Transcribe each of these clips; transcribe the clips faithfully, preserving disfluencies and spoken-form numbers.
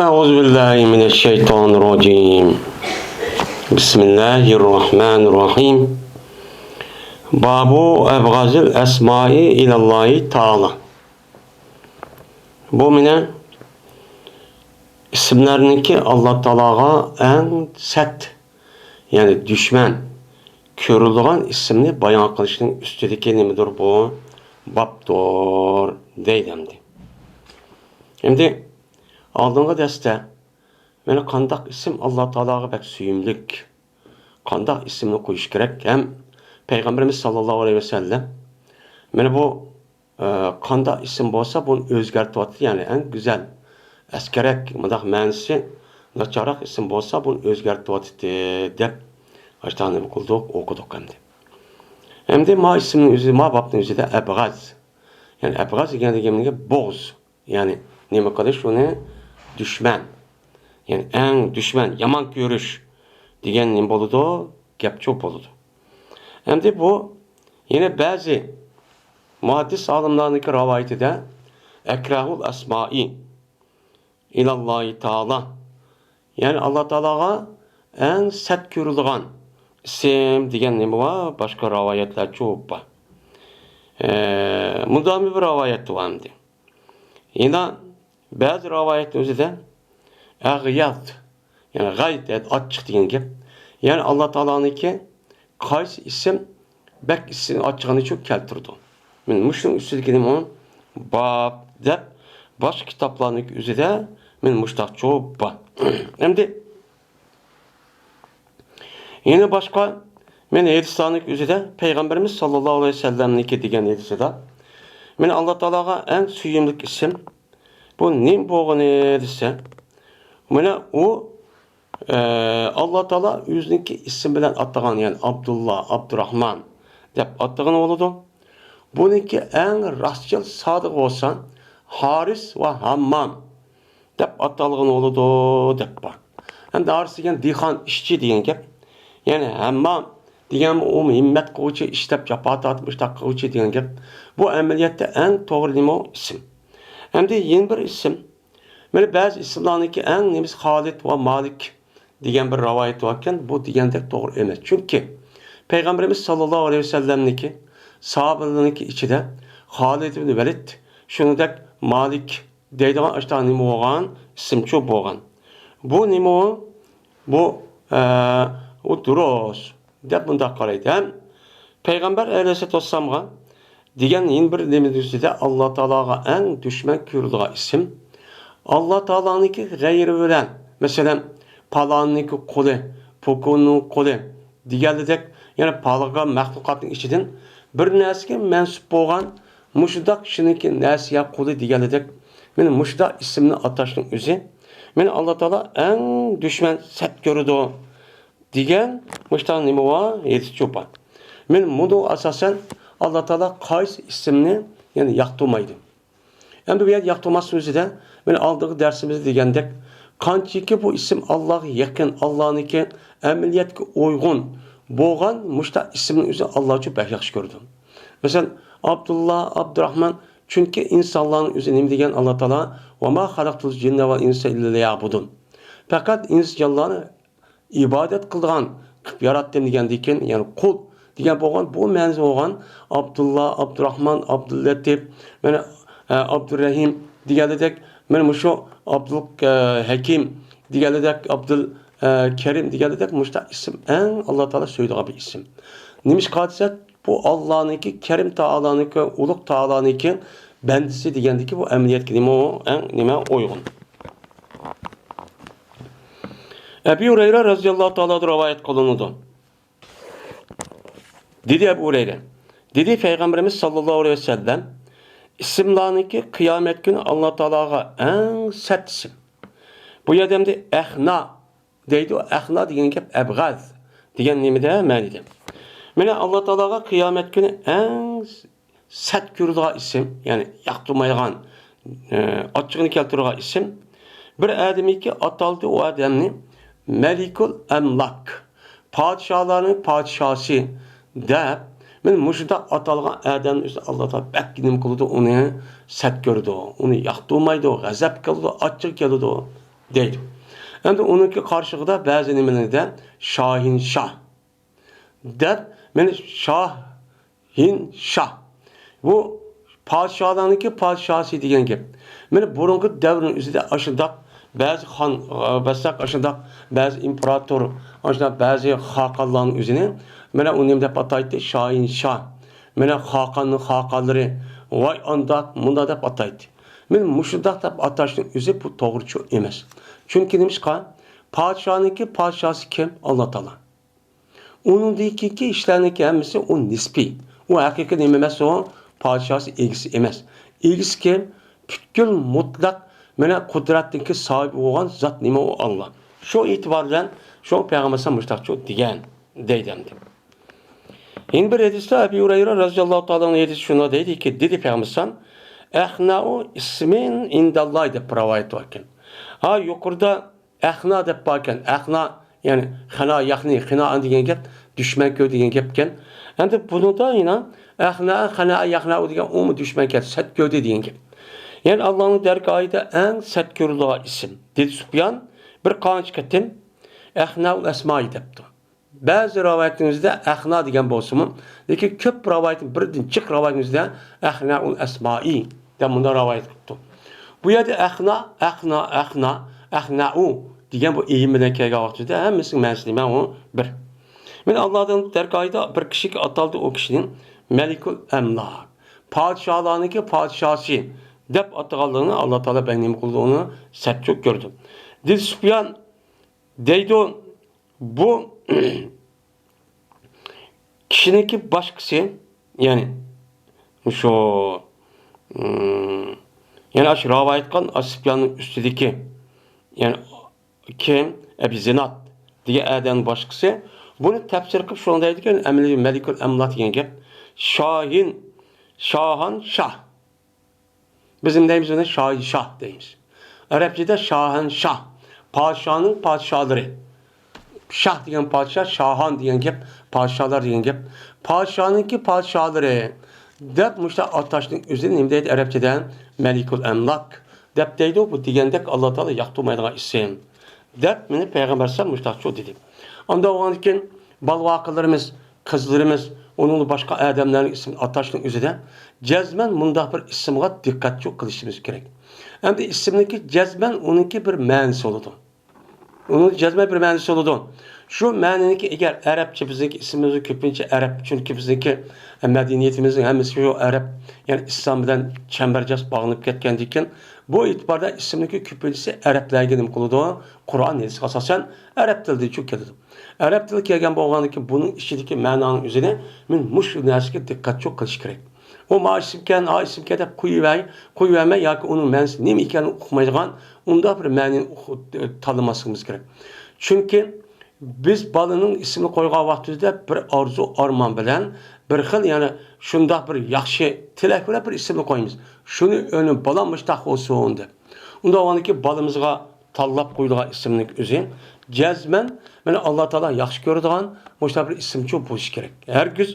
أعوذ بالله من الشيطان الرجيم. بسم الله الرحمن الرحيم. باب أبغض الأسماء إلى الله تعالى. بۇ مانا ئىسىملەرنىڭكى ئاللا تائالاغا ئەڭ سەت، يەنى دۈشمەن كۆرۈلىدىغان ئىسىمنى بايان قىلىشنىڭ ئۈستىدىكى نېمىدۇر بۇ؟ بابتۇر دەيدۇ ئەمدى. ئەمدى ئالدىنقى دەستە مانا قانداق ئىسىم ئاللا تائالاغا بەك سۆيۈملۈك، قانداق ئىسىمنى قويۇش كېرەك ھەم پەيغەمبىرىمىز ساللاللاھۇ ئەلەيھى ۋەسەللەم مانا بۇ ئە، قانداق ئىسىم بولسا بۇنى ئۆزگەرتىۋاتىدۇ، يەنى ئەڭ گۈزەل، ئەسكەرەك، مۇنداق مەنىسى ناچارراق ئىسىم بولسا بۇنى ئۆزگەرتىۋاتىدۇ دەپ ئاشتانى نېمە قىلدۇق، ئوقۇدۇق ئەمدى. ئەمدى ما ئىسىمنىڭ ئۆزى، ما بابنىڭ ئۆزىدە ئەبغەز، يەنى ئەبغەز دېگەن دېگەنگە بوغز، يەنى نېمە قىلىش ئۇنى؟ دۈشمەن، يەنى ئەڭ دۈشمەن، يامان كۆرۈش دېگەن نېمە بولىدۇ؟ گەپچۇ بولىدۇ. ئەمدى بۇ يەنە بەزى مۇھەددىس ئالىملارنىڭكى رىۋايىتىدە ئەكرەھۇل ئەسمائى ئىلاللاھى تائالا، يەنى ئاللا تائالاغا ئەڭ سەت كۆرۈلىدىغان ئىسىم دېگەن نېمە بار؟ باشقا رىۋايەتلەرچۇ بار. ئە، مۇنداقمۇ بىر رىۋايەت بار ئەمدى. يەنە بەزى رىۋايەتنىڭ ئۆزىدە ئەغياز، يەنى غەيت، ئاچچىق دېگەن گەپ. يەنى ئاللا تائالانىڭكى قايسى ئىسىم بەك ئىسمى ئاچچىقىنى شۇ كەلتۈرىدۇ. مانا مۇشۇنىڭ ئۈستىدىكى نېمە؟ باب دەپ باشقا كىتابلارنىڭ ئۆزىدە مانا مۇشتاقچۇ بار. ئەمدى يەنە باشقا، مانا ھەدىسلەرنىڭ ئۆزىدە پەيغەمبىرىمىز ساللاللاھۇ ئەلەيھى ۋەسەللەمنىڭكى دېگەن ھەدىسىدە، مانا ئاللا تائالاغا ئەڭ سۆيۈملۈك ئىسىم، بۇ نېمە بولغىنى دېسە، مانا ئۇ، ئە، ئاللا تائالا ئۆزىنىڭكى ئىسمى بىلەن ئاتىغان، يەنى ئابدۇللا، ئابدۇراھمان دەپ ئاتىغىنى بولىدۇ. بۇنىڭكى ئەڭ راستچىل سادىقى بولسا، ھارىس ۋە ھاممام دەپ ئاتالغىنى بولىدۇ، دەپ بار. ئەمدى ھارىس دېگەن دېھقان، ئىشچى دېگەن گەپ. يەنى ھەممام دېگەن ئۇ ھىممەت قىلغۇچى، ئىشلەپ جاپا تارتىپ ئىشتاق قىلغۇچى دېگەن گەپ. بۇ ئەمەلىيەتتە ئەڭ توغرا نېمە ئۇ؟ ئىسىم. ئەمدى يەنە بىر ئىسىم. مانا بەزى ئىسىملارنىڭكى ئەڭ نېمىسى خالىد ۋە مالىك دېگەن بىر رىۋايەت باركەن، بۇ دېگەندەك توغرا ئەمەس. چۈنكى پەيغەمبىرىمىز ساللاللاھۇ ئەلەيھى ۋەسەللەمنىڭكى ساھابىلىرىنىڭكى ئىچىدە خالىد ئىبن ۋەلىد، شۇنىڭدەك مالىك دەيدىغان ئاشۇنداق نېمە بولغان، ئىسىمچۇ بولغان. بۇ نېمە ئۇ؟ بۇ، ئە، ئۇ دۇرۇس دەپ مۇنداق قارايدۇ. ھەم پەيغەمبەر ئەلەيھىسسالاتۇ ۋەسسالامغا دېگەن يەنە بىر نېمە ئۆزىدە ئاللا تائالاغا ئەڭ دۈشمەن كۆرىدىغان ئىسىم، ئاللا تائالانىڭكى غەيرى بىلەن، مەسىلەن، پالاننىڭكى قۇلى، پۇكۇننىڭ قۇلى دېگەنلىدەك، يەنى پالغا مەخلۇقاتنىڭ ئىچىدىن بىر نەرسىگە مەنسۇپ بولغان مۇشۇنداق كىشىنىڭكى نەرسە يا قۇلى دېگەنلىدەك، مانا مۇشۇنداق ئىسىمنى ئاتاشنىڭ ئۆزى، مانا ئاللا تائالا ئەڭ دۈشمەن سەت كۆرىدۇ دېگەن مۇشۇنداق نېمە بار؟ ھەدىس چوپان. مانا مۇنىڭغا ئاساسەن ئاللا تائالا قايسى ئىسىمنى، يەنى ياقتۇرمايدۇ. ئەمدى بۇ يەردە ياقتۇرماسنىڭ ئۆزىدە، مانا ئالدىنقى دەرسىمىزدە دېگەندەك، قانچىكى بۇ ئىسىم ئاللاغا يېقىن، ئاللانىڭكى ئەمەلىيەتكە ئۇيغۇن بولغان مۇشۇنداق ئىسىمنىڭ ئۆزى ئاللا ئۈچۈن بەك ياخشى كۆرىدۇ. مەسىلەن، ئابدۇللا، ئابدۇراھمان، چۈنكى ئىنسانلارنىڭ ئۆزى نېمە دېگەن ئاللا تائالا؟ «ۋەما خەلەقتۇل جىننە ۋەل ئىنسە ئىللا لىيەبۇدۇن.» پەقەت ئىنس جانلارنى ئىبادەت قىلىدىغان قىلىپ ياراتتىم دېگەندىن كېيىن، يەنى قۇل دېگەن بولغان، بۇ مەنىسى بولغان ئابدۇللا، ئابدۇراھمان، ئابدۇللەتىپ، مانا، ئە، ئابدۇرەھىم دېگەنلىدەك، مانا مۇشۇ ئابدۇل، ئە، ھەكىم دېگەنلىدەك، ئابدۇل، ئە، كەرىم دېگەنلىدەك، مۇشۇنداق ئىسىم ئەڭ ئاللا تائالا سۆيىدىغان بىر ئىسىم. نېمىشقا دېسە، بۇ ئاللانىڭكى، كەرىم تائالانىڭكى، ئۇلۇغ تائالانىڭكى بەندىسى دېگەندىكى بۇ ئەمەلىيەتكە نېمە ئۇ؟ ئەڭ نېمە ئۇيغۇن. ئەبى ھۇرەيرە رەزىياللاھۇ تائالا رىۋايەت قىلىنىدۇ. دېدى ئەبۇ ھۇرەيرە، دېدى پەيغەمبىرىمىز ساللاللاھۇ ئەلەيھى ۋەسەللەم، ئىسىملارنىڭكى قىيامەت كۈنى ئاللا تائالاغا ئەڭ سەت ئىسىم. بۇ يەردە ئەمدى ئەخنا دەيدۇ، ئەخنا دېگەن گەپ ئەبغەز دېگەن نېمىدە؟ مەنىدە. مانا ئاللا تائالاغا قىيامەت كۈنى ئەڭ سەت كۆرىدىغان ئىسىم، يەنى ياقتۇرمايدىغان، ئە، ئاچچىقىنى كەلتۈرىدىغان ئىسىم. بىر ئادەمكى ئاتالدى ئۇ ئادەمنى مەلىكۇل ئەملاك، پادىشاھلارنىڭ پادىشاھسى دەپ، مانا مۇشۇنداق ئاتالغان ئادەمنى ئۆزى ئاللا تائالا بەك نېمە قىلىدۇ، ئۇنى سەت كۆرىدۇ، ئۇنى ياقتۇرمايدۇ، غەزەپ كېلىدۇ، ئاچچىقى كېلىدۇ. دەيدۇ. ئەمدى ئۇنىڭكى قارشىلىقىدا بەزى نېمىلەردە شاھىنشاھ دەپ، مانا شاھىنشاھ. بۇ پادىشاھلارنىڭكى پادىشاھى دېگەن گەپ. مانا بۇرۇنقى دەۋرنىڭ ئۆزىدە ئاشۇنداق بەزى خان، بەزى ئاشۇنداق بەزى ئىمپېراتور، ئاشۇنداق بەزى خاقانلارنىڭ ئۆزىنى مانا ئۇ نېمە دەپ ئاتايتتى؟ شاھىنشاھ. مانا خاقاننىڭ خاقانلىرى، ۋاي ئانداق، مۇنداق دەپ ئاتايتتى. مانا مۇشۇنداق دەپ ئاتاشنىڭ ئۆزى بۇ توغرىچۇ ئەمەس. چۈنكى نېمىشقا؟ پادىشاھنىڭكى پادىشاھى كىم؟ ئاللا تائالا. ئۇنىڭدىن كېيىنكى ئىشلارنىڭكى ھەممىسى ئۇ نىسپىي. ئۇ ھەقىقىي نېمە ئەمەس ئۇ؟ پادىشاھى ئىگىسى ئەمەس. ئىگىسى كىم؟ پۈتكۈل مۇتلەق مانا قۇدرەتنىڭكى ساھىبى بولغان زات نېمە ئۇ؟ ئاللا. شۇ ئېتىبار بىلەن شۇ پەيغەمبەر ئەلەيھىسسالام مۇشۇنداقچۇ دېگەن دەيدۇ ئەمدى. يەنە بىر ھەدىستە ئەبى ھۇرەيرە رەزىياللاھۇ تائالا ئەنھۇ ھەدىس شۇنداق دەيدىكى، دېدى پەيغەمبەر ئەلەيھىسسالام، «ئەخنەئۇ ئىسمىن ئىندەللاھ» دەپ رىۋايەت باركەن. ھا يۇقىرىدا ئەخنا دەپ باركەن. ئەخنا، يەنى خەنا، يەخنى، خىنا دېگەن گەپ، دۈشمەن كۆر دېگەن گەپكەن. ئەمدى بۇنىڭدا يەنە ئەخنا، خەنا، يەخنەئۇ دېگەن ئۇمۇ دۈشمەن كەر، سەت كۆردى دېگەن گەپ. يەنى ئاللانىڭ دەرگاھىدا ئەڭ سەت كۆرۈلىدىغان ئىسىم. دېدى سۇپيان بىر قانچە قېتىم ئەخنەئۇل ئەسمائى دەپتۇ. بەزى رىۋايەتلىرىمىزدە ئەخنا دېگەن بولسىمۇ، لېكىن كۆپ رىۋايەت، بىردىن جىق رىۋايىتىمىزدە ئەخنەئۇل ئەسمائى دەپ مۇنداق رىۋايەت قىلىپتۇ. بۇ يەردە ئەخنا، ئەخنا، ئەخنا، ئەخنەئۇ دېگەن بۇ ئېيىم بىلەن كەلگەن ۋاقتىدا ھەممىسىنىڭ مەنىسى نېمە؟ ئۇ بىر. مانا ئاللادىن دەرگاھىدا بىر كىشىگە ئاتالدى، ئۇ كىشىنى مەلىكۇل ئەملاك، پادىشاھلارنىڭكى پادىشاھى دەپ ئاتىغانلىقىنى ئاللا تائالا بەك نېمە قىلدى، ئۇنى سەتچۇ كۆردى. دېدى سۇپيان دەيدۇ، بۇ كىشىنىڭكى باشقىسى، يەنى شۇ، ئىم، يەنى ئاشۇ راۋايەت قىلغان ئاشۇ سۇپياننىڭ ئۈستىدىكى، يەنى كىم؟ ئەبى زىناد دېگەن ئادەمنىڭ باشقىسى بۇنى تەپسىر قىلىپ شۇنداق دەيدىكەن، ئەمەلىي مەلىكۇل ئەملاك دېگەن گەپ، شاھىن، شاھان شاھ. بىز نېمە دەيمىز ئۇنى؟ شاھىنشاھ دەيمىز. ئەرەبچىدە شاھەنشاھ، پادىشاھنىڭ پادىشاھلىرى. شاھ دېگەن پادىشاھ، شاھان دېگەن گەپ، پادىشاھلار دېگەن گەپ. پادىشاھنىڭكى پادىشاھلىرى دەپ مۇشۇنداق ئاتاشنىڭ ئۆزىنى نېمە دەيدۇ ئەرەبچىدە؟ مەلىكۇل ئەملاك دەپ دەيدۇ. بۇ دېگەندەك ئاللا تائالا ياقتۇرمايدىغان ئىسىم دەپ مېنى پەيغەمبەر ئەلەيھىسسالام مۇشۇنداقچۇ دېدى. ئاندا بولغاندىكىن بالىۋاقىلىرىمىز، قىزلىرىمىز، ئۇنىڭدا باشقا ئادەملەرنىڭ ئىسمىنى ئاتاشنىڭ ئۆزىدە جەزمەن مۇنداق بىر ئىسىمغا دىققەتچۇ قىلىشىمىز كېرەك. ئەمدى ئىسىمنىڭكى جەزمەن ئۇنىڭكى بىر مەنىسى بولىدۇ. ئۇنىڭ جەزمەن بىر مەنىسى بولىدۇ. شۇ مەنىنىڭكى ئەگەر ئەرەبچە بىزنىڭكى ئىسمىمىز كۆپىنچە ئەرەب، چۈنكى بىزنىڭكى مەدەنىيىتىمىزنىڭ ھەممىسى شۇ ئەرەب، يەنى ئىسلام بىلەن چەمبەرچاس باغلىنىپ كەتكەندىكىن، بۇ ئېتىباردا ئىسىمنىڭكى كۆپىنچىسى ئەرەبلەرگە نېمە قىلىدۇ؟ قۇرئان ھەدىسكە ئاساسەن ئەرەب تىلىدىنچۇ كېلىدۇ. ئەرەب تىلى كەلگەن بولغاندىكىن بۇنىڭ ئىچىدىكى مەنانىڭ ئۆزىنى مەن مۇشۇ نەرسىگە دىققەتچۇ قىلىش كېرەك. ئۇ ما ئىسىمكەن، ئا ئىسىمكەن دەپ قويۇۋەر-، قويۇۋەرمەي ياكى ئۇنىڭ مەنىسى نېمە ئىكەنلىكىنى ئۇقمايدىغان ئۇنداق بىر مەنىنى ئۇق-، تاللىماسلىقىمىز كېرەك. چۈنكى بىز بالىنىڭ ئىسمىنى قويغان ۋاقتىمىزدا بىر ئارزۇ ئارمان بىلەن، بىر خىل، يەنى شۇنداق بىر ياخشى تىلەك بىلەن بىر ئىسىمنى قويىمىز. شۇنى ئۆنۈم بالام مۇشتاق بولسۇن دەپ. ئۇنداق بولغاندىكىن بالىمىزغا تاللاپ قويىدىغان ئىسىمنىڭ ئۆزى جەزمەن مانا ئاللا تائالا ياخشى كۆرىدىغان مۇشۇنداق بىر ئىسىمچۇ بولۇشى كېرەك. ھەرگىز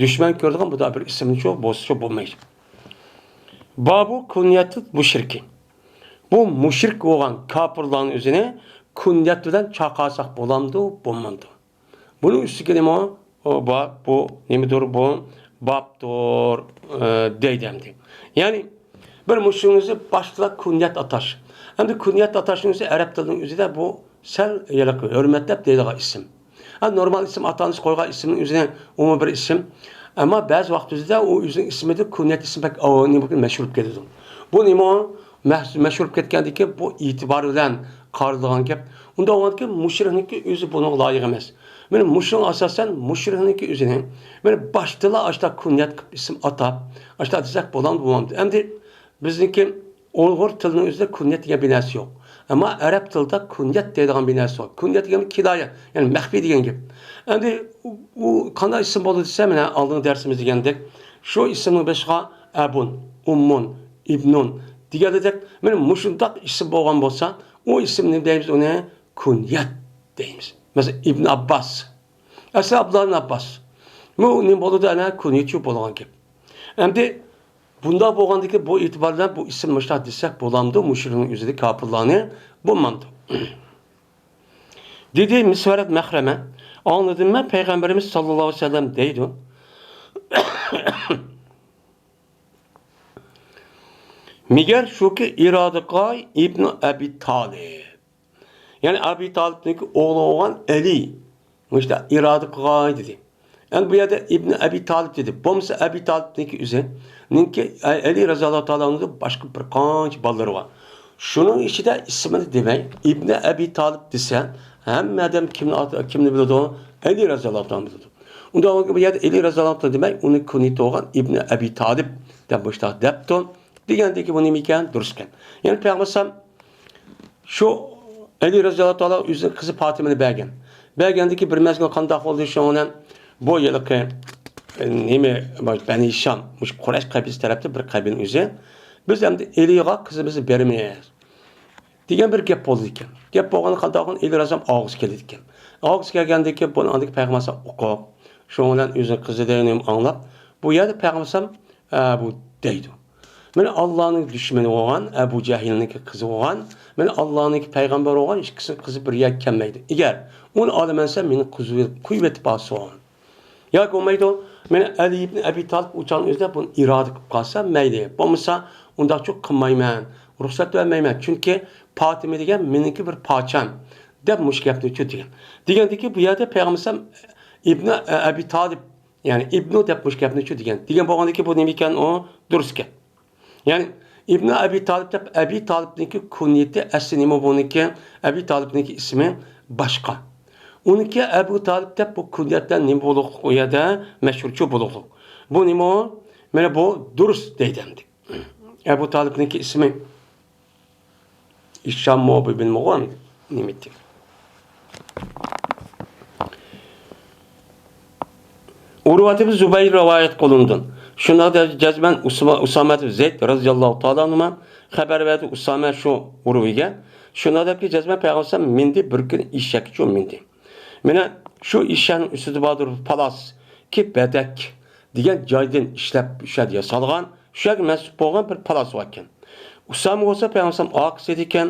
دۈشمەن كۆرىدىغان بۇنداق بىر ئىسىمچۇ بولسىچۇ بولمايدۇ. بابۇ كۇنيەتۇل مۇشرىكى. بۇ مۇشرىك بولغان كاپىرلارنىڭ ئۆزىنى كۇنيەت بىلەن چاقىرساق بولامدۇ، بولمامدۇ؟ بۇنىڭ ئۈستىگە نېمە؟ ئۇ بار، بۇ نېمىدۇر، بۇ بابتۇر، ئى، دەيدۇ ئەمدى. يەنى بىر مۇشۇنىڭ ئۆزى باشتىلا كۇنيەت ئاتاش. ئەمدى كۇنيەت ئاتاشنىڭ ئۆزى ئەرەب تىلىنىڭ ئۆزىدە بۇ سەل ھېلىقى ھۆرمەتلەپ دەيدىغان ئىسىم. ھە، نورمال ئىسىم، ئاتا-ئانىسى قويغان ئىسىمنىڭ ئۆزىنى ئۇمۇ بىر ئىسىم. ئەمما بەزى ۋاقىت ئۆزىدە ئۇ ئۆزىنىڭ ئىسمىدا كۇنيەت ئىسمى بەك ئاۋۇ نېمە مەشھۇر بولۇپ كېتىدۇ. بۇ نېمە؟ مەش-، مەشھۇر بولۇپ كەتكەندىكىن بۇ ئېتىبار بىلەن قارىلىدىغان گەپ. ئۇنداق بولغاندىكىن مۇشرىكنىڭكى ئۆزى بۇنىڭغا لايىق ئەمەس. مانا مۇشۇنىڭ ئاساسەن مۇشرىكنىڭكى ئۆزىنى مانا باشتىلا ئاشتا كۇنيەت قىلىپ ئىسىم ئاتاپ، ئاشتا دېسەك بولامدۇ، بولمامدۇ؟ ئەمدى بىزنىڭكى ئۇيغۇر تىلىنىڭ ئۆزىدە كۇنيەت دېگەن بىر نەرسە يوق. ئەمما ئەرەب تىلىدا كۇنيەت دەيدىغان بىر نەرسە بار. كۇنيەت دېگەن كىنايە، يەنى مەخپىي دېگەن گەپ. ئەمدى ئۇ قانداق ئىسىم بولىدۇ دېسە، مانا ئالدىنقى دەرسىمىز دېگەندەك، شۇ ئىسىمنىڭ بېشىغا ئەبۇن، ئۇممۇن، ئىبنۇن دېگەندەك، مانا مۇشۇنداق ئىسىم بولغان بولسا، ئۇ ئىسىمنى دەيمىز ئۇنى كۇنيەت دەيمىز. مەسىلەن، ئىبن ئابباس. ئەسلى ئابدۇللا ئىبن ئابباس. بۇ نېمە بولىدۇ؟ ئەنە كۇنيەتچۇ بولغان گەپ. ئەمدى بۇنداق بولغاندىكىن بۇ ئېتىبار بىلەن بۇ ئىسىم مۇشۇنداق دېسەك بولامدۇ؟ مۇشرىكنىڭ ئۆزىدە كاپىرلارنى بولمامدۇ؟ دېدى مىسۋەرەت مەخرەمە، ئاڭلىدىممەن پەيغەمبىرىمىز ساللاللاھۇ ئەلەيھى ۋەسەللەم دەيدۇ. مېگەر شۇكى، ئىرادە قىلغاي ئىبنى ئەبى تالىپ. يەنى ئەبى تالىپنىڭكى ئوغلى بولغان ئەلى مۇشۇنداق ئىرادە قىلغاي دېدى. ئەمدى بۇ يەردە ئىبنى ئەبى تالىپ دېدى. بولمىسا ئەبى تالىپنىڭكى ئۆزى، نىڭكى ئەلى رەزىياللاھۇ تائالا ئانھۇدىن باشقا بىر قانچە بالىلىرى بار. شۇنىڭ ئىچىدە ئىسمىنى دېمەي، ئىبنى ئەبى تالىپ دېسە، ھەممە ئادەم كىمنى، كىمنى بىلىدۇ؟ ئەلى رەزىياللاھۇ تائالا بىلىدۇ. ئۇنداق بولغان بۇ يەردە ئەلى رەزىياللاھۇ تائالا دېمەي، ئۇنى كۇنيىتى بولغان ئىبنى ئەبى تالىپ دەپ مۇشۇنداق دەپتۇ. دېگەندىكى بۇ نېمە ئىكەن؟ دۇرۇس ئىكەن. يەنى پەيغەمبەر ئەلەيھىسسالام شۇ ئەلى رەزىياللاھۇ تائالا ئۆزىنىڭ قىزى پاتىمىنى بەرگەن. بەرگەندىكى بىر مەزگىل قانداق بولدى؟ شۇنىڭ بىلەن بۇ ھېلىقى، ئە، نېمە، بەنى ھىشام، مۇشۇ قۇرەيش قەبىلىسى تەرەپتىن بىر قەبىلىنىڭ ئۆزى، بىز ئەمدى ئەلىگە قىزىمىزنى بېرىمىز دېگەن بىر گەپ بولىدىكەن. گەپ بولغاندا قانداق بولغان؟ ئەلى رەزىياللاھۇ ئاغزى كېلىدىكەن. ئاغزى كەلگەندىكى بۇنى ئاندىكى پەيغەمبەر ئەلەيھىسسالام ئۇقۇپ، شۇنىڭ بىلەن ئۆزىنىڭ قىزى دېگىنىنى ئاڭلاپ، بۇ يەردە پەيغەمبەر ئەلەيھىسسالام، ئە، بۇ دەيدۇ. مانا ئاللانىڭ دۈشمىنى بولغان، ئەبۇ جەھىلنىڭكى قىزى بولغان، مانا ئاللانىڭكى پەيغەمبىرى بولغان ئىككىسىنىڭ قىزى بىر يەرگە كەلمەيدۇ. ئەگەر ئۇنى ئالىمەن دېسە، مېنى قويۇۋېتىپ قالسۇن. ياكى بولمايدۇ، مانا ئەلى ئىبن ئەبى تالىپ ئۇ چاغنىڭ ئۆزىدە بۇنى ئىرادە قىلىپ قالسا مەيلى. بولمىسا ئۇنداقچۇ قىلمايمەن، رۇخسەت بەرمەيمەن. چۈنكى پاتىمە دېگەن مېنىڭكى بىر پارچام دەپ مۇشۇ گەپنى چۈ دېگەن. دېگەندىكى بۇ يەردە پەيغەمبەر ئەلەيھىسسالام ئىبنى ئەبى تالىپ، يەنى ئىبنۇ دەپ مۇشۇ گەپنى چۈ دېگەن. دېگەن بولغاندىكى بۇ نېمە ئىكەن؟ ئۇ دۇرۇس ئىكەن. يەنى ئىبنى ئەبى تالىپ دەپ، ئەبى تالىپنىڭكى كۇنيىتى ئەسلى نېمە بۇنىڭكى؟ ئەبى تالىپنىڭكى ئىسمى باشقا. ئۇنىڭكى ئەبۇ تالىپ دەپ بۇ كۇنيەت بىلەن نېمە بولۇقلۇق ئۇ يەردە؟ مەشھۇرچۇ بولۇقلۇق. بۇ نېمە ئۇ؟ مانا بۇ دۇرۇس دەيدۇ ئەمدى. ئەبۇ تالىپنىڭكى ئىسمى ھىشاممۇ بىلمىدىم نېمە ئىدى. ئۇرۋەت ئىبن زۇبەير رىۋايەت قىلىنىدۇ. شۇنداق دەپ جەزمەن ئۇسما-، ئۇسامە ئىبن زەيد رەزىياللاھۇ تائالا ئەنھۇما خەۋەر بەردى ئۇسامە شۇ ئۇرۋىگە. شۇنداق دەپكى جەزمەن پەيغەمبەر ئەلەيھىسسالام مىندى بىر كۈنى ئېشەككە چۇ مىندى. مانا شۇ ئېشەكنىڭ ئۈستىدە باردۇر پالاس، كى بەدەك دېگەن جايدىن ئىشلەپ، شۇ يەردە ياسالغان، شۇ يەرگە مەنسۇپ بولغان بىر پالاس باركەن. ئۇسامە بولسا پەيغەمبەر ئەلەيھىسسالام ئارقىسىدىكەن،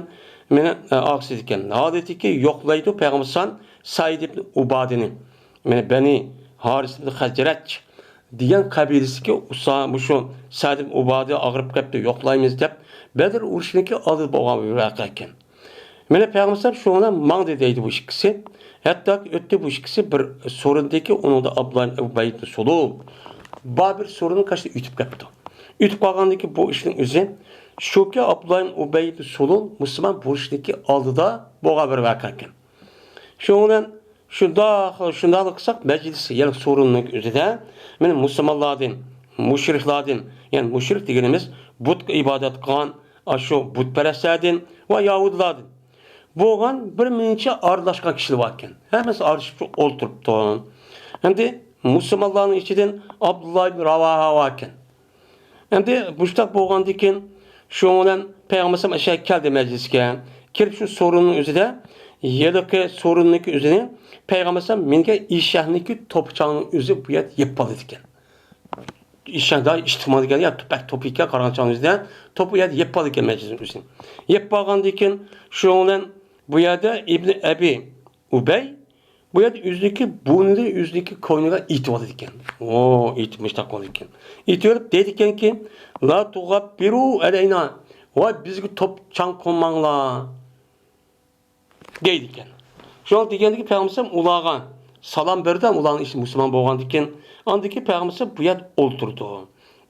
مېنى، ئە، ئارقىسىدىكەن. ھالىتىكى يوقلايدۇ پەيغەمبەر ئەلەيھىسسالام سەئىد ئىبن ئۇبادىنى. مېنى بەنى ھارىس ئىبن خەزرەج دېگەن قەبىلىسىدىكى ئۇسا-، مۇشۇ سەئىد ئىبن ئۇبادە ئاغرىپ قېپتۇ، يوقلايمىز دەپ، بەدر ئۇرۇشىنىڭكى ئالدىدا بولغان بىر ۋەقە ئىكەن. مانا پەيغەمبەر ئەلەيھىسسالام شۇنىڭ بىلەن ماڭدى دەيدۇ بۇ ئىككىسى. ھەتتاكى ئۆتتى بۇ ئىككىسى بىر سورۇندىكى، ئۇنىڭدا ئابدۇللا ئىبن ئۇبەي ئىبن سۇلۇل بار بىر سورۇننىڭ قېشىدا ئۆتۈپ كەپتۇ. ئۆتۈپ قالغاندىكى بۇ ئىشنىڭ ئۆزى شۇكى، ئابدۇللا ئىبن ئۇبەي ئىبن سۇلۇل مۇسۇلمان بولۇشنىڭكى ئالدىدا بولغان بىر ۋەقە ئىكەن. شۇنىڭ بىلەن شۇنداق، شۇنداقلا قىلساق مەجلىس، يەنى سورۇننىڭ ئۆزىدە مانا مۇسۇلمانلاردىن، مۇشرىكلاردىن، يەنى مۇشرىك دېگىنىمىز بۇتقا ئىبادەت قىلغان ئاشۇ بۇتپەرەسلەردىن ۋە يەھۇدىيلاردىن بولغان بىر مۇنچە ئارىلاشقان كىشىلەر باركەن. ھەممىسى ئارىلىشىپ ئولتۇرۇپتۇ. ئەمدى مۇسۇلمانلارنىڭ ئىچىدىن ئابدۇللا ئىبن راۋاھا باركەن. ئەمدى مۇشۇنداق بولغاندىكىن، شۇنىڭ بىلەن پەيغەمبەر ئەلەيھىسسالام ئەشەگە كەلدى مەجلىسكە. كېلىپ شۇ سورۇننىڭ ئۆزىدە، ھېلىقى سورۇننىڭكى ئۆزىنى پەيغەمبەر ئەلەيھىسسالام مىنگەن ئېشەكنىڭكى توپا چاڭنىڭ ئۆزى بۇ يەردە يەپ قالىدىكەن. ئېشەك داھىي ئىشتىمال دېگەن يا، بەك توپا ئىكەن، قارىغان چاغنىڭ ئۆزىدە توپا يەردە يەپ قالىدىكەن مەجلىسنىڭ ئۆزىنى. يەپ قالغاندىكىن، شۇنىڭ بىلەن بۇ يەردە ئىبنى ئەبى ئۇبەي بۇ يەردە ئۆزىنىڭكى بۇرنىنى ئۆزىنىڭكى كوينىغا ئېتىۋالىدىكەن. ئو، ئېتىپ مۇشتاق قىلىدىكەن. ئېتىۋېلىپ دەيدىكەنكى، لا تۇغەببىرۇ ئەلەينا، ۋاي بىزگە توپا چاڭ قىلماڭلار دەيدىكەن. شۇڭا دېگەندىكى پەيغەمبەر ئۇلارغا سالام بەردى، ئۇلارنىڭ ئىچىدە مۇسۇلمان بولغاندىكىن، ئاندىكى پەيغەمبەر بۇ يەردە ئولتۇردى.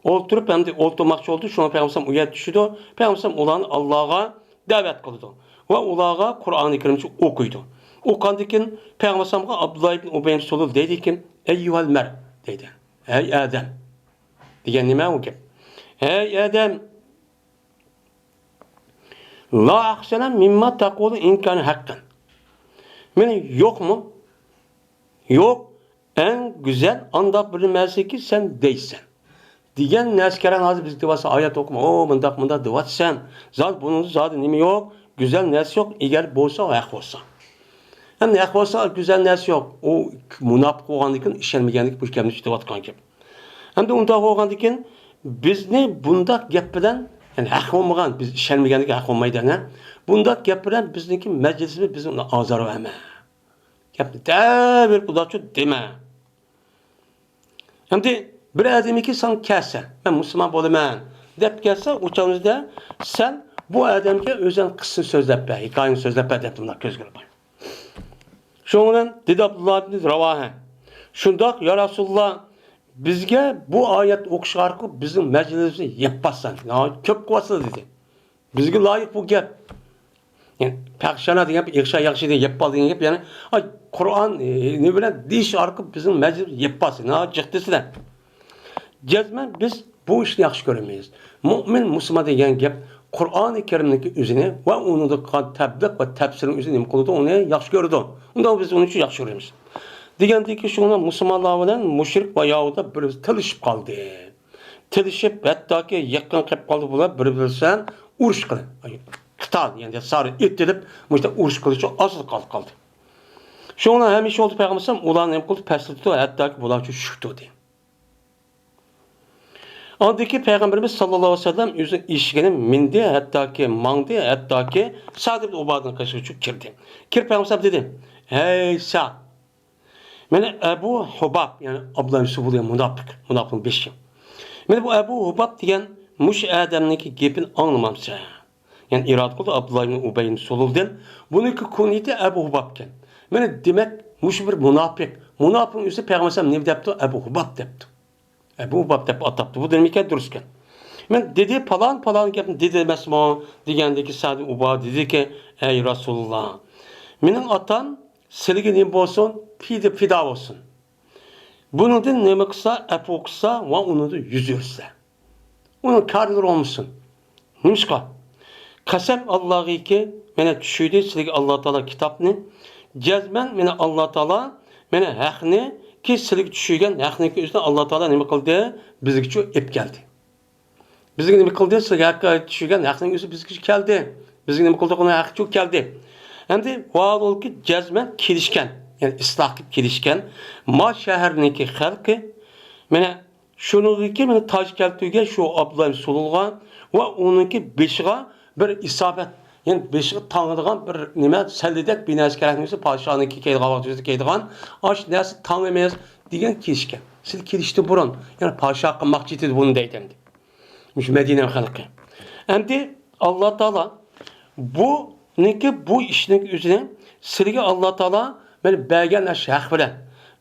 ئولتۇرۇپ ئەمدى ئولتۇرماقچى بولدى، شۇڭا پەيغەمبەر ئۇ يەردە چۈشىدۇ. پەيغەمبەر ئۇلارنى ئاللاغا دەۋەت قىلىدۇ ۋە ئۇلارغا قۇرئانى كەرىمچە ئوقۇيدۇ. ئوقۇغاندىكىن پەيغەمبەر ئەلەيھىسسالامغا ئابدۇللا ئىبن ئۇبەي ئىبن سۇلۇل دەيدىكىن، ئەييۇھەل مەر دەيدۇ. ھەي ئادەم دېگەن نېمە ئۇ گەپ؟ ھەي ئادەم، لا ئەخشەنە مىمما تەقۇلۇ ئىن كانە ھەققەن. مېنى يوقمۇ؟ يوق، ئەڭ گۈزەل ئانداق بىر نەرسىكى سەن دەيسەن دېگەن نەرسە كەرەڭ. ھازىر بىز دېۋاتسا ئايەت ئوقۇما، ئو مۇنداق مۇنداق دېۋاتىسەن. زادى بۇنىڭدا زادى نېمە يوق؟ گۈزەل نەرسە يوق، ئەگەر بولسا ھەق بولسا. ھەم ھەق بولسا گۈزەل نەرسە يوق. ئۇ مۇناپىق بولغاندىكىن، ئىشەنمىگەندىكىن بۇ گەپنى دەۋاتقان گەپ. ئەمدى ئۇنداق بولغاندىكىن بىزنى بۇنداق گەپ بىلەن يەنى ھەق بولمىغان، بىز ئىشەنمىگەندىكىن ھەق بولمايدۇ، ئەنە. بۇنداق گەپ بىلەن بىزنىڭكى مەجلىسىمىز، بىزنى ئازار بەرمە. گەپنى دەۋېرىپ ئۇنداقچۇ دېمە. ئەمدى بىر ئادەمكى ساڭا كەلسە، مەن مۇسۇلمان بولىمەن دەپ كەلسە، ئۇ چاغدا سەن بۇ ئادەمگە ئۆزۈڭ قىسسىنى سۆزلەپ بەر، ھېكايەڭنى سۆزلەپ بەر دەپ مۇنداق كۆزگە ئىلماي. شۇنىڭ بىلەن دېدى ئابدۇللا ئىبن رەۋاھە، شۇنداق، يا رەسۇلاللا، بىزگە بۇ ئايەت ئوقۇش ئارقىلىق بىزنىڭ مەجلىسىمىزنى يەپ بارسەن، ناھايىتى كۆپ قىلىۋاتىسىلەر دېدى. بىزگە لايىق بۇ گەپ. يەنى پەخشانە دېگەن گەپ، ياخشى ياخشى دېگەن گەپ بار دېگەن گەپ، يەنى، ئاي، قۇرئان، ئى، نېمە بىلەن دېيىش ئارقىلىق بىزنىڭ مەجلىس يەپ بارسا، ناھايىتى جىق دېسىلە. جەزمەن بىز بۇ ئىشنى ياخشى كۆرمەيمىز. مۆمىن، مۇسۇلمان دېگەن گەپ قۇرئانى كەرىمنىڭكى ئۆزىنى ۋە ئۇنىڭدا قىلغان تەبلىغ ۋە تەپسىرنىڭ ئۆزىنى نېمە قىلىدۇ، ئۇنى ياخشى كۆرىدۇ. ئۇنداق بىز ئۇنى شۇ ياخشى كۆرىمىز. دېگەندىكى شۇڭا مۇسۇلمانلار بىلەن مۇشرىك ۋە يەھۇدىيلار بىر تىلىشىپ قالدى. تىلىشىپ، ھەتتاكى يېقىن قېلىپ قالدى، بۇلار بىر-بىرسى بىلەن ئۇرۇش قىلىپ، قىتال، يەنى سارى ئېتىلىپ، مۇشۇنداق ئۇرۇش قىلىشى ئاز قالىپ قالدى. شۇڭا ھەمىشە ئولتۇرۇپ پەيغەمبەر ئۇلارنى نېمە قىلدى؟ پەسلىتىدۇ، ھەتتاكى بۇلارچە چۈشۈپ تۇردى. ئاندىن كېيىن پەيغەمبىرىمىز ساللاللاھۇ ئەلەيھى ۋەسەللەم ئۆزىنىڭ ئېشىكىنى مىندى، ھەتتاكى ماڭدى، ھەتتاكى سەئد ئىبن ئۇبادىنىڭ قېشىغىچە كىردى. كىرىپ پەيغەمبەر دېدى، ھەي سەئد، مانا ئەبۇ ھۇباب، يەنى ئابدۇللا ئىبن سۇبۇل دېگەن مۇناپىق، مۇناپىقنىڭ بېشى. مانا بۇ ئەبۇ ھۇباب دېگەن مۇشۇ ئادەمنىڭكى گېپىنى ئاڭلىمامسەن؟ يەنى ئىرادە قىلدى ئابدۇللا ئىبن ئۇبەي ئىبن سۇلۇلدىن. بۇنىڭكى كۇنيىتى ئەبۇ ھۇبابكەن. مانا دېمەك، مۇشۇ بىر مۇناپىق. مۇناپىقنىڭ ئۆزى پەيغەمبەر ئەلەيھىسسالام نېمە دەپتۇ؟ ئەبۇ ھۇباب دەپتۇ. ئەبۇ ھۇباب دەپ ئاتاپتۇ. بۇ نېمىكەن؟ دۇرۇسكەن. مانا دېدى، پالان، پالان گەپنى دېدى ئەمەسمۇ؟ دېگەندىكى سەئد ئۇبادە دېدىكى، ئەي رەسۇلۇللا، مېنىڭ ئاتام سىلىگە نېمە بولسۇن؟ پىدا، پىدا بولسۇن. بۇنىڭدىن نېمە قىلسا، ئەپۇ قىلسا ۋە ئۇنىڭدىن يۈز ئۆرۈسە. ئۇنىڭ كارلىرى بولمىسۇن. نېمىشقا؟ قەسەم ئاللاغىكى، مانا چۈشۈردى سىلىگە ئاللا تائالا كىتابنى. جەزمەن مانا ئاللا تائالا مانا ھەقنىكى، سىلىگە چۈشۈرگەن ھەقنىڭكى ئۆزىنى ئاللا تائالا نېمە قىلدى؟ بىزگىچە ئېلىپ كەلدى. بىزگە نېمە قىلدى؟ سىلىگە ھەققە چۈشۈرگەن ھەقنىڭ ئۆزى بىزگىچە كەلدى. بىزگە نېمە قىلدى؟ ئۇنىڭ ھەققىچە كەلدى. ئەمدى ۋاھالۇلكى جەزمەن كېلىشكەن، يەنى ئىسلاھ قىلىپ كېلىشكەن ما شەھەرنىڭكى خەلقى، مانا شۇنىڭدىكى مانا تاج كەلتۈرگەن شۇ ئابدۇللا سۇلۇلغا ۋە ئۇنىڭكى بېشىغا بىر ئىسابەت، يەنى بېشىغا تاڭىدىغان بىر نېمە، سەللىدەك بىر نەرسە كېرەك، نېمىسى پادىشاھنىڭكى كىيىدىغان ۋاقتىدا كىيىدىغان، ئاشۇ نەرسە تاڭىمىز دېگەن كېلىشكەن. سىلى كېلىشتىن بۇرۇن، يەنى پادىشاھ قىلماقچى ئىدى بۇنى دەيدۇ ئەمدى. مۇشۇ مەدىنە خەلقى. ئەمدى ئاللا تائالا بۇنىڭكى، بۇ ئىشنىڭ ئۆزىنى سىلىگە ئاللا تائالا مانا بەرگەن ئاشۇ ھەق بىلەن،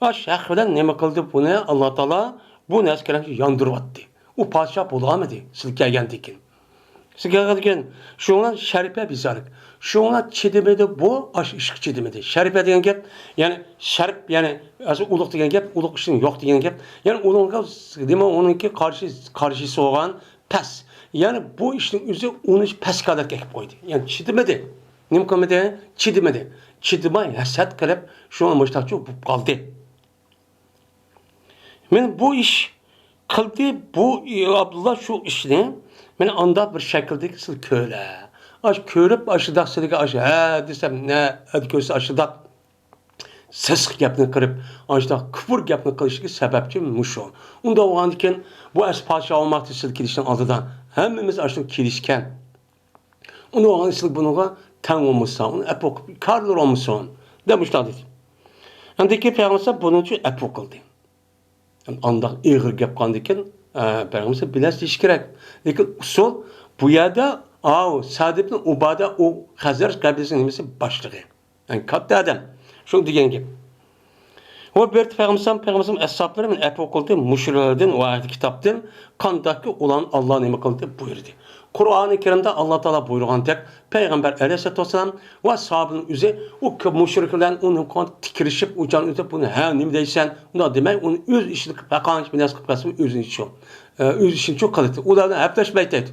ئاشۇ ھەق بىلەن نېمە قىلدى بۇنى؟ ئاللا تائالا بۇ نەرسە كېرەك ياندۇرۇۋەتتى. ئۇ پادىشاھ بولالمىدى سىلى كەلگەندىن كېيىن. سىلى كەلگەندىن كېيىن شۇڭا شەرىپە بىزارلىق. شۇڭا چىدىمىدى بۇ، ئاشۇ ئىشقا چىدىمىدى. شەرىپە دېگەن گەپ، يەنى شەرپ، يەنى ئەسلى ئۇلۇق دېگەن گەپ، ئۇلۇق ئىشنىڭ يوق دېگەن گەپ. يەنى ئۇنىڭغا نېمە، ئۇنىڭكى قارشى، قارشىسى بولغان پەس. يەنى بۇ ئىشنىڭ ئۆزى ئۇنى پەس ھالەتكە ئەكىپ قويدى. يەنى چىدىمىدى. نېمە قىلمىدى؟ چىدىمىدى. چىدىماي ھەسەت قىلىپ، شۇڭا مۇشتاقچۇ بولۇپ قالدى. مانا بۇ ئىش قىلدى، بۇ ئابدۇللا شۇ ئىشنى. مانا ئانداق بىر شەكىلدىكى سىلى كۆرە. ئاش كۆرۈپ، ئاشۇنداق سىلىگە ئاش ھە دېسەم، نە، ئەدە كۆرسە ئاشۇنداق سېسىق گەپنى قىلىپ، ئاشۇنداق كۇپۇر گەپنى قىلىشىگە سەۋەبچى مۇشۇ. ئۇنداق بولغاندىكىن، بۇ ئەس پادىشاھ بولماقتا سىلى كېلىشنىڭ ئالدىدا ھەممىمىز ئاشۇنداق كېلىشكەن. ئۇنى ئالغان ئىشلىك بۇنىڭغا تەڭ بولمىسا، ئۇنى ئەپ ئوقۇپ كارلىرى بولمىسۇن، دەپ مۇشۇنداق دېدى. ئاندىن كېيىن پەيغەمبەر بۇنىڭ ئۈچۈن ئەپۇ قىلدى. ئانداق ئېغىر گەپ قىلغاندىكىن، ئە، پەيغەمبەر بىلەس دېيىش كېرەك. لېكىن ئۇسۇل بۇ يەردە، ئاۋۇ سەئد ئىبن ئۇبادە، ئۇ خەزرەج قەبىلىسىنىڭ نېمىسى، باشلىقى. يەنى كاتتا ئادەم. شۇ دېگەن گەپ. ۋە بىر پەيغەمبەر، پەيغەمبەر ئەسھابلىرى مېنى ئەپۇ قىلدى، مۇشرىكلاردىن ۋە ئەھلى كىتابتىن، قانداقكى ئۇلارنى ئاللا نېمە قىلدى، بۇيرۇدى. قۇرئانى كەرىمدە ئاللا تائالا بۇيرۇغاندەك، پەيغەمبەر ئەلەيھىسسالاتۇ ۋەسسالام ۋە ساھابىنىڭ ئۆزى ئۇ كۆپ مۇشرىك بىلەن ئۇنى تىكىرىشىپ، ئۇ جان ئۆتۈپ، بۇنى، ھە، نېمە دەيسەن، ئۇنداق دېمەي، ئۇنى ئۆز ئىشىدا پەقەنچ بىر نەرسە قىلىپ قالسىمۇ، ئۆزىنى ئىشى، ئۆز ئىشىنى چۇ قىلىدۇ. ئۇلار بىلەن ھەپىلەشمەيتتى.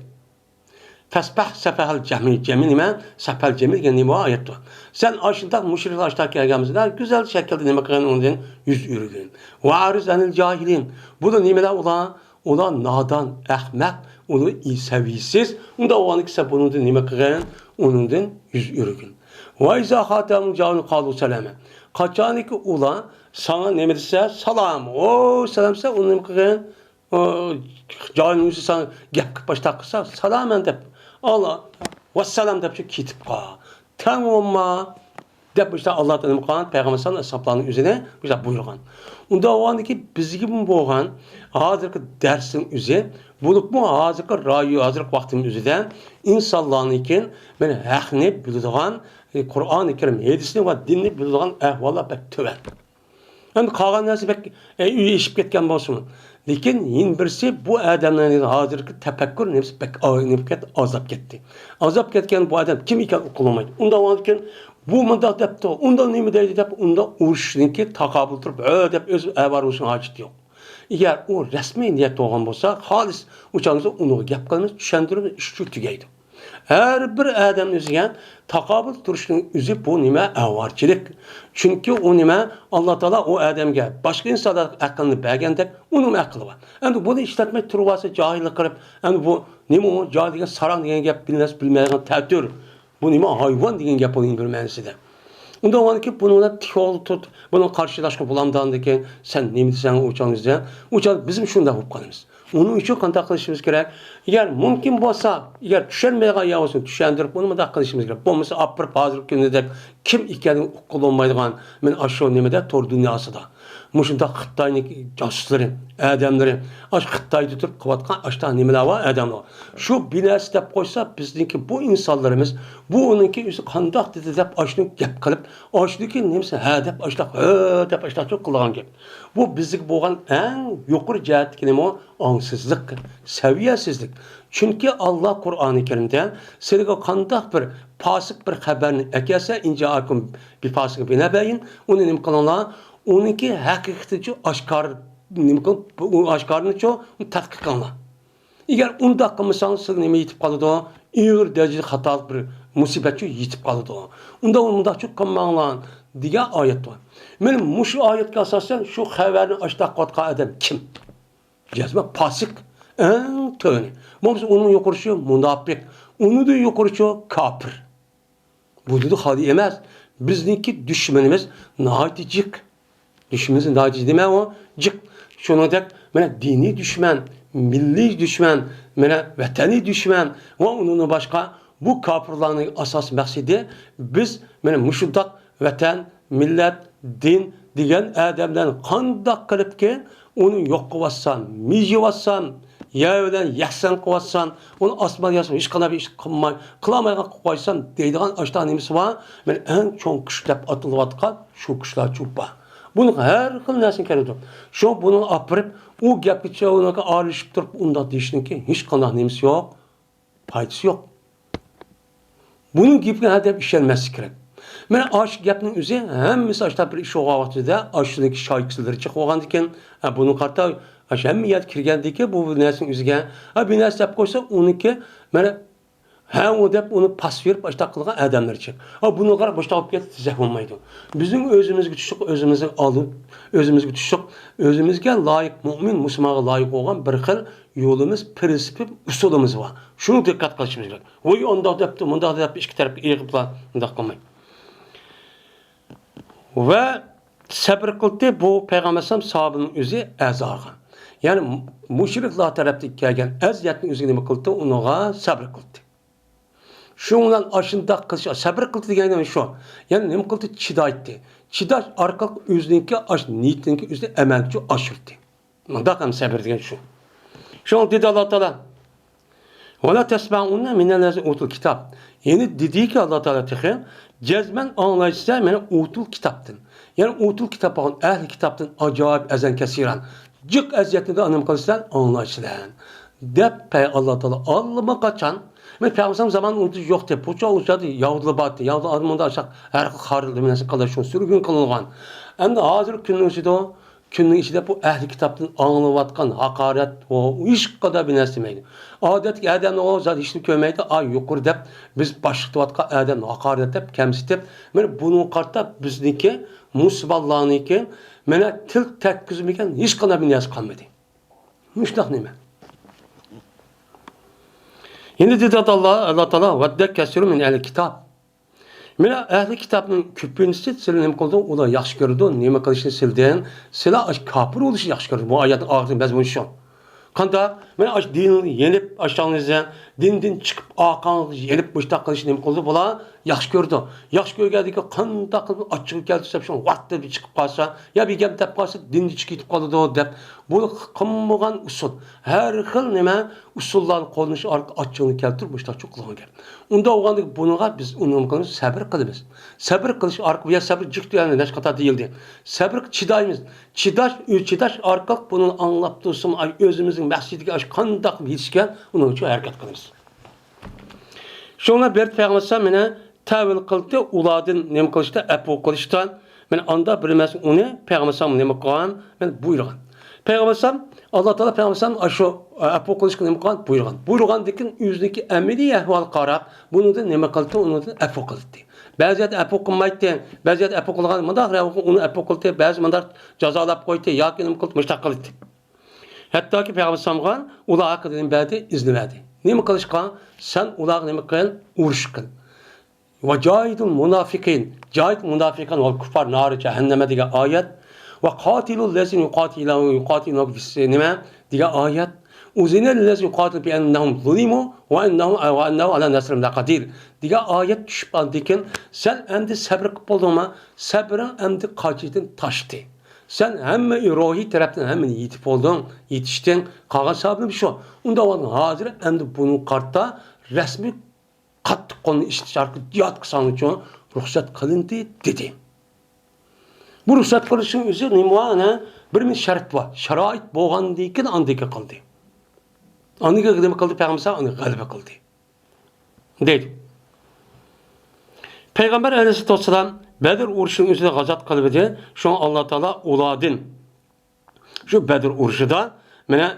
فەسپەھ سەفەھەل جەھمى. جەھمى نېمە؟ سەفەھەل جەھمى دېگەن نېمە ئايەتتۇر. سەن ئاشۇنداق مۇشرىكلار ئاشتا كەلگەن بولسا، گۈزەل شەكىلدە نېمە قىلغىن، ئۇنىڭدىن يۈز ئۆرۈگىن. ۋە ئەئرىز ئەنىل جاھىلىن. بۇلار نېمىلەر ئۇلار؟ ئۇلار نادان، ئەخمەق، ئۇلار سەۋىيىسىز. ئۇنداق بولغاندىكىن سەن بۇنىڭدىن نېمە قىلغىن؟ ئۇنىڭدىن يۈز ئۆرۈگىن. ۋە ئىزا خاتەبەھۇمۇل جاھىلۇنە قالۇ سەلامە. قاچانكى ئۇلار ساڭا نېمە دېسە، سالام، ئو سالام دېسە، ئۇنى نېمە قىلغىن؟ ئۇ جاھىلنىڭ ئۆزى ساڭا گەپ قىلىپ باشلاپ قىلسا، سالامەن دەپ، ئاللا، ۋەسسالام دەپ شۇ كېتىپ قال. تەڭ بولما دەپ، مۇشۇنداق ئاللا تائالا نېمە قىلغان؟ پەيغەمبەر ساللاللاھۇ ئەلەيھى ۋەسەللەم ئەسھابلارنىڭ ئۆزىنى مۇشۇنداق بولغاندىكىن، بىزگىمۇ بولغان ھازىرقى دەرسنىڭ ئۆزى، بولۇپمۇ ھازىرقى رايو، ھازىرقى ۋاقتىمىز ئۆزىدە ئىنسانلارنىڭكى مانا ھەقنى بىلىدىغان، قۇرئانى كەرىم، ھەدىسنى ۋە دىننى بىلىدىغان ئەھۋاللار بەك تۆۋەن. ئەمدى قالغان نەرسە بەك، ئە، ئۆيى ئېشىپ كەتكەن بولسىمۇ. لېكىن يەنە بىرسى، بۇ ئادەمنىڭ ھازىرقى تەپەككۇر نېمىسى بەك ئا-، نېمە كەت-، ئازلاپ كەتتى. ئازلاپ كەتكەن بۇ ئادەم كىم ئىكەنلىكى ئۇقۇلمايدۇ. ئۇنداق بولغاندىكىن، بۇ مۇنداق دەپتۇ، ئۇنداق نېمە دەيدۇ دەپ، ئۇنداق ئۇرۇشنىڭكى تاقابىل تۇرۇپ، ھە دەپ ئۆز ئاۋارە بولۇشنىڭ ھاجىتى يوق. ئەگەر ئۇ رەسمىي نىيەتتە بولغان بولسا، خالىس ئۇ چاغدا ئۇنىڭغا گەپ قىلىمىز، چۈشەندۈرىمىز، ئىش شۇ تۈگەيدۇ. ھەر بىر ئادەم ئۆزىگە تاقابىل تۇرۇشنىڭ ئۆزى بۇ نېمە؟ ئاۋارىچىلىك. چۈنكى ئۇ نېمە؟ ئاللا تائالا ئۇ ئادەمگە باشقا ئىنسانلارغا ئەقىلنى بەرگەندەك ئۇنىڭمۇ ئەقلى بار. ئەمدى بۇنى ئىشلەتمەي تۇرۇۋالسا جاھىللىق قىلىپ، ئەمدى بۇ نېمە ئۇ؟ جاھىل دېگەن ساراڭ دېگەن گەپ، بىلمەس، بىلمەيدىغان تەتۈر. بۇ نېمە؟ ھايۋان دېگەن گەپ ئۇنىڭ بىر مەنىسىدە. ئۇنداق بولغاندىكىن بۇنىڭ بىلەن تىك يولدا تۇت، بۇنىڭغا قارشىلاشقا بولامدۇ ئاندىكىن؟ سەن نېمە دېسەڭ ئۇ چاغدا، ئۇ چاغدا بىزمۇ شۇنداق بولۇپ قالىمىز. ئۇنىڭ ئۈچۈن قانداق قىلىشىمىز كېرەك؟ ئەگەر مۇمكىن بولسا، ئەگەر چۈشەنمەيدىغان يەر بولسا چۈشەندۈرۈپ، ئۇنى مۇنداق قىلىشىمىز كېرەك. بولمىسا ئاپىرىپ ھازىرقى كۈندىدەك كىم ئىكەنلىكى ئۇققىلى بولمايدىغان، مانا ئاشۇ نېمىدە، تور دۇنياسىدا مۇشۇنداق خىتاينىڭ جاسۇسلىرى، ئادەملىرى، ئاشۇ خىتايدا تۇرۇپ قىلىۋاتقان ئاشۇنداق نېمىلەر بار ئادەملەر. شۇ بىنەرسە دەپ قويسا، بىزنىڭكى بۇ ئىنسانلىرىمىز، بۇ ئۇنىڭكى ئۆزى قانداق دېدى دەپ ئاشۇنى گەپ قىلىپ، ئاشۇنىڭكى نېمىسى ھە دەپ ئاشۇنداق، ھە دەپ ئاشۇنداق قىلىدىغان گەپ. بۇ بىزگە بولغان ئەڭ يۇقىرى جەھەتتىكى نېمە؟ ئاڭسىزلىق، سەۋىيەسىزلىك. چۈنكى ئاللا قۇرئانى كەرىمدە سىلەرگە قانداق بىر پاسىق بىر خەۋەرنى ئەكەلسە، «إن جاءكم بفاسق بنبإ»، ئۇنى نېمە قىلىڭلار؟ ئۇنىڭكى ھەقىقىتىنىچۇ ئاشكارا، نېمە قىلىڭ، ئۇ ئاشكارىنىچۇ تەتقىق قىلىڭلار. ئەگەر ئۇنداق قىلمىساڭ، سىلەرگە نېمە يېتىپ قالىدۇ؟ ئېغىر دەرىجىدە خاتالىق بىر مۇسىبەتچۇ يېتىپ قالىدۇ. ئۇنداق، ئۇنداقچۇ قىلماڭلار دېگەن ئايەت بار. مانا مۇشۇ ئايەتكە ئاساسەن شۇ خەۋەرنى ئاشۇنداق قىلىۋاتقان ئادەم كىم؟ جەزمەن پاسىق، ئەڭ تۆۋىنى. بولمىسا ئۇنىڭ يۇقىرىسى مۇناپىق، ئۇنىڭدىن يۇقىرىسى كاپىر. بۇ دېدى خالىي ئەمەس. بىزنىڭكى دۈشمىنىمىز ناھايىتى جىق. دۈشمىنىمىز ناھايىتى جىق دېمە ئۇ جىق. شۇنىڭدەك مانا دىنىي دۈشمەن، مىللىي دۈشمەن، مانا ۋەتەنىي دۈشمەن ۋە ئۇنىڭدىن باشقا بۇ كاپىرلارنىڭ ئاساسىي مەقسىتى بىز مانا مۇشۇنداق ۋەتەن، مىللەت، دىن دېگەن ئادەملەرنى قانداق قىلىپكى ئۇنى يوق قىلىۋاتسام، مىجىۋاتسام، يەر بىلەن يەكسان قىلىۋاتسام، ئۇنى ئاسمان ياسام، ھېچقانداق بىر ئىش قىلماي، قىلالمايدىغان قىلىپ قويسام دەيدىغان ئاشۇنداق نېمىسى بار. مانا ئەڭ چوڭ كۈچ دەپ ئاتىلىۋاتقان شۇ كۈچلەر چوپا. بۇنىڭغا ھەر خىل نەرسە كېلىدۇ. شۇ بۇنىڭغا ئاپىرىپ، ئۇ گەپكىچە ئۇنىڭغا ئارىلىشىپ تۇرۇپ ئۇنداق دېيىشنىڭكى ھېچقانداق نېمىسى يوق. پايدىسى يوق. بۇنىڭ گېپىگە ھە دەپ ئىشەنمەسلىك كېرەك. مانا ئاشۇ گەپنىڭ ئۆزى ھەممىسى ئاشۇنداق بىر ئىش بولغان ۋاقتىدا ئاشۇنىڭكى شايكىسىلىرى چىقىپ بولغاندىكىن، ھە، بۇنىڭغا قارىتا ئاشۇ ھەممە يەردە كىرگەندىكىن بۇ نەرسىنىڭ ئۆزىگە، ھە، بىر نەرسە دەپ قويسا ئۇنىڭكى، مانا، ھە، ئۇ دەپ ئۇنى پاس بېرىپ ئاشۇنداق قىلغان ئادەملەر چىق. ھە، بۇنىڭغا قاراپ مۇشۇنداق بولۇپ كەتتى دېسەك بولمايدۇ. بىزنىڭ ئۆزىمىزگە تۇشلۇق، ئۆزىمىزنى ئالىپ، ئۆزىمىزگە تۇشلۇق، ئۆزىمىزگە لايىق، مۇئمىن مۇسۇلمانغا لايىق بولغان بىر خىل يولىمىز، پىرىنسىپىمىز، ئۇسۇلىمىز بار. شۇنى دىققەت قىلىشىمىز كېرەك. ۋوي ئۇنداق دەپتۇ، مۇنداق دەپ ئىككى تەرەپكە ئېغىپلا ئۇنداق قىلماي. ۋە سەبر قىلدى، بۇ پەيغەمبەر ئەلەيھىسسالام ساھابىنىڭ ئۆزى ئەزارغا. يەنى مۇشرىكلار تەرەپتىن كەلگەن ئەزىيەتنىڭ ئۆزىگە نېمە قىلدى؟ ئۇنىڭغا سەبر قىلدى. شۇنىڭ بىلەن ئاشۇنداق قىلىش، سەبر قىلدى دېگەن شۇ. يەنى نېمە قىلدى؟ چىدايتتى. چىداش ئارقىلىق ئۆزىنىڭكى ئاش نىيىتىنىڭكى ئۆزىنى ئەمەلگە ئاشۇردى. مۇنداق ھەم سەبر دېگەن شۇ. شۇڭا دېدى ئاللا تائالا، «ولا تسمعن من الذين أوتوا الكتاب.» يەنى دېدىكى ئاللا تائالا تېخى، جەزمەن ئاڭلايسىلەر مانا ئۇتۇل كىتابتىن. يەنى ئۇتۇل كىتاب بولغان ئەھلى كىتابتىن ئاجايىپ ئەزەن كەسىرەن. جىق ئەزىيەتنى ئانىم قىلىسىلەر، ئاڭلايسىلەر. دەپ پەي ئاللا تائالا ئاللىماقاچان، مانا پەيغەمبەر زامانىدا ئۇنتۇش يوق دەپ، بۇ چاغ ئۇ چاغدا ياھۇدىيلار بارتى. ياھۇدىيلار ئالماندا ئاشاق ھەر خىل خارلىق بىلەن قىلدى، شۇ سۈرگۈن قىلىنغان. ئەمدى ھازىرقى كۈننىڭ ئىچىدە كۈننىڭ ئىچىدە بۇ ئەھلى كىتابتىن ئاڭلىنىۋاتقان ھاقارەت، ئۇ ھېچقانداق بىر نەرسە دېمەيدۇ. ئادەتتىكى ئادەمنى ئۇ زادى ھېچنېمە كۆرمەيدۇ، ئا يۇقىرى دەپ، بىز باشلىق دەۋاتقان ئادەمنى ھاقارەت دەپ، كەمسىتىپ، مانا بۇنىڭغا قارىتا بىزنىڭكى مۇسۇلمانلارنىڭكى مانا تىل تەگكۈزمىگەن ھېچقانداق بىر نەرسە قالمىدى. مۇشۇنداق نېمە؟ يەنە دېدى ئاللا، ئاللا تائالا، «ود كثير من أهل الكتاب.» مانا ئەھلى كىتابنىڭ كۆپىنچىسى سىلەرنى نېمە قىلىدۇ؟ ئۇلار ياخشى كۆرىدۇ. نېمە قىلىشنى سىلەردىن؟ سىلەر ئاشۇ كاپىر بولۇشنى ياخشى كۆرىدۇ. بۇ ئايەتنىڭ ئاخىرىدىكى مەزمۇنى شۇ. قانداق؟ مانا ئاشۇ دىنىڭنى يېنىپ، ئاشۇ دىندىن چىقىپ، ئارقاڭغا يېنىپ، مۇشۇنداق قىلىشنى نېمە قىلىدۇ بۇلار؟ ياخشى كۆرىدۇ. ياخشى كۆرگەندىكىن قانداق قىلىپ ئاچچىقىنى كەلتۈرسە، شۇ ۋارت دەپ چىقىپ قالسا، يا بىگەم دەپ قالسا، دىندىن چىقىپ كېتىپ قالىدۇ دەپ، بۇ قىلمىغان ئۇسۇل. ھەر خىل نېمە ئۇسۇللارنى قوللىنىش ئارقىلىق ئاچچىقىنى كەلتۈرۈپ، مۇشۇنداق قىلغان گەپ. ئۇنداق بولغاندىكىن بۇنىڭغا بىز ئۇنىڭ قىلىمىز، سەبرى قىلىمىز. سەبرى قىلىش ئارقىلىق، يا سەبرى جىق دېگەن نەچچە قاتا دېيىلدى. سەبرى چىدايمىز. چىداش، چىداش ئارقىلىق بۇنى ئاڭلاپ تۇرسىمۇ، ئاي، ئۆزىمىزنىڭ مەقسىتىگە ئاشۇ قانداق يېتىشكە، ئۇنىڭ ئۈچۈن ھەرىكەت قىلىمىز. شۇڭا بىر پەيغەمبەر مېنى تەۋىل قىلدى، ئۇلاردىن نېمە قىلىشتا، ئەپۇ قىلىشتا. مەن ئاندا بىلمەس ئۇنى پەيغەمبەر نېمە قىلغان؟ مەن بۇيرۇغان. پەيغەمبەر ئاللا تائالا پەيغەمبەر ئاشۇ ئەپۇ قىلىشقا نېمە قىلغان؟ بۇيرۇغان. بۇيرۇغاندىن كېيىن ئۆزىنىڭكى ئەمەلىي ئەھۋالىغا قاراپ، بۇنىڭدىن نېمە قىلدى؟ ئۇنىڭدىن ئەپۇ قىلدى. بەزى يەردە ئەپۇ قىلمايتتى، بەزى يەردە ئەپۇ قىلغان، مۇنداق رەۋىقى ئۇنى ئەپۇ قىلدى، بەزى مۇنداق جازالاپ قويدى ياكى نېمە قىلدى، مۇشۇنداق قىلدى. ھەتتاكى پەيغەمبەر ئۇلار ھەققىدە نېمە بەردى؟ ئىزنى بەردى. نېمە قىلىشقا؟ سەن ئۇلارغا نېمە قىل؟ ئۇرۇش قىل. ۋە جاھىدۇل مۇنافىقىن، جاھىد مۇنافىقان ۋە كۇففار نارى جەھەننەمە دېگەن ئايەت. ۋە قاتىلۇل لەزىنە يۇقاتىلۇ-، يۇقاتىلۇنەكۇم فىس-، نېمە دېگەن ئايەت. ئۇزىنە لىللەزىنە يۇقاتىلۇنە بىئەننەھۇم زۇلىمۇ ۋە ئەننەھۇم، ۋە ئەننەھۇ ئەلا نەسرىھىم لەقەدىر دېگەن ئايەت چۈشۈپ ئاندىن كېيىن، سەن ئەمدى سەبرى قىلىپ بولدۇڭما؟ سەبرىڭ ئەمدى قاچىدىن تاشتى. سەن ھەممە روھىي تەرەپتىن ھەممىنى يېتىپ بولدۇڭ، يېتىشتىڭ. قالغان سەۋەبىم شۇ. ئۇنداق بولغاندا ھازىر ئەمدى بۇنىڭغا قارىتا رەسمىي قاتتىق قولنى ئىشلىتىش ئارقىلىق جىھاد قىلساڭلار ئۈچۈن رۇخسەت قىلىندى، دېدى. بۇ رۇخسەت قىلىشنىڭ ئۆزى نېمە بار؟ ئەنە بىر مىنۇت شەرت بار. شارائىت بولغاندىن كېيىن ئاندىن كېيىن قىلدى. ئاندىن كېيىن نېمە قىلدى؟ پەيغەمبەر ئاندىن غەلىبە قىلدى. دەيدۇ. پەيغەمبەر ئەلەيھىسسالاتۇ ۋەسسالام بەدر ئۇرۇشىنىڭ ئۆزىدە غازات قىلىۋىدى. شۇڭا ئاللا تائالا ئۇلاردىن شۇ بەدر ئۇرۇشىدا مانا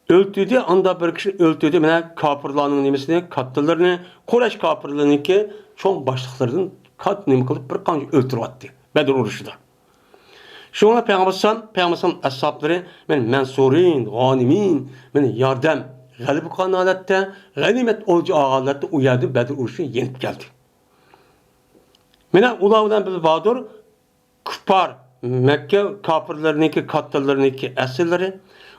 ئۆلتۈردى، ئاندا بىر كىشىنى ئۆلتۈردى. مانا كاپىرلارنىڭ نېمىسىنى، كاتتىلىرىنى، قۇرەيش كاپىرلىرىنىڭكى چوڭ باشلىقلىرىدىن كاتتا نېمە قىلىپ بىر قانچە ئۆلتۈرۈۋەتتى بەدر ئۇرۇشىدا. شۇڭا پەيغەمبەر ئەلەيھىسسالام، پەيغەمبەر ئەلەيھىسسالام ئەسھابلىرى، مەن مەنسۇرىن، غانىمىن، مەن ياردەم، غەلىبە قىلغان ھالەتتە، غەنىيمەت ئولجا ئالغان ھالەتتە ئۇ يەردىن بەدر ئۇرۇشىنى يېنىپ كەلدى. مانا ئۇلار بىلەن بىللە باردۇر، كۇپپار، مەككە كاپىرلىرىنىڭكى كاتتىلىرىنىڭكى ئەسىرلىرى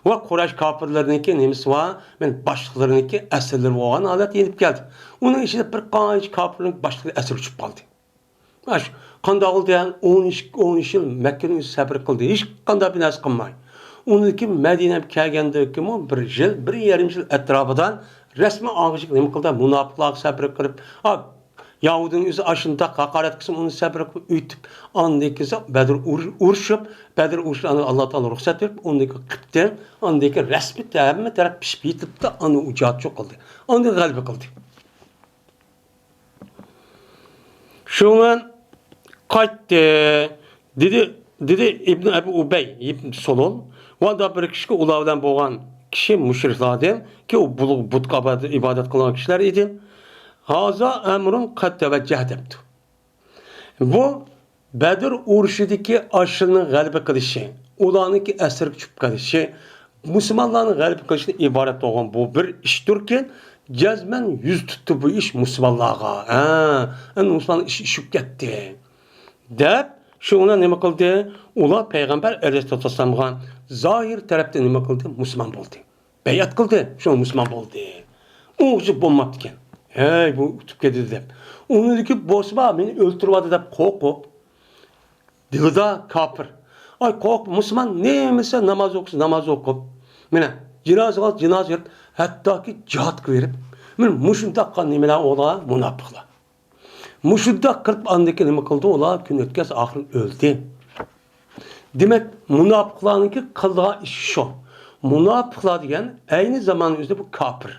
ۋە قۇرەيش كاپىرلىرىنىڭكى نېمىسى بار؟ مانا باشلىقلىرىنىڭكى ئەسىرلىرى بولغان ھالەتتە يېنىپ كەلدى. ئۇنىڭ ئىچىدە بىر قانچە كاپىرنىڭ باشلىقى ئەسىر چۈشۈپ قالدى. ئاشۇ قانداق بولدى؟ يەنى ئون ئىككى، ئون ئۈچ يىل مەككىنىڭ ئۆزى سەبرى قىلدى، ھېچقانداق بىر نەرسە قىلماي. ئۇنىڭدىن كېيىن مەدىنەگە كەلگەندىن كېيىنمۇ بىر يىل، بىر يېرىم يىل ئەتراپىدا رەسمىي ئاغىشىغا نېمە قىلدى؟ مۇناپىقلارغا سەبرى قىلىپ، ئا، يەھۇدىينىڭ ئۆزى ئاشۇنداق ھاقارەت قىلسىمۇ ئۇنى سەبرى قىلىپ ئۆتۈپ، ئاندىن كېيىن بەدر ئۇرۇش-، ئۇرۇشۇپ، بەدر ئۇرۇشىغا ئاللا تائالا رۇخسەت بېرىپ، ئۇندىن كېيىن قىپتىن، ئاندىن كېيىن رەسمىي ھەممە تەرەپ پىشىپ يېتىپتۇ، ئاندىن ئۇ جىھاد شۇ قىلدى. ئاندىن غەلىبە قىلدى. شۇڭا قايتتى. دېدى، دېدى ئىبن ئەبۇ ئۇبەي ئىبن سۇلۇل. ۋە بىر كىشىگە ئۇلار بىلەن بولغان كىشى مۇشرىكلاردىن، كى ئۇ بۇلۇغ بۇتقا ئىبادەت قىلغان كىشىلەر ئىدى. ھازا ئەمرۇن قەد تەۋەججەھ دەپتۇ. بۇ بەدر ئۇرۇشىدىكى ئاشۇلارنىڭ غەلىبە قىلىشى، ئۇلارنىڭكى ئەسىرگە چۈشۈپ قېلىشى، مۇسۇلمانلارنىڭ غەلىبە قىلىشىدىن ئىبارەت بولغان بۇ بىر ئىشتۇركى، جەزمەن يۈز تۇتتى بۇ ئىش مۇسۇلمانلارغا. ھە، ئەمدى مۇسۇلمانلار ئىشى ئىشىپ كەتتى، دەپ، شۇڭا نېمە قىلدى؟ ئۇلار پەيغەمبەر ئەلەيھىسسالاتۇ ۋەسسالامغا زاھىر تەرەپتىن نېمە قىلدى؟ مۇسۇلمان بولدى. بەيئەت قىلدى، شۇڭا مۇسۇلمان بولدى. ئۇ بولماپتىكەن. ھەي، بۇ ئۇتۇپ كەتتى دەپ. ئۇنىڭدىكى بولسىمۇ مېنى ئۆلتۈرۈۋاتىدۇ دەپ قورقۇپ، دىلىدا كاپىر. ئاي، قورقۇپ، مۇسۇلمان نېمە دېسە ناماز ئوقۇسا، ناماز ئوقۇپ، مانا، جىنازىغا جىنازا يېرىپ، ھەتتاكى جىھادقا بېرىپ، مانا مۇشۇنداق نېمىلەر ئۇلار مۇناپىقلار. مۇشۇنداق قىلىپ، ئاندىكى نېمە قىلدى؟ ئۇلار كۈن ئۆتكەچ ئاخىرى ئۆلدى. دېمەك، مۇناپىقلارنىڭكى قىلىدىغان ئىشى شۇ. مۇناپىقلار دېگەن ئەينى زامان ئۆزىدە بۇ كاپىر.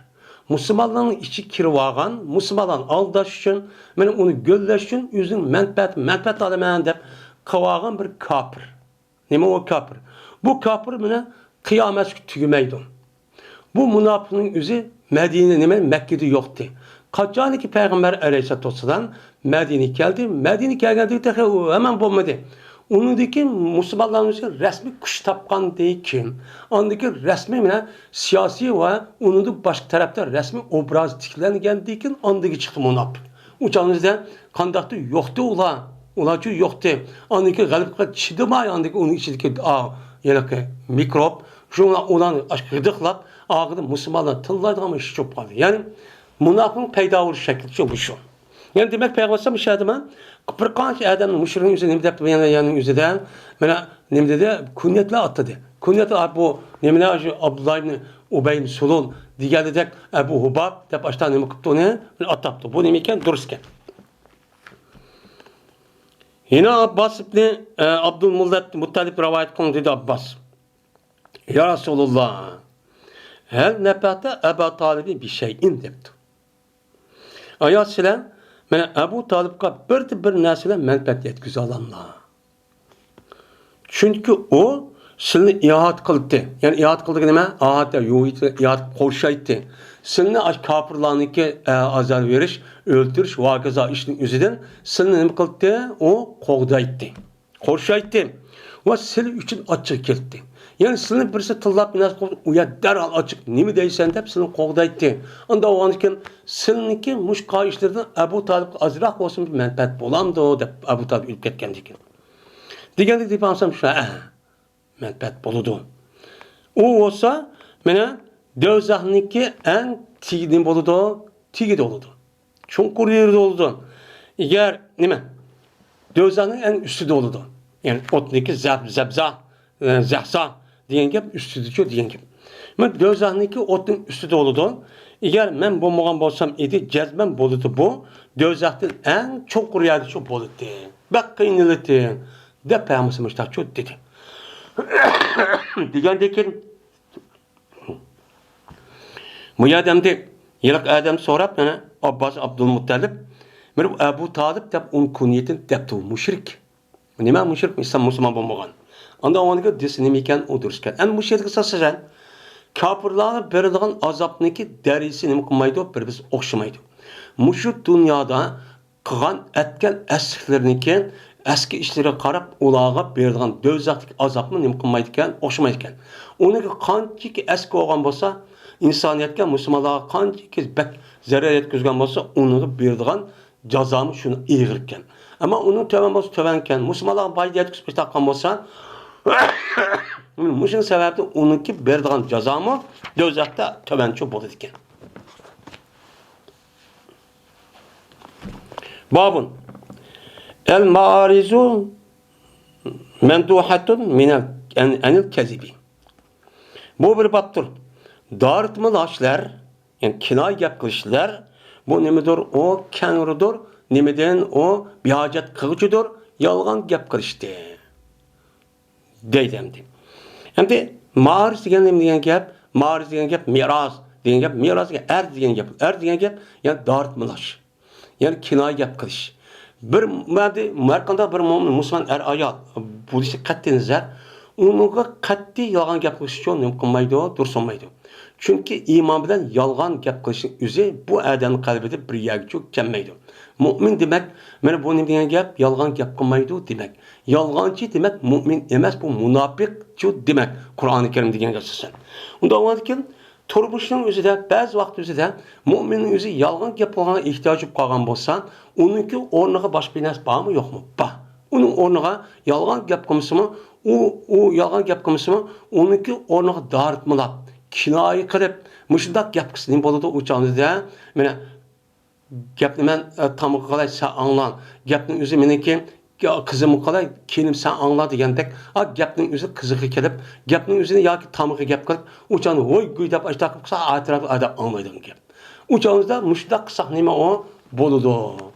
مۇسۇلمانلارنىڭ ئىچىگە كىرىۋالغان، مۇسۇلمانلارنى ئالداش ئۈچۈن، مانا ئۇنى گۆللەش ئۈچۈن ئۆزىنىڭ مەنپەئەتى، مەنپەئەت ئالىمەن دەپ قىلىۋالغان بىر كاپىر. نېمە ئۇ كاپىر؟ بۇ كاپىر مانا قىيامەتكىچە تۈگىمەيدۇ. بۇ مۇناپىقنىڭ ئۆزى مەدىنە، نېمە، مەككىدە يوقتى. قاچانكى پەيغەمبەر ئەلەيھىسسالاتۇ ۋەسسالام مەدىنىگە كەلدى، مەدىنىگە كەلگەندىكى تېخى ئۇ ھامان بولمىدى. ئۇنىڭدىن كېيىن مۇسۇلمانلارنىڭ ئۆزى رەسمىي كۈچ تاپقاندىن كېيىن، ئاندىن كېيىن رەسمىي مانا سىياسىي ۋە ئۇنىڭدىن باشقا تەرەپتە رەسمىي ئوبراز تىكلەنگەندىن كېيىن ئاندىن كېيىن چىقتى مۇناپىق. ئۇ چاغنىڭ ئۆزىدە قانداقتۇر يوقتى ئۇلار. ئۇلارچۇ يوقتى. ئاندىن كېيىن غەلىبە قىلىپ چىدىماي، ئاندىن كېيىن ئۇنىڭ ئىچىدىكى، ئا، ھېلىقى مىكروب، شۇڭا ئۇلارنى ئاشۇ غىدىقلاپ، ئاخىرىدا مۇسۇلمانلار تىللايدىغان ئىش چۈشۈپ قالدى. يەنى مۇناپىقنىڭ پەيدا بولۇش شەكلى شۇ، بۇ شۇ. يەنى دېمەك، پەيغەمبەر ئەلەيھىسسالام شۇ يەردە مانا بىر قانچە ئادەمنى مۇشرىكنىڭ ئۆزى نېمە دەپتۇ، يەنە يەنى ئۆزىدە، مانا نېمە دېدى؟ كۈنيەتلەر ئاتلىدى. كۈنيەتلەر، بۇ نېمىلەر، شۇ ئابدۇللا ئىبن ئۇبەي ئىبن سۇلۇل دېگەندەك، ئەبۇ ھۇباب دەپ ئاشتا نېمە قىپتۇ ئۇنى؟ ئاتاپتۇ. بۇ نېمە ئىكەن؟ دۇرۇس ئىكەن. يەنە ئابباس ئىبنى، ئە، ئابدۇل مۇتتەلىب رىۋايەت قىلىڭ، دېدى ئابباس. يا رەسۇلۇللا، ھەل نەپەتە ئەبا تالىبى بىشەيئىن دەپتۇ. ئايا سىلەر مانا ئەبۇ تالىپقا بىردە بىر نەرسە بىلەن مەنپەئەت يەتكۈزەلەملا؟ چۈنكى ئۇ سىلىنى ئىئانە قىلدى. يەنى ئىئانە قىلدى دېگىنى نېمە؟ ئىئانە، يۇ-، ئىئانە قورشايتتى. سىلىنى ئاشۇ كاپىرلارنىڭكى، ئە، ئازار بېرىش، ئۆلتۈرۈش ۋە ھاكازا ئىشنىڭ ئۆزىدىن سىلىنى نېمە قىلدى؟ ئۇ قوغدايتتى. قورشايتتى ۋە سىلى ئۈچۈن ئاچچىقى كەلتى. يەنى سىلىنى بىرسى تىللاپ نەرسە قىلىپ، ئۇ يەر دەرھال ئاچچىق، نېمە دەيسەن دەپ سىلىنى قوغدايتتى. ئۇنداق بولغاندىكىن سىلىنىڭكى مۇشۇ قىلغان ئىشلىرىدىن ئەبۇ تالىپقا ئازراق بولسىمۇ مەنپەئەت بولامدۇ دەپ، ئەبۇ تالىپ ئۆلۈپ كەتكەندىكىن. دېگەندەك دەپ ئاڭلىسام شۇ، ھە، مەنپەئەت بولىدۇ. ئۇ بولسا مانا دوزاخنىڭكى ئەڭ تېگى نېمە بولىدۇ؟ تېگىدە بولىدۇ. چوڭقۇر يېرىدە بولىدۇ. ئەگەر نېمە؟ دوزاخنىڭ ئەڭ ئۈستىدە بولىدۇ. يەنى ئوتنىڭكى زەپ-، زەبزا، ئە، زەھزا دېگەن گەپ ئۈستىدىچۇ دېگەن گەپ. مەن دوزاخنىڭكى ئوتنىڭ ئۈستىدە بولىدۇ. ئەگەر مەن بولمىغان بولسام ئىدى، جەزمەن بولىدۇ بۇ. دوزاختىن ئەڭ چوڭقۇر يەردىچۇ بولىدۇ. بەك قىينىلىدۇ دەپ پەيغەمبەر مۇشۇنداقچۇ دېدى. دېگەندىن كېيىن بۇ يەردە ئەمدى ھېلىقى ئادەم سوراپ، يەنە ئابباس ئابدۇلمۇتتەلىپ، بىر ئەبۇ تالىپ دەپ ئۇنىڭ كۇنيىتىنى دەپتۇ، مۇشرىك. نېمە مۇشرىك؟ ئىسلام، مۇسۇلمان بولمىغان. ئاندىن ئۇنىڭغا دېسە نېمە ئىكەن، ئۇ دۇرۇس ئىكەن. ئەمدى مۇشۇ يەرگە سالسىغان، كاپىرلارغا بېرىدىغان ئازابنىڭكى دەرىجىسى نېمە قىلمايدۇ، بىر بىرسى ئوخشىمايدۇ. مۇشۇ دۇنيادا قىلغان ئەتكەن ئەسكىلىرىنىكى، ئەسكى ئىشلىرىغا قاراپ ئۇلارغا بېرىدىغان دوزاختىكى ئازابمۇ نېمە قىلمايدىكەن، ئوخشىمايدىكەن. ئۇنىڭكى قانچىكى ئەسكى بولغان بولسا، ئىنسانىيەتكە، مۇسۇلمانلارغا قانچىكى بەك زەرەر يەتكۈزگەن بولسا، ئۇنىڭغا بېرىدىغان جازامۇ شۇنىڭ ئېغىركەن. ئەمما ئۇنىڭ تۆۋەن بولسا تۆۋەنكەن، مۇسۇلمانلارغا پايدا يەتكۈزۈپ كېتىۋاتقان بولسا، مۇشۇنىڭ سەۋەبىدىن ئۇنىڭكى بېرىدىغان جازامۇ دوزاختا تۆۋەنچۇ بولىدىكەن. بابۇن. ئەل مائارىزۇ مەمدۇھەتۇن مىنەل، ئەن-، ئەنىل كەزىبى. بۇ بىر بابتۇر. دارتمىلاشلار، يەنى كىنايە گەپ قىلىشلار، بۇ نېمىدۇر؟ ئۇ كەڭرىدۇر. نېمىدىن؟ ئۇ بىھاجەت قىلغۇچىدۇر. يالغان گەپ قىلىشتى. دەيدۇ ئەمدى. ئەمدى مائارىز دېگەن نېمە دېگەن گەپ؟ مائارىز دېگەن گەپ مىراز دېگەن گەپ، مىراز دېگەن ئەر دېگەن گەپ، ئەر دېگەن گەپ يەنى دارتمىلاش، يەنى كىنايە گەپ قىلىش. بىر مەدى ھەر قانداق بىر مۆمىن، مۇسۇلمان ئەر ئايال، بولۇشى قەتئىي نەزەر، ئۇنىڭغا قەتئىي يالغان گەپ قىلىش ئۈچۈن نېمە قىلمايدۇ، دۇرۇس بولمايدۇ. چۈنكى ئىمان بىلەن يالغان گەپ قىلىشنىڭ ئۆزى بۇ ئادەمنىڭ قەلبىدە بىر يەرگىچۇ كەلمەيدۇ. مۆمىن دېمەك، مانا بۇ نېمە دېگەن گەپ؟ يالغان گەپ قىلمايدۇ دېمەك. يالغانچى دېمەك مۆمىن ئەمەس، بۇ مۇناپىقچۇ دېمەك. قۇرئانى كەرىم دېگەنگە ئاساسەن. ئۇنداق بولغاندىكىن، تۇرمۇشنىڭ ئۆزىدە، بەزى ۋاقىت ئۆزىدە مۆمىننىڭ ئۆزى يالغان گەپ قىلغانغا ئېھتىياجى بولۇپ قالغان بولسا، ئۇنىڭكى ئورنىغا باشقا بىر نەرسە بارمۇ، يوقمۇ؟ بار. ئۇنىڭ ئورنىغا يالغان گەپ قىلمىسىمۇ، ئۇ، ئۇ يالغان گەپ قىلمىسىمۇ، ئۇنىڭكى ئورنىغا دارتمىلاپ، كىنايە قىلىپ، مۇشۇنداق گەپ قىلسا نېمە بولىدۇ؟ ئۇ چاغدا مانا گەپنى مەن، ئە، تامغا قىلاي، سەن ئاڭلا. گەپنىڭ ئۆزى مېنىڭكى، يا، قىزىمغا قىلاي، كېلىنىم سەن ئاڭلا دېگەندەك، ئا، گەپنىڭ ئۆزى قىزىقى كېلىپ، گەپنىڭ ئۆزىنى ياكى تامغا گەپ قىلىپ، ئۇ چاغدا ھوي گۇي دەپ ئاشتاق قىلىپ قىلسا، ئەتراپتا ئادەم ئاڭلايدىغان گەپ. ئۇ چاغدا مۇشۇنداق قىلساق نېمە ئۇ بولىدۇ؟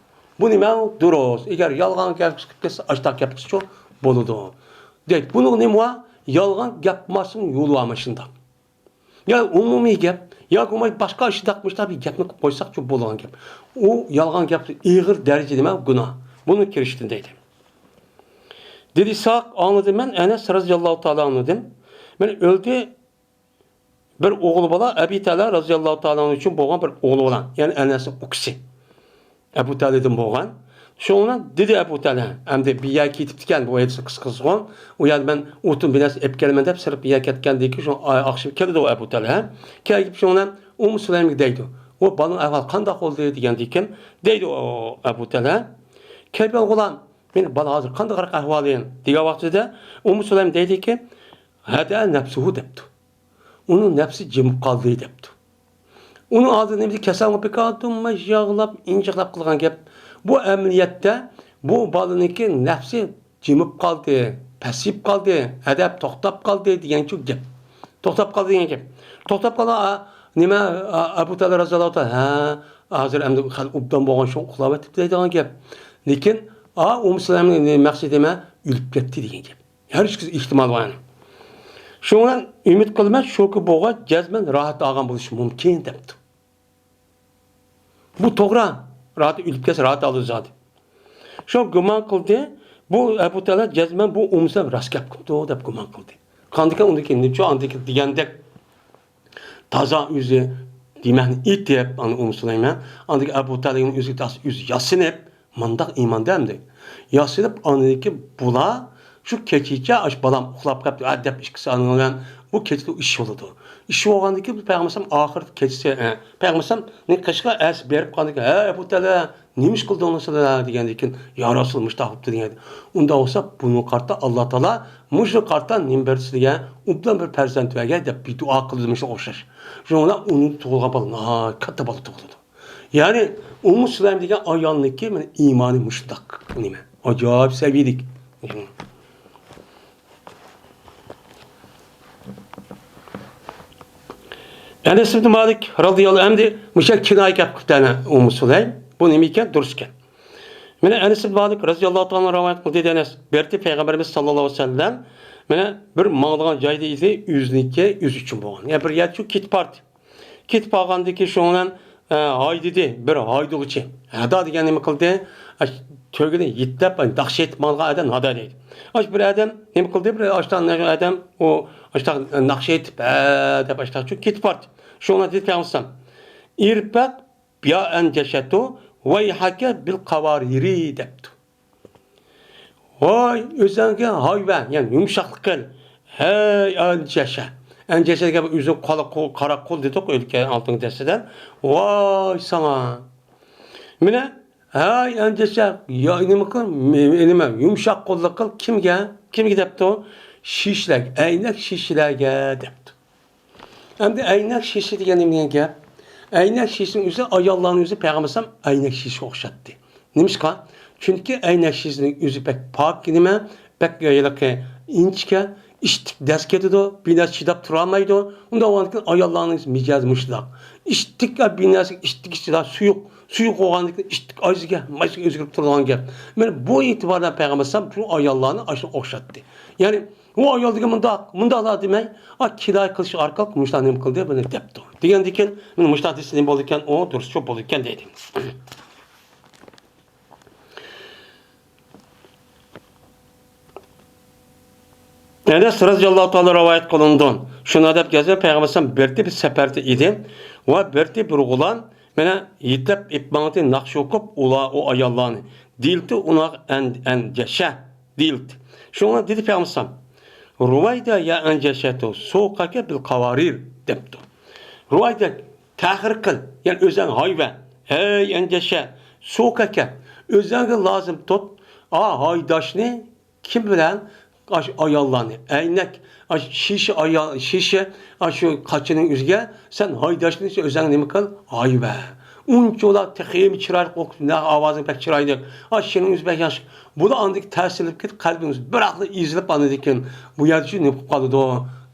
بۇ نېمە ئۇ دۇرۇس؟ ئەگەر يالغان گەپ قىلىپ كەتسە، ئاشتاق گەپ قىلسىچۇ بولىدۇ. دەيدۇ، بۇنىڭ نېمە بار؟ يالغان گەپ قىلماسنىڭ يولى بارمۇ شۇنداق؟ يا ئومۇمىي گەپ، ياكى بولماي باشقا ئىشتاق مۇشتاق بىر گەپنى قىلىپ قويساقچۇ بولىدىغان گەپ. ئۇ يالغان گەپ ئېغىر دەرىجىدە نېمە؟ گۇناھ. بۇنى كىرىشتىن دەيدۇ. دېدى ئىسھاق، ئاڭلىدىم مەن ئەنەس رەزىياللاھۇ تائالا ئەنھۇدىن. مەن ئۆلدى بىر ئوغۇل بالا، ئەبى تەلھە رەزىياللاھۇ تائالا ئەنھۇ ئۈچۈن بولغان بىر ئوغۇل بالا، يەنى ئەنەسنىڭ ئۇكىسى. ئەبۇ تەلھەدىن بولغان. شۇنىڭ بىلەن دېدى ئەبۇ تەلھە، ئەمدى بىر يەرگە كېتىپتىكەن، بۇ ھەدىسنىڭ قىسقىسىغۇ، ئۇ يەردە مەن ئوتۇن بىر نەرسە ئېلىپ كېلىمەن دەپ سىرت بىر يەرگە كەتكەندىن كېيىن، شۇ ئاخشىمى كېلىدۇ ئەبۇ تەلھە. كېلىپ شۇنىڭ بىلەن ئۇممۇ سۇلەيمگە دەيدۇ، ۋە بالىنىڭ ئەھۋالى قانداق بولدى دېگەندىن كېيىن، دەيدۇ ئەبۇ تەلھە، كەيپەل غۇلام، مېنىڭ بالا ھازىر قانداقراق ئەھۋالى دېگەن ۋاقتىدا، ئۇممۇ سۇلەيم دەيدىكى، ھەدە نەپسۇھۇ دەپتۇ. ئۇنىڭ نەپسى جىمىپ قالدى دەپتۇ. ئۇنىڭ ئالدىدا نېمىدە كېسەلگە بىكار تۇرماي يىغلاپ، ئىنجىقلاپ قىلغان گەپ. بۇ ئەمەلىيەتتە بۇ بالىنىڭكى نەپسى جىمىپ قالدى، پەسىيىپ قالدى، ئەدەپ توختاپ قالدى دېگەنچۇ گەپ. توختاپ قالدى دېگەن گەپ. توختاپ قالغان، ئا، نېمە، ئا، ئەبۇ تەلھە رەزىياللاھۇ تائالا، ھە، ھازىر ئەمدى خەلق ئوبدان بولغان شۇ ئۇخلاۋېتىپتۇ دەيدىغان گەپ. لېكىن، ئا، ئۇممۇ سۇلەيمنىڭ مەقسىتى نېمە؟ ئۆلۈپ كەتتى دېگەن گەپ. ھەر ئىككىسى ئېھتىمال بار يەنى. شۇنىڭ بىلەن ئۈمىد قىلىمەن، شۇكى بۇغا جەزمەن راھەت ئالغان بولۇشى مۇمكىن دەپتۇ. بۇ توغرا. راھەت ئۆلۈپ كەتسە راھەت ئالىدۇ زادى. شۇ گۇمان قىلدى. بۇ ئەبۇ تەلھە جەزمەن بۇ ئۇممۇ سۇلەيمەن راست گەپ قىپتۇ دەپ گۇمان قىلدى. قاندىكىن ئۇندىن كېيىن نېمىچۇ ئاندىن كېيىن دېگەندەك تازا ئۆزى دېمەكنى ئېيتىپ، ئاندىن ئۇممۇ سۇلەيمەن، ئاندىن كېيىن ئەبۇ تەلھەنىڭ ئۆزى تازا ئۆزى ياسىنىپ، مانداق ئىمان دەمدى. ياسىنىپ ئاندىن كېيىن بۇلار شۇ كېچىچە ئاشۇ بالام ئۇخلاپ قاپتۇ، ھە، دەپ ئىككىسى ئاندىن بۇ كېچىدە ئىش بولىدۇ. ئىش بولغاندىن كېيىن پەيغەمبەر ئاخىرقى كېچىسى، ئە، پەيغەمبەر نېمە قىلىشقا ئەس بېرىپ قالدىكەن، ھە، ئەبۇ تەلھە، نېمە ئىش قىلدىڭلار سىلەر دېگەندىن كېيىن، يا رەسۇل، مۇشتاق بوپتۇ دېگەن. ئۇنداق بولسا بۇنىڭغا قارىتا ئاللا تائالا مۇشۇ قارىتا نېمە بەردى سىلەرگە، ئوبدان بىر پەرزەنت بەرگەي دەپ بىدۇئا قىلىدۇ مۇشۇ ئوخشاش. شۇنىڭ بىلەن ئۇنىڭ تۇغۇلغان بالا ناھايىتى كاتتا بالا تۇغۇلىدۇ. يەنى ئۇممۇ سۇلەيم دېگەن ئايالنىڭكى مانا ئىمانى مۇشۇنداق نېمە، ئاجايىپ سەۋىيىلىك. ئەنەس ئىبن مالىك رازىياللاھۇ ئەنھۇ مۇشۇ كىنايە گەپ قىپتۇ ئەنە ئۇممۇ سۇلەيم. بۇ نېمە ئىكەن؟ دۇرۇس ئىكەن. مانا ئەنەس ئىبن مالىك رازىياللاھۇ تائالا رىۋايەت قىلدى دېدى ئەنەس. بىر قېتى پەيغەمبىرىمىز ساللاللاھۇ ئەلەيھى ۋەسەللەم مانا بىر ماڭىدىغان جايدا ئىدى، ئۆزىنىڭكى ئۆزى ئۈچۈن بولغان. يەنى بىر يەرگە كېتىپ باردى. كېتىپ قالغاندىن كېيىن شۇنىڭ بىلەن، ئە، ھايدىدى، بىر ھايدىغۇچى. ھەدا دېگەن نېمە قىلدى؟ ئاش-، تۆگىنى يېتىلەپ، ناخشا ئېيتىپ ماڭىدىغان ئادەم ھەدا دەيدۇ. ئاش بىر ئادەم نېمە قىلدى؟ بىر ئاشتا ئادەم ئۇ ئاشتا ناخشا ئېيتىپ، ھە دەپ ئاشتا چۈشۈپ كېتىپ باردى. شۇڭا دېدى پەيغەمبەر: «ئىرفەق يا ئەنجەشەتۇ، ۋەيھەكە بىل قاۋارىرى» دەپتۇ. ۋاي، ئۆزۈڭگە ھايۋە، يەنى يۇمشاقلىق قىل. ھەي، ئەنجەشە. ئەنجەشە دېگەن ئۆزى قارا قۇل، قارا قۇل دېدۇق ئۆلكە ئالتۇن دەستىدە. ۋاي ساڭا. مانا، ھەي، ئەنجەشە، يا، نېمە قىل، مې-، نېمە، يۇمشاق قوللۇق قىل. كىمگە؟ كىمگە دەپتۇ؟ شىشىلەرگە، ئەينەك شىشىلەرگە دەپتۇ. ئەمدى ئەينەك شىشە دېگەن نېمە دېگەن گەپ؟ ئەينەك شىشىنىڭ ئۆزى، ئاياللارنىڭ ئۆزى پەيغەمبەر ئەلەيھىسسالام ئەينەك شىشىگە ئوخشاتتى. نېمىشقا؟ چۈنكى ئەينەك شىشىنىڭ ئۆزى بەك پاك نېمە، بەك ھېلىقى ئىنچىكە، ئىشتىك دەز كېتىدۇ، بىر نەرسە چىداپ تۇرالمايدۇ. ئۇنداق بولغاندىكىن ئاياللارنىڭ مىجەزى مۇشۇنداق. ئىشتىك، بىر نەرسىگە ئىشتىك ئىچىدە سۇيۇق، سۇيۇق بولغاندىكىن ئىشتىك ئايزىگە، مايسىغا ئۆزگىرىپ تۇرىدىغان گەپ. مانا بۇ ئېتىبار بىلەن پەيغەمبەر ئەلەيھىسسالام شۇ ئاياللارنى ئاشۇنىڭغا ئوخشاتتى. يەنى ئۇ ئايال دېگەن مۇنداق، مۇنداقلا دېمەي، ئا، كىنايە قىلىش ئارقىلىق مۇشۇنداق نېمە قىلدى، بۇنى دەپتۇ. دېگەندىكىن، مانا مۇشۇنداق دېسە نېمە بولىدىكەن، ئۇ دۇرۇس چوپ بولىدىكەن دەيدۇ. ئەنەس رازىياللاھۇ تائالا رىۋايەت قىلىنىدۇ. شۇنداق دەپ يازغان، پەيغەمبەر ئەلەيھىسسالام بىر بىر سەپەردە ئىدى ۋە بىر بىر غۇلام مانا يېتىلەپ ئېلىپ ماڭدى، ناخشا ئوقۇپ، ئۇلار ئۇ ئاياللارنى. دېيىلدى ئۇنىڭغا ئەن-، ئەنجەشە دېيىلدى. شۇڭا دېدى پەيغەمبەر ئەلەيھىسسالام: «رۇۋەيدە يا ئەنجەشەتۇ سوقەكە بىل قاۋارىر» دەپتۇ. رۇۋەيدە، تەخىر قىل، يەنى ئۆزۈڭ ھايۋە. ھەي ئەنجەشە، سوقەكە، ئۆزۈڭگە لازىم تۇت، ئا، ھايداشنى. كىم بىلەن؟ ئاشۇ ئاياللارنى، ئەينەك، ئاشۇ شىشە ئايال، شىشە، ئاشۇ قاچىنىڭ ئۆزىگە سەن ھايداشنى ئۆزۈڭ نېمە قىل؟ ھايۋە. ئۇنچىۋالا تېخىمۇ چىرايلىق ئوقۇپ، نە ئاۋازىڭ بەك چىرايلىق. ئاشۇ شېئىرىڭ ئۆزى بەك ياخشى. بۇلار ئاندىن كېيىن تەسىرلىنىپ كېتىپ، قەلبىڭىز بىراقلا ئېزىلىپ، ئاندىن كېيىن بۇ يەردە شۇ نېمە قىلىپ قالىدۇ؟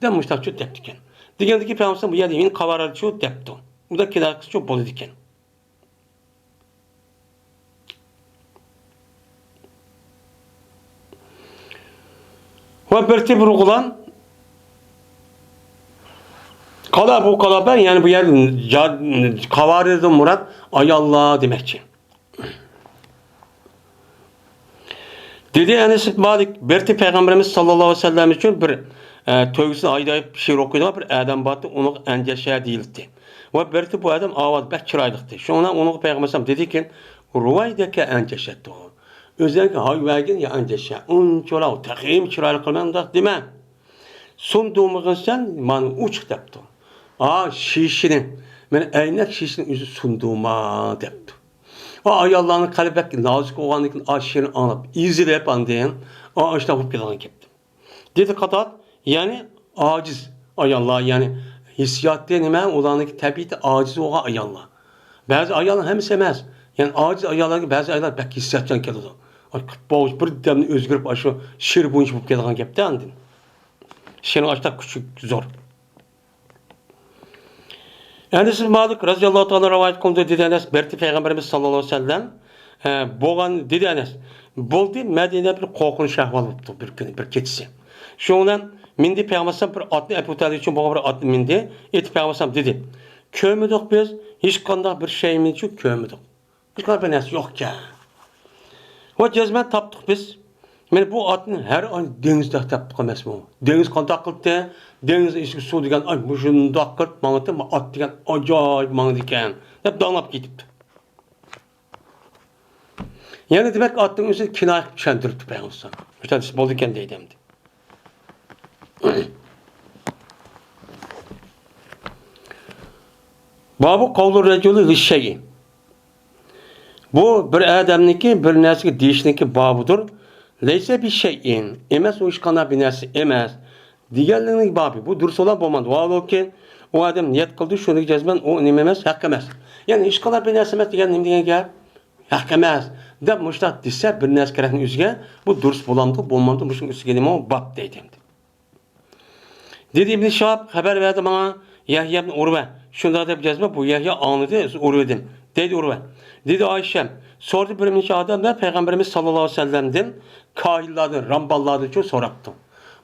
دەپ مۇشتاق چۆت دەپتىكەن. دېگەندىكىن پەيغەمبەر بۇ يەردە يەنە قاۋارىرچۇ دەپتۇ. بۇ دا كىنايە قىلىشچۇ بولىدىكەن. ۋە بىر تېپىر ئوغلان قالا بۇ قالا بەر، يەنى بۇ يەر جا-، قاۋارىدىن مۇراد ئاياللار دېمەكچى. دېدى ئەنەس ئىبن مالىك، بىر تېپىر پەيغەمبىرىمىز ساللاللاھۇ ئەلەيھى ۋەسەللەم ئۈچۈن بىر، ئە، تۆگىسىنى ھايداپ شېئىر ئوقۇيدىغان بىر ئادەم بارتى، ئۇنىڭغا ئەنجەشە دېيىلتى. ۋە بىرتى بۇ ئادەم ئاۋازى بەك چىرايلىقتى. شۇڭا ئۇنىڭغا پەيغەمبەر ئەلەيھىسسالام دېدىكى، رۇۋەيدەكە ئەنجەشەتتۇ. ئۆزۈڭگە ھايۋەگىن يا ئەنجەشە. ئۇنچىۋالا تېخىمۇ چىرايلىق قىلىمەن ئۇنداق دېمە. سۇندۇمىغىن سەن، مانا ئوچۇق دەپتۇ. ئا، شىشىنى، مانا ئەينەك شىشىنى ئۆزى سۇندۇما دەپتۇ. ئا، ئاياللارنىڭ قەلبى بەك نازۇك بولغاندىكىن، ئا، شېئىرنى ئاڭلاپ، ئېزىلىپ ئاندىن، ئا، ئاشۇنداق بولۇپ كېتىدىغان گەپتۇ. دېدى قاتات، يەنى ئاجىز ئاياللار، يەنى ھېسسىياتى نېمە؟ ئۇلارنىڭكى تەبىئىتى ئاجىز بولغان ئاياللار. بەزى ئاياللار، ھەممىسى ئەمەس. يەنى ئاجىز ئاياللارغا بەزى ئاياللار بەك ھېسسىياتچان كېلىدۇ. ئاي، بىردەمدە ئۆزگىرىپ، ئاشۇ شىر بويۇنچە بولۇپ كېلىدىغان گەپتە ئاندىن. شىرنىڭ ئاشتاق كۈچى زور. ئەنەس ئىبن مالىك رەزىياللاھۇ تائالا رىۋايەت قىلدى، دېدى ئەنەس، بەردى پەيغەمبىرىمىز ساللاللاھۇ ئەلەيھى ۋەسەللەم، ئە، بولغان، دېدى ئەنەس، بولدى، مەدىنىدە بىر قورقۇنچ ئەھۋال بوپتۇ بىر كۈنى، بىر كېچىسى. شۇنىڭ بىلەن مىندى پەيغەمبەر ئەلەيھىسسالام بىر ئاتنى، ئەبۇ تەلھە ئۈچۈن بولغان بىر ئاتنى مىندى، ئېتىپ پەيغەمبەر ئەلەيھىسسالام دېدى، كۆرمىدۇق بىز، ھېچقانداق بىر شەيئىمىزچۇ كۆرمىدۇق. ھېچقانداق بىر نەرسە يوقكەن. ۋە جەزمەن تاپتۇق بىز. مانا بۇ ئاتنى ھەر ئاي دېڭىزدا تاپتۇق ئەمەسمۇ؟ دېڭىز قانداق قىلدى؟ دېڭىز ئىچىدىكى سۇ دېگەن، ئاي، مۇشۇنداق قىلىپ ماڭىدۇ، ئات دېگەن ئاجايىپ ماڭىدىكەن، دەپ داڭلاپ كېتىپتۇ. يەنى دېمەك، ئاتنىڭ ئۆزى كىنايە قىلىپ چۈشەندۈرۈپتۇ پەيغەمبەر. مۇشۇنداق بولىدىكەن دەيدۇ ئەمدى. بابۇ قەۋلۇر رەجۇلى لىششەيئى. بۇ بىر ئادەمنىڭكى بىر نەرسىگە دېيىشنىڭكى بابىدۇر. لەيسە بىشەيئىن، ئەمەس، ئۇ ھېچقانداق بىر نەرسە ئەمەس دېگەنلىكنىڭ بابى. بۇ دۇرۇس بولغان بولمامدۇ؟ ۋاھالۇكى، ئۇ ئادەم نىيەت قىلدى، شۇنىڭغا جەزمەن ئۇ نېمە ئەمەس، ھەق ئەمەس. يەنى ھېچقانداق بىر نەرسە ئەمەس دېگەن نېمە دېگەن گەپ؟ ھەق ئەمەس دەپ مۇشۇنداق دېسە، بىر نەرسە كېرەكنىڭ ئۆزىگە، بۇ دۇرۇس بولامدۇ، بولمامدۇ، مۇشۇنىڭ ئۈستىگە نېمە باب دەيدۇ ئەمدى. دېدى ئىبن شىھاب، خەۋەر بەردى ماڭا يەھيا ئىبن ئۇرۋە. شۇنداق دەپ جەزمە، بۇ يەھيا ئاڭلىدى، ئۇرۋىدىن. دەيدۇ ئۇرۋە. دېدى ئائىشەم، سورىدى بىر نەچچە ئادەملەر پەيغەمبىرىمىز ساللاللاھۇ ئەلەيھى ۋەسەللەمدىن، كاھىنلاردىن، رامباللاردىنچۇ سوراپتۇ.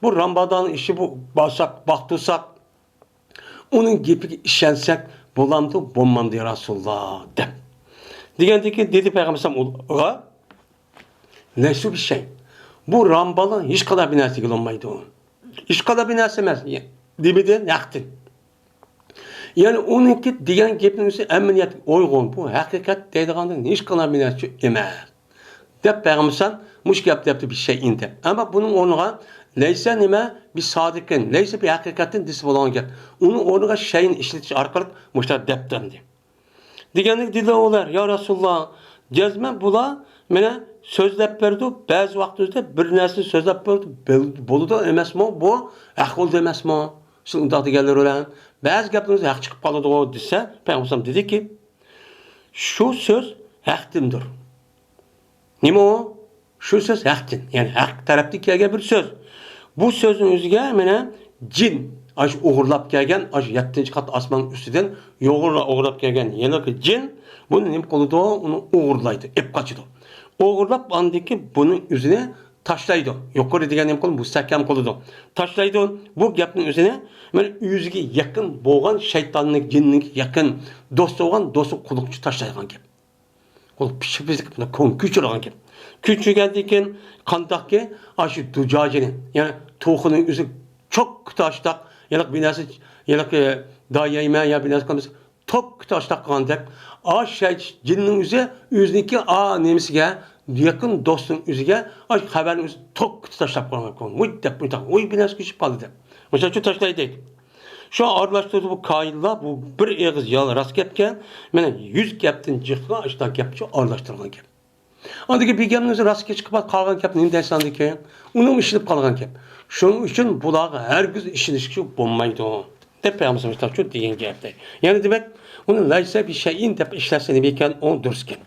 بۇ رامباللارنىڭ ئىشى بۇ، بارساق، باقتۇرساق، ئۇنىڭ گېپىگە ئىشەنسەك بولامدۇ، بولمامدۇ يا رەسۇلاللا دەپ. دېگەندىكىن دېدى پەيغەمبەر ئەلەيھىسسالام ئۇلارغا، لەيسۇ بىشەي. بۇ رامباللار ھېچقانداق بىر نەرسىگە بولمايدۇ. ھېچقانداق بىر نەرسە ئەمەس. نېمىدىن؟ ھەقتىن. يەنى ئۇنىڭكى دېگەن گېپىنىڭ ئۆزى ئەمەلىيەت ئۇيغۇن. بۇ ھەقىقەت دەيدىغاندىن ھېچقانداق بىر نەرسە ئەمەس. دەپ پەيغەمبەر مۇشۇ گەپ دەپتۇ بىشەيئىن دەپ. ئەمما بۇنىڭ ئورنىغا لەيسە نېمە؟ بىسادىقىن. لەيسە بىھەقىقەتىن دېسە بولغان گەپ. ئۇنىڭ ئورنىغا شەيئىن ئىشلىتىش ئارقىلىق مۇشۇنداق دەپتۇ ئەمدى. دېگەندىن دېدى ئۇلار، يا رەسۇلاللا، جەزمەن بۇلار مانا سۆزلەپ بېرىدۇ، بەزى ۋاقتىمىزدا بىر نەرسىنى سۆزلەپ بېرىدۇ، بىل-، بولىدۇ ئەمەسمۇ، بۇ ھەق بولىدۇ ئەمەسمۇ؟ سىز ئۇنداق دېگەنلىرى بىلەن بەزى گەپلىرىڭىز ھەق چىقىپ قالىدىغۇ دېسە، پەيغەمبەر دېدىكى، شۇ سۆز ھەقتىندۇر. نېمە ئۇ؟ شۇ سۆز ھەقتىن، يەنى ھەق تەرەپتىن كەلگەن بىر سۆز. بۇ سۆزنىڭ ئۆزىگە مانا جىن، ئاشۇ ئوغرىلاپ كەلگەن، ئاشۇ يەتتىنچى قات ئاسماننىڭ ئۈستىدىن يوغۇرلا ئوغرىلاپ كەلگەن ھېلىقى جىن بۇنى نېمە قىلىدۇ؟ ئۇنى ئوغرىلايدۇ، ئېلىپ قاچىدۇ. ئوغرىلاپ ئاندىن كېيىن بۇنىڭ ئۆزىنى تاشلايدۇ. يۇقىرى دېگەن نېمە قىلىدۇ؟ مۇستەھكەم قىلىدۇ. تاشلايدۇ. بۇ گەپنىڭ ئۆزىنى مانا ئۆزىگە يېقىن بولغان شەيتاننىڭ، جىننىڭ يېقىن دوستى بولغان دوستىغا قۇلىقىچە تاشلايدىغان گەپ. ئۇ پىششىق پىششىق بۇنى كۆ-، كۆچۈرىدىغان گەپ. كۆچۈرگەندىن كېيىن قانداقكى ئاشۇ دۇجاجىنى، يەنى توخۇنىڭ ئۆزى چوككا تاشلاپ، يەنە بىر نەرسە، يەنە دايەيمەن يا بىر نەرسە قىلمىسا، توككا تاشلاپ قالغاندەك، ئاشۇ شەيت-، جىننىڭ ئۆزى ئۆزىنىڭكى ئا نېمىسىگە، يېقىن دوستىنىڭ ئۆزىگە ئاشۇ خەۋەرنى ئۆزى توككا تاشلاپ قالغان. ۋۇي دەپ، ۋۇي، ۋۇي، بىر نەرسە كۆچۈپ قالدى دەپ. مۇشۇنچە تاشلايدۇ. شۇ ئارىلاشتۇرىدۇ بۇ كاھىنلار، بۇ بىر ئېغىز يالغان راست گەپكەن، مانا يۈز گەپتىن جىقلا ئاشۇنداق گەپچۇ ئارىلاشتۇرغان گەپ. ئاندىن كېيىن بىر گەپنىڭ ئۆزى راستكە چىقىپ قالغان گەپ نېمە دەيسەن ئاندىن كېيىن؟ ئۇنىڭ ئىشلىنىپ قالغان گەپ. شۇنىڭ ئۈچۈن بۇلارغا ھەرگىز ئىشىنىشكە بولمايدۇ، دەپ پەيغەمبەرمىز دېگەن گەپتە. يەنى دېمەك، ئۇنى لەيسە بىشەيئىن دەپ ئىشلەتسە نېمە ئىكەن، ئۇ دۇرۇس ئىكەن.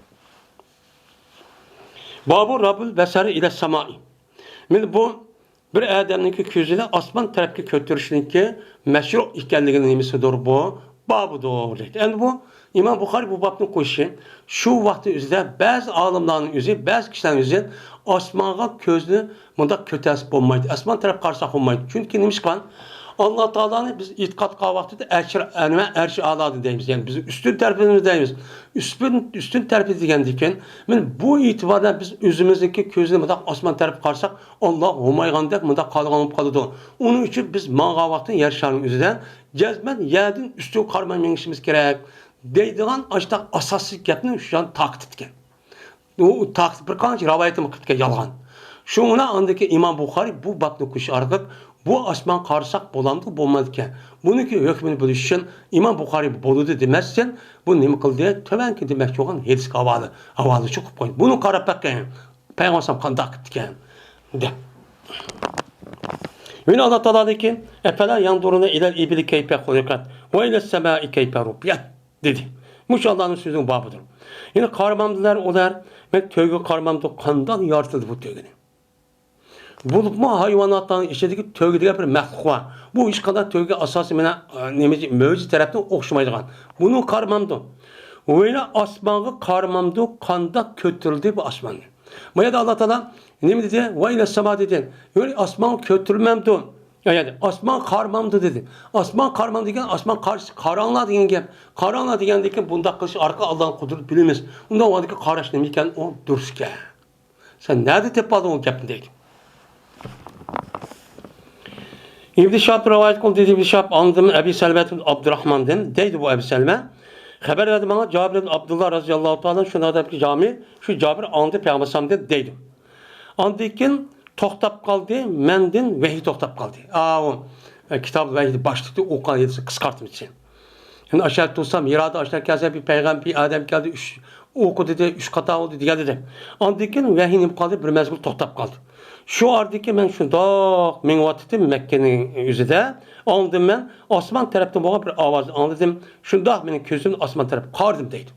بابۇ رەفئىل بەسەرى ئىلە سامائى. مانا بۇ بىر ئادەمنىڭكى كۆزىنى ئاسمان تەرەپكە كۆتۈرۈشنىڭكى مەشرۇ ئىكەنلىكىنىڭ نېمىسىدۇر بۇ؟ بابىدۇر دەيدۇ. ئەمدى بۇ ئىمام بۇخارىي بۇ بابنى قوشۇشى شۇ ۋاقىتنىڭ ئۆزىدە بەزى ئالىملارنىڭ ئۆزى، بەزى كىشىلەرنىڭ ئۆزى ئاسمانغا كۆزىنى مۇنداق كۆتەرسە بولمايدۇ، ئاسمان تەرەپ قارىساق بولمايدۇ. چۈنكى نېمە ئىش قىلغان؟ ئاللا تائالانى بىز ئېتىقاد قىلغان ۋاقتىدا ئەرشى ئەنۋە، ئەرشى ئالادىن دەيمىز. يەنى بىز ئۈستۈن تەرىپىمىز دەيمىز. ئۈستۈن، ئۈستۈن تەرىپى دېگەندىكىن، مانا بۇ ئېتىباردا بىز ئۆزىمىزنىڭكى كۆزىنى مۇنداق ئاسمان تەرەپ قارىساق، ئاللا بولمايدىغاندەك مۇنداق قالىدىغان بولۇپ قالىدۇ. ئۇنىڭ ئۈچۈن بىز ماڭغان ۋاقىتتا يەر شارىنىڭ ئۆزىدە جەزمەن يەردىن ئۈستۈن قارىماي مېڭىشىمىز كېرەك، دەيدىغان ئاشۇنداق ئاساسىي گەپنى شۇ يەردە تارقىتىپتىكەن. ئۇ تارقىتىپ بىر قانچە رىۋايەتنى قىلىپتىكەن يالغان. شۇڭا ئاندىكى ئىمام بۇخارىي بۇ بابنى قوشۇش ئارقىلىق بۇ ئاسمان قارىساق بولامدۇ، بولمامدىكەن؟ بۇنىڭكى ھۆكمىنى بىلىش ئۈچۈن ئىمام بۇخارىي بولىدۇ دېمەستىن، بۇ نېمە قىلدى؟ تۆۋەنكى دېمەكچى بولغان ھەدىسكە ھاۋالە، ھاۋالىچى قىلىپ قويدى. بۇنى قاراپ بېقىڭ. پەيغەمبەر قانداق قىپتىكەن دەپ. يەنە ئاللا تائالادىكى، «ئەفەلا يەنزۇرۇنە ئىلەل ئىبىلى كەيفە خۇلىقەت ۋە ئىلەس سەمائى كەيفە رۇفىئەت» دېدى. مۇشۇ ئاللانىڭ سۆزىنىڭ بابىدۇر. يەنە قارىمامدىلەر ئۇلار، مەن تۆگە قارىمامدۇ، قانداق يارىتىلدى بۇ تۆگىنى؟ بولۇپمۇ ھايۋاناتلارنىڭ ئىچىدىكى تۆگە دېگەن بىر مەخلۇق بار. بۇ ھېچقانداق تۆگىگە ئاساسىي مانا، ئە، نېمە، مۆجىزە تەرەپتىن ئوخشىمايدىغان. بۇنى قارىمامدۇ. ۋەيلا ئاسمانغا قارىمامدۇ، قانداق كۆتۈرۈلدى بۇ ئاسماننى؟ ما يەردە ئاللا تائالا نېمە دېدى؟ «ۋەيلە سەما» دېدى. يەنى ئاسمانغا كۆتۈرمەمدۇ؟ يا، يەنى ئاسمان قارىمامدۇ دېدى. ئاسمان قارىمامدۇ دېگەن، ئاسمان قارىسى قاراڭلار دېگەن گەپ. قاراڭلار دېگەندىكىن بۇنداق قىلىش ئارقىلىق ئاللانىڭ قۇدرىتىنى بىلىمىز. ئۇنداق ۋاقىتتا قاراش نېمە ئىكەن؟ ئۇ دۇرۇس ئىكەن. سەن نەدە تېپىپ ئالدىڭ ئۇ گەپنى دەيدۇ. ئىبن شىھاب رىۋايەت قىلدى، دېدى ئىبن شىھاب، ئاڭلىدىم ئەبى سەلمەت ئابدۇراھماندىن، دەيدۇ بۇ ئەبى سەلمە. خەۋەر بەردى ماڭا جابىر ئىبن ئابدۇللا رازىياللاھۇ تائالا، شۇنداق دەپتۇ جابىر، شۇ جابىر ئاڭلىدى پەيغەمبەر ئەلەيھىسسالامدىن دەيدۇ. ئاندىن كېيىن توختاپ قالدى، مەندىن ۋەھىي توختاپ قالدى. ئاۋۇ، ئە، كىتاب ۋەھىينى باشلىدى، ئوقۇغان يېرىسى قىسقارتمىسى. يەنى ئاشۇ يەردە تۇرسام، ھىرادا ئاشۇنداق كەلسە، بىر پەيغەمبەر، بىر ئادەم كەلدى، ئۈچ ئوقۇ دېدى، ئۈچ قاتا بولدى دېگەن دېدى. ئاندىن كېيىن ۋەھىي نېمە قالدى، بىر مەزگىل توختاپ قالدى. شۇ ئارىدىكى مەن شۇنداق مېڭىۋاتاتتىم مەككىنىڭ ئۆزىدە، ئاڭلىدىم مەن، ئاسمان تەرەپتىن بولغان بىر ئاۋازنى ئاڭلىدىم. شۇنداق مېنىڭ كۆزۈم ئاسمان تەرەپ قارىدىم دەيدۇ.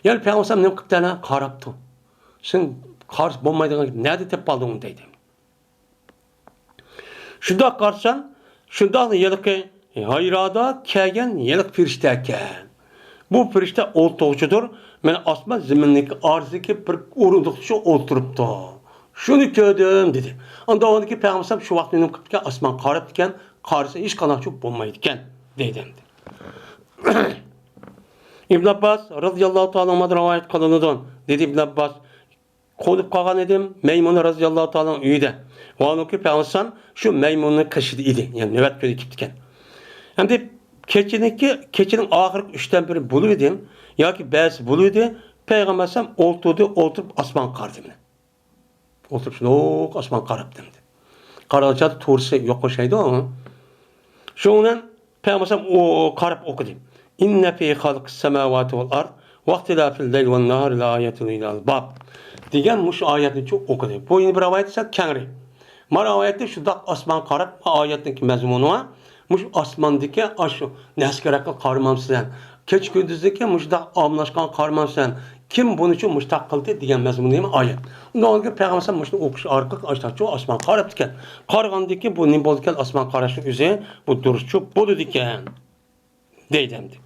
يەنى پەيغەمبەر نېمە قىپتۇ ئەنە؟ قاراپتۇ. سەن قارىسا بولمايدىغان گەپ، نەدە تېپىپ ئالدىڭ ئۇنى دەيدۇ. شۇنداق قارىسام، شۇنداقلا ھېلىقى ھىرادا كەلگەن ھېلىقى پەرىشتە ئىكەن. بۇ پەرىشتە ئولتۇرغۇچىدۇر، مەن ئاسمان زېمىننىڭكى ئارىسىدىكى بىر ئورۇندۇقتا شۇ ئولتۇرۇپتۇ. شۇنى كۆردۈم دېدى. ئاندىن ئاندىكى پەيغەمبەر شۇ ۋاقىت نېمە قىپتىكەن؟ ئاسمان قاراپتىكەن، قارىسا ھېچقانداق چوق بولمايدىكەن دەيدۇ ئەمدى. ئىبن ئابباس رازىياللاھۇ تائالا ئەنھۇدىن رىۋايەت قىلىنىدۇ، دېدى ئىبن ئابباس، قونۇپ قالغان ئىدىم مەيمۇنە رازىياللاھۇ تائالانىڭ ئۆيىدە. ۋاھالەنكى پەيغەمبەر شۇ مەيمۇنىنىڭ قېشىدا ئىدى، يەنى نۆۋەت كۈنى كېلىپتىكەن. ئەمدى كېچىنىڭكى، كېچىنىڭ ئاخىرقى ئۈچتىن بىرى بولۇۋىدى ياكى بەشى بولۇۋىدى، پەيغەمبەر ئولتۇردى، ئولتۇرۇپ ئاسمانغا قارىدى مانا. ئولتۇرۇپ شۇنداق ئاسمانغا قاراپتۇ ئەمدى. قارىغان چاغدا تۇرسا يوق ئوخشايدۇ. شۇنىڭ بىلەن پەيغەمبەر ئەلەيھىسسالام ئۇ قاراپ ئوقۇدى. «إن في خلق السماوات والأرض واختلاف الليل والنهار لآيات لأولي الألباب» دېگەن مۇشۇ ئايەتنى ئوقۇدى. بۇ يەنە بىر رىۋايەت سەل كەڭرى. ما رىۋايەتتە شۇنداق ئاسمانغا قاراپ، ئايەتنىڭكى مەزمۇنى بار. مۇشۇ ئاسماندىكى ئاشۇ نەرسىگە قارىمامسىلەر؟ كېچە كۈندۈزدىكى مۇشۇنداق ئالماشقان قارىمامسىلەر؟ كىم بۇنى ئۈچۈن مۇشۇنداق قىلدى دېگەن مەزمۇنى ئايەت. ئۇنىڭدىن كېيىن پەيغەمبەر مۇشۇنى ئوقۇش ئارقىلىق ئاشۇنداقچۇ ئاسمانغا قاراپتىكەن. قارىغاندىن كېيىن بۇ نېمە بولىدىكەن؟ ئاسمانغا قاراشنىڭ ئۆزى بۇ دۇرۇسچۇ بولىدىكەن دەيدۇ ئەمدى.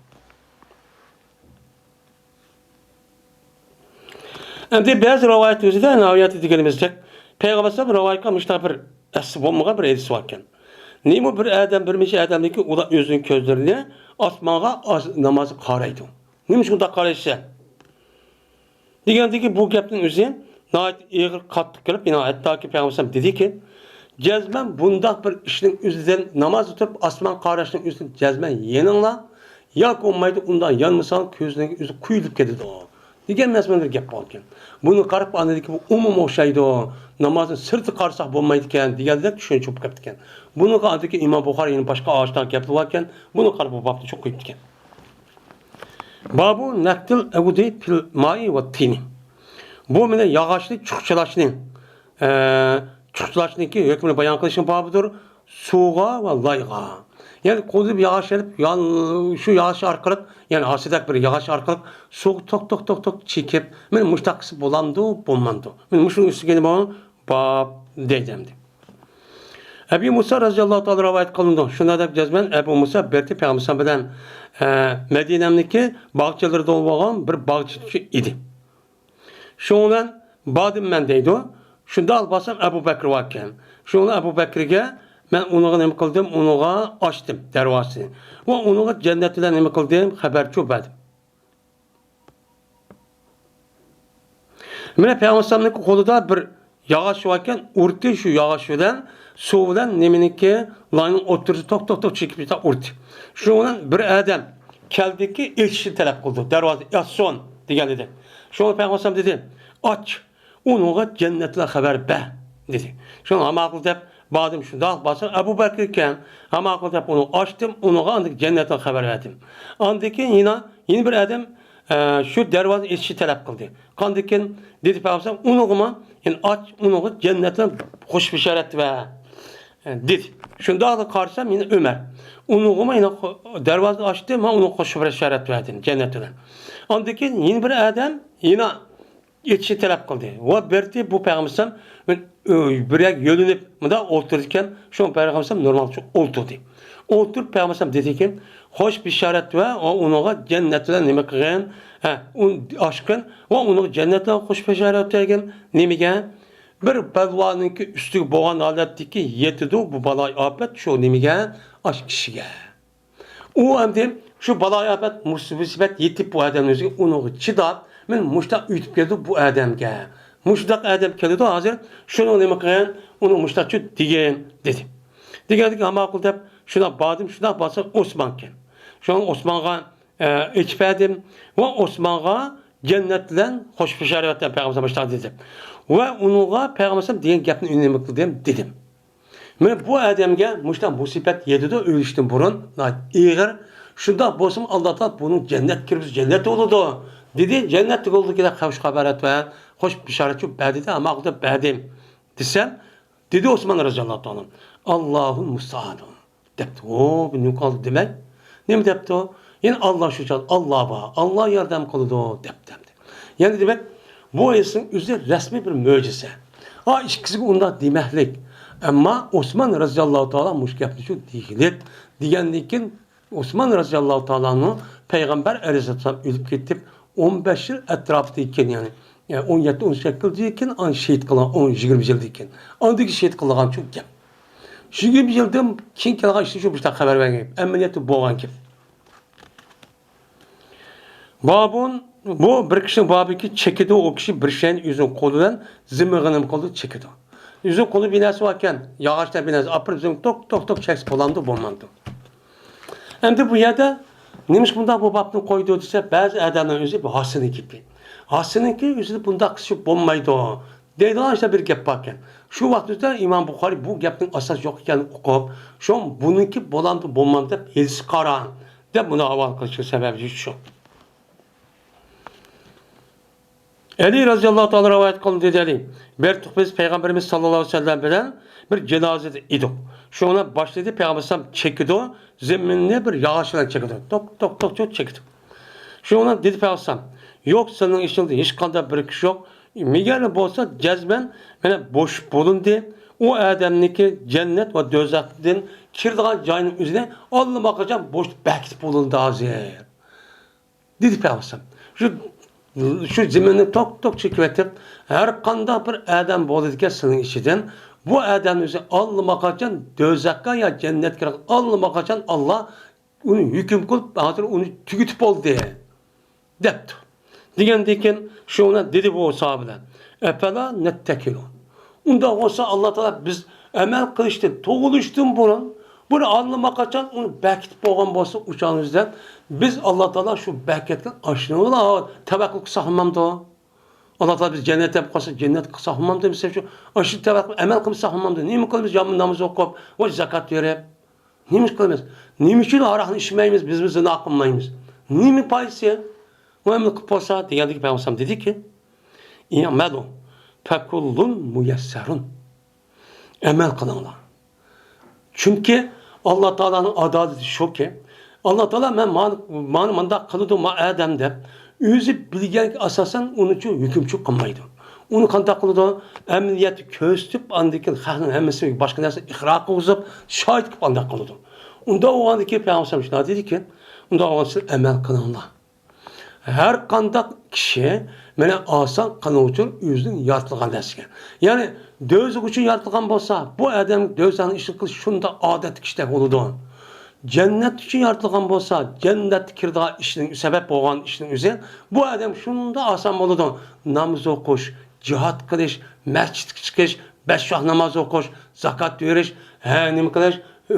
ئەمدى بەزى رىۋايەت ئۆزىدە ناۋىيەتتە دېگىنىمىزدەك پەيغەمبەر ئەلەيھىسسالام رىۋايەتكە مۇشۇنداق بىر ئەسلى بولمىغان بىر ھەدىس باركەن. نېمە بىر ئادەم، بىر نەچچە ئادەمدىكى ئۇلار ئۆزىنىڭ كۆزلىرىنى ئاسمانغا ئاز-، نامازغا قارايدۇ. نېمە ئىشقا ئۇنداق قارايسىلەر؟ دېگەندىكى بۇ گەپنىڭ ئۆزى ناھايىتى ئېغىر قاتتىق كېلىپ، يەنە ھەتتاكى پەيغەمبەر ئەلەيھىسسالام دېدىكى، جەزمەن بۇنداق بىر ئىشنىڭ ئۆزىدىن ناماز ئۆتۈپ ئاسمان قاراشنىڭ ئۆزىدىن جەزمەن يېنىڭلار، ياكى بولمايدۇ ئۇنداق يانمىساڭ كۆزۈڭنىڭ ئۆزى قويۇلۇپ كېتىدۇ دېگەن مەزمۇندا گەپ بولغان. بۇنى قاراپ ئاندىكى بۇ ئومۇم ئوخشايدۇ، نامازنى سىرتتا قارىساق بولمايدىكەن دېگەندەك چۈشەنچە بولۇپ كەپتىكەن. بۇنىڭغا ئاندىكى ئىمام بۇخارى يەنە باشقا ئاشۇنداق گەپلىرى باركەن، بۇنى قاراپ بۇ بابنى چوق قويۇپتىكەن. بابۇ نەقتىل ئەۋدى پىل مائى ۋە تىنى. بۇ مانا ياغاچنى چۇخچىلاشنى، ئە، چۇخچىلاشنىڭكى ھۆكمىنى بايان قىلىشنىڭ بابىدۇر. سۇغا ۋە لايغا. يەنى قولىدا بىر ياغاچ ئېلىپ، يان-، شۇ ياغاچ ئارقىلىق، يەنى ھاسىدەك بىر ياغاچ ئارقىلىق سۇغا توك، توك، توك، توك چېكىپ، مانا مۇشۇنداق قىلسا بولامدۇ، بولمامدۇ؟ مانا مۇشۇنىڭ ئۈستىگە نېمە بار؟ باب دەيدۇ ئەمدى. ئەبى مۇسا رەزىياللاھۇ تائالا رىۋايەت قىلىنىدۇ. شۇنداق دەپ جەزمەن ئەبۇ مۇسا بىر پەيغەمبەر بىلەن، ئە، مەدىنەمنىڭكى باغچىلىرىدا بولغان بىر باغچىچى ئىدى. شۇنىڭ بىلەن باردىم مەن دەيدۇ. شۇنداق بارسام ئەبۇ بەكرى باركەن. شۇنىڭ بىلەن ئەبۇ بەكرىگە مەن ئۇنىڭغا نېمە قىلدىم؟ ئۇنىڭغا ئاچتىم دەرۋازىسىنى. ۋە ئۇنىڭغا جەننەت بىلەن نېمە قىلدىم؟ خەۋەرچۇ بەردىم. مانا پەيغەمبەر ئەلەيھىسسالامنىڭ قولىدا بىر ياغاچ باركەن، ئۇردى شۇ ياغاچ بىلەن، سۇ بىلەن نېمىنىڭكى، لاينىڭ ئوتتۇرىسىدا توك، توك، توك چېكىپ ئېتىپ ئۇردى. شۇنىڭ بىلەن بىر ئادەم كەلدىكى، ئېچىشنى تەلەپ قىلدى. دەرۋازا ئاچسۇن دېگەن ئىدى. شۇڭا پەيغەمبەر ئەلەيھىسسالام دېدى، ئاچ، ئۇنىڭغا جەننەتتىن خەۋەر بەر دېدى. شۇڭا ھاماقىل دەپ باردىم، شۇنداق بارسام ئەبۇ بەكرى ئىكەن. ھاماقىل دەپ ئۇنى ئاچتىم، ئۇنىڭغا ئاندىن جەننەتتىن خەۋەر بەردىم. ئاندىن كېيىن يەنە، يەنە بىر ئادەم، ئە، شۇ دەرۋازىنى ئېچىشنى تەلەپ قىلدى. قاندىكىن دېدى پەيغەمبەر، ئۇنىڭغىمۇ، يەنى ئاچ، ئۇنىڭغا جەننەتتىن خۇش بېشارەت بەر. دېدى. شۇنداقلا قارىسام، يەنە ئۆمەر. ئۇنىڭغىمۇ يەنە خو-، دەرۋازىنى ئاچتى، مەن ئۇنىڭغا خوش بەشارەت بەردىم، جەننەت بىلەن. ئاندىن كېيىن يەنە بىر ئادەم يەنە ئېتىشنى تەلەپ قىلدى. ۋە بەردى، بۇ پەيغەمبەر ئەلەيھىسسالام بىر، ئۆ، بىر يەرگە يۆلىنىپ، مۇنداق ئولتۇرىدىكەن، شۇ پەيغەمبەر ئەلەيھىسسالام نورمالچە ئولتۇردى. ئولتۇرۇپ پەيغەمبەر ئەلەيھىسسالام دېدىكى، خوش بېشارەت ۋە ئۇنىڭغا جەننەت بىلەن نېمە قىلغىن؟ ھە، ئۇنى ئاچقىن ۋە ئۇنىڭغا جەننەت بىلەن خوش بېشارەت بەرگىن. نېمىگە؟ بىر بەلۋانىڭكى ئۈستىگە بولغان ھالەتتىكى يېتىدۇ بۇ بالايىئاپەت شۇ نېمىگە؟ ئاشۇ كىشىگە. ئۇ ئەمدى شۇ بالايىئاپەت، مۇسىبەت يېتىپ بۇ ئادەمنىڭ يۈزىگە، ئۇنىڭغا چىداپ، مەن مۇشۇنداق ئۆتۈپ كەلدىم بۇ ئادەمگە. مۇشۇنداق ئادەم كېلىدۇ ھازىر، شۇنىڭ نېمە قىلغىن؟ ئۇنىڭ مۇشۇنداقچە دېگىن، دېدى. دېگەندىكىن، ھە ماقۇل دەپ، شۇنداق باردىم، شۇنداق بارسا ئوسمان ئىكەن. شۇڭا ئوسمانغا ئېچىپ بەردىم ۋە ئوسمانغا جەننەت بىلەن خوش بېشارەت بەردىم، پەيغەمبەر مۇشۇنداق دېدى. ۋە ئۇنىڭغا پەيغەمبەر دېگەن گەپنى ئۈنۈملۈك قىلدىم دېدىم. مانا بۇ ئادەمگە مۇشۇنداق مۇسىبەت يېتىدۇ ئۆلۈشتىن بۇرۇن، ناھايىتى ئېغىر. شۇنداق بولسىمۇ ئاللا تائالا بۇنىڭ جەننەت كىرگۈزۈپ جەننەت بولىدۇ دېدى. جەننەت تۈگۈلدىكىدە خوش خەۋەر بەر، خوش بېشارەت بەر دېدى، ھە ماقۇل دەپ بەردىم دېسەم، دېدى ئوسمان رەزىياللاھۇ تائالا، ئاللاھۇل مۇستەئان دەپتۇ. ھو، بۇ نېمە قىلدى دېمەك؟ نېمە دەپتۇ؟ يەنە ئاللا شۇ چاغدا، ئاللا بار، ئاللا ياردەم قىلىدۇ دەپتۇ. يەنى دېمەك، بۇ ھەدىسنىڭ ئۆزى رەسمىي بىر مۆجىزە. ئا، ئىككىسىگە ئۇنداق دېمەكلىك. ئەمما ئوسمان رەزىياللاھۇ تائالا مۇشۇ گەپنى شۇ دېگىلىك دېگەندىن كېيىن، ئوسمان رەزىياللاھۇ تائالا ئەنھۇ پەيغەمبەر ئەلەيھىسسالام ئۆلۈپ كېتىپ ئون بەش يىل ئەتراپىدىن كېيىن، يەنى، يەنى ئون يەتتە، ئون سەككىز يىلدىن كېيىن ئاندىن شېھىت قىلغان، ئون، يىگىرمە يىلدىن كېيىن. ئاندىن كېيىن شېھىت قىلغان شۇ گەپ. يىگىرمە يىلدىن كېيىن كەلگەن ئىشنى شۇ مۇشۇنداق خەۋەر بەرگەن گەپ. ئەمەلىيەتتە بولغان گەپ. بابۇن، بۇ بىر كىشىنىڭ بابىكى چېكىدۇ، ئۇ كىشى بىر شەينى ئۆزىنىڭ قولى بىلەن زىممىغا نېمە قىلىدۇ، چېكىدۇ. ئۆزىنىڭ قولىدا بىر نەرسە باركەن، ياغاچتەك بىر نەرسە ئاپىرىپ زىممىغا توك، توك، توك چەكسە بولامدۇ، بولمامدۇ؟ ئەمدى بۇ يەردە نېمىشقا بۇنداق بۇ بابنى قويدى دېسە، بەزى ئادەمنىڭ ئۆزى بۇ ھاسىنىڭ گېپى. ھاسىنىڭكى ئۆزىدە بۇنداق قىلسا بولمايدۇ دەيدىغان ئىشلار بىر گەپ باركەن. شۇ ۋاقىتتا ئىمام بۇخارىي بۇ گەپنىڭ ئاساسى يوق ئىكەنلىكىنى ئۇقۇپ، شۇ بۇنىڭكى بولامدۇ، بولمامدۇ دەپ ھېلىسى قارا دەپ بۇنى ھاۋالە قىلىشنىڭ سەۋەبى شۇ. ئەلى رەزىياللاھۇ تائالا رىۋايەت قىلدى، دېدى ئەلى، بەردۇق، بىز پەيغەمبىرىمىز ساللاللاھۇ ئەلەيھى ۋەسەللەم بىلەن بىر جىنازىدە ئىدۇق. شۇنى باشلىدى، پەيغەمبەر ئەلەيھىسسالام چېكىدۇ، زىممىنى بىر ياغاچ بىلەن چېكىدۇ. توك، توك، توك، توك چېكىدۇ. شۇنى دېدى پەيغەمبەر ئەلەيھىسسالام، يوق، سېنىڭ ئىچىڭدە ھېچقانداق بىر كىشى يوق. مېگەر بولسا جەزمەن مانا بوشىپ بولۇندى. ئۇ ئادەمنىڭكى جەننەت ۋە دوزاختىن كىرىدىغان جايىنىڭ ئۆزىنى ئاللىماقاچان بوشىتىپ بەكىتىپ بولۇندى ھازىر. دېدى پەيغەمبەر. شۇ، شۇ زېمىننى توك-توك چېكىۋېتىپ، ھەر قانداق بىر ئادەم بولىدىكەن سېنىڭ ئىچىدىن، بۇ ئادەمنى ئۆزى ئاللىماقاچان دوزاخقا يا جەننەتكە كىرىدىغان، ئاللىماقاچان ئاللا ئۇنى ھۆكۈم قىلىپ، ھازىر ئۇنى تۈگىتىپ بولدى، دەپتۇ. دېگەندىن كېيىن شۇنى دېدى بۇ ساھابىلەر، ئەپەلا نەتتەكىلۇ. ئۇنداق بولسا، ئاللا تائالا بىز ئەمەل قىلىشتىن، تۇغۇلۇشتىن بۇرۇن بۇنى ئاللىماقاچان ئۇنى بەكىتىپ بولغان بولسا، ئۇچانىمىزدىن بىز ئاللا تائالا شۇ بەكەتكەن ئاشۇنى تەۋەككۈل قىلساقلىمامدۇ؟ ئاللا تائالا بىز جەننەت دەپ قالسا، جەننەت قىلساقلىمامدۇ؟ بىز شۇ، ئاشۇ تەۋەككۈل ئەمەل قىلساقلىمامدۇ؟ نېمە قىلىمىز؟ يامان ناماز ئوقۇپ، ۋە زاكات بېرىپ. نېمە قىلىمىز؟ نېمە ئۈچۈن ھاراقنى ئىچمەيمىز؟ بىزمۇ زىنا قىلمايمىز. نېمە پايدىسى؟ ئۇ ئەمدى قىلىپ بولسا، دېگەندىكى پەيغەمبەر دېدىكى، ئىئمەلۇ فەكۇللۇن مۇيەسسەرۇن. ئەمەل قىلىڭلار. چۈنكى ئاللا تائالانىڭ ئادالىتى شۇكى، ئاللا تائالا مەن مانا، مانا مانداق قىلىدۇ ما ئادەم دەپ، ئۆزى بىلگەنگە ئاساسەن ئۇنى چۈ ھۆكۈمچى قىلمايدۇ. ئۇنى قانداق قىلىدۇ؟ ئەمەلىيەتتە كۆرسىتىپ، ئاندىن كېيىن خەقنىڭ ھەممىسى باشقا نەرسە ئىقرار قىلغۇزۇپ، شاھىت قىلىپ ئانداق قىلىدۇ. ئۇنداق بولغاندىن كېيىن پەيغەمبەر شۇنداق دېدىكى، ئۇنداق بولغاندا سىز ئەمەل قىلىڭلار. ھەر قانداق كىشى مانا ئاسان قىلىنغۇچىدۇر ئۆزىنىڭ يارىتىلغان نەرسىگە. يەنى دوزاخ ئۈچۈن يارىتىلغان بولسا، بۇ ئادەم دوزاخنىڭ ئىشىنى قىلىش شۇنداق ئادەتتىكى ئىشتەك بولىدۇ. جەننەت ئۈچۈن يارىتىلغان بولسا، جەننەتكە كىرىدىغان ئىشنىڭ، سەۋەب بولغان ئىشنىڭ ئۆزى بۇ ئادەم شۇنداق ئاسان بولىدۇ. ناماز ئوقۇش، جىھاد قىلىش، مەسچىتكە چىقىش، بەش ۋاق ناماز ئوقۇش، زاكات بېرىش، ھە، نېمە قىلىش،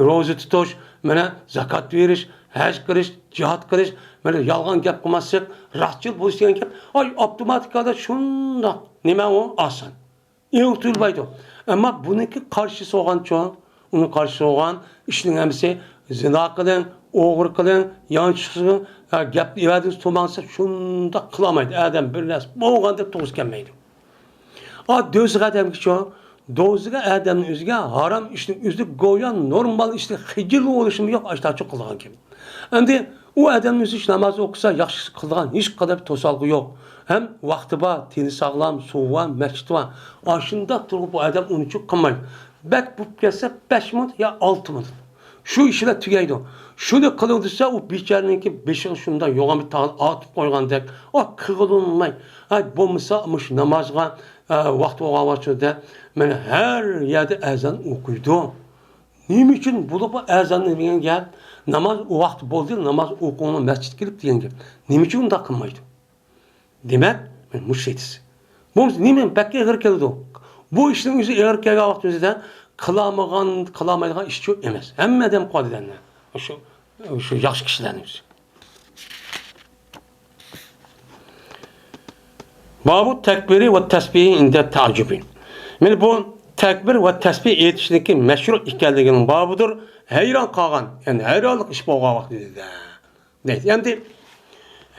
روزا تۇتۇش، مانا زاكات بېرىش، ھەج قىلىش، جىھاد قىلىش، مانا يالغان گەپ قىلماسلىق، راستچىل بولۇش دېگەن گەپ، ئاي، ئاپتوماتىكادا شۇنداق نېمە ئۇ ئاسان. ئېغىر تۇيۇلمايدۇ. ئەمما بۇنىڭكى قارشىسى بولغانچۇ؟ ئۇنىڭ قارشىسى بولغان ئىشنىڭ ھەممىسى زىنا قىلىڭ، ئوغرى قىلىڭ، يانچۇق سىزىڭ، ھە، گەپنى ئەۋەتىڭىز، تۇرماڭ دېسە شۇنداق قىلالمايدۇ. ئادەم بىر نەرسە بولغان دەپ تۇغۇسى كەلمەيدۇ. ئا، دوزاخ ئادەمگىچۇ؟ دوزىغا ئادەمنىڭ ئۆزىگە ھارام ئىشنىڭ ئۆزى گويا نورمال ئىشتىن خىجىل بولۇشىمۇ يوق، ئاشتاچۇ قىلغان كېبى. ئەمدى ئۇ ئادەمنىڭ ئۆزى ناماز ئوقۇسا، ياخشى قىلىدىغان ھېچ قەدەر توسالغۇ يوق. ھەم ۋاقتى بار، تېنى ساغلام، سۇ بار، مەسچىتى بار. ئاشۇنداق تۇرۇپ بۇ ئادەم ئۇنچە قىلمايدۇ. بەك بولۇپ كەتسە بەش مىنۇت يا ئالتە مىنۇت. شۇ ئىش بىلەن تۈگەيدۇ. شۇنى قىلىڭ دېسە، ئۇ بىچارىنىڭكى بېشىغا شۇنداق يوغان بىر تاغنى ئارتىپ قويغاندەك، ئا، قىغىلىنماي، ئا، بولمىسا مۇشۇ نامازغا، ئا، ۋاقتى بولغان ۋاقتىدا مانا ھەر يەردە ئەزان ئوقۇيدۇ. نېمە ئۈچۈن بولۇپ ئەزان دېگەن گەپ، ناماز ۋاقتى بولدى، ناماز ئوقۇڭلار مەسچىتكە كېلىپ دېگەن گەپ. نېمە ئۈچۈن ئۇنداق قىلمايدۇ؟ دېمەك، مانا مۇشۇ يېتىسى. بولمىسا نېمە بەك ئېغىر كېلىدۇ؟ بۇ ئىشنىڭ ئۆزى ئېغىر كەلگەن ۋاقىتنىڭ ئۆزىدە قىلالمىغان، قىلالمايدىغان ئىشچۇ ئەمەس. ھەممە ئادەم قىلىدۇ ئەمدى. شۇ، شۇ ياخشى كىشىلەرنىڭ ئۆزى. بابۇ تەكبىرى ۋە تەسبىھى ئىندە تەئەججۇبى. مانا بۇ تەكبىر ۋە تەسبىھ ئېيتىشنىڭكى مەشرۇ ئىكەنلىكىنىڭ بابىدۇر. ھەيران قالغان، يەنى ھەيرانلىق ئىش بولغان ۋاقتىدا. دەيدۇ. ئەمدى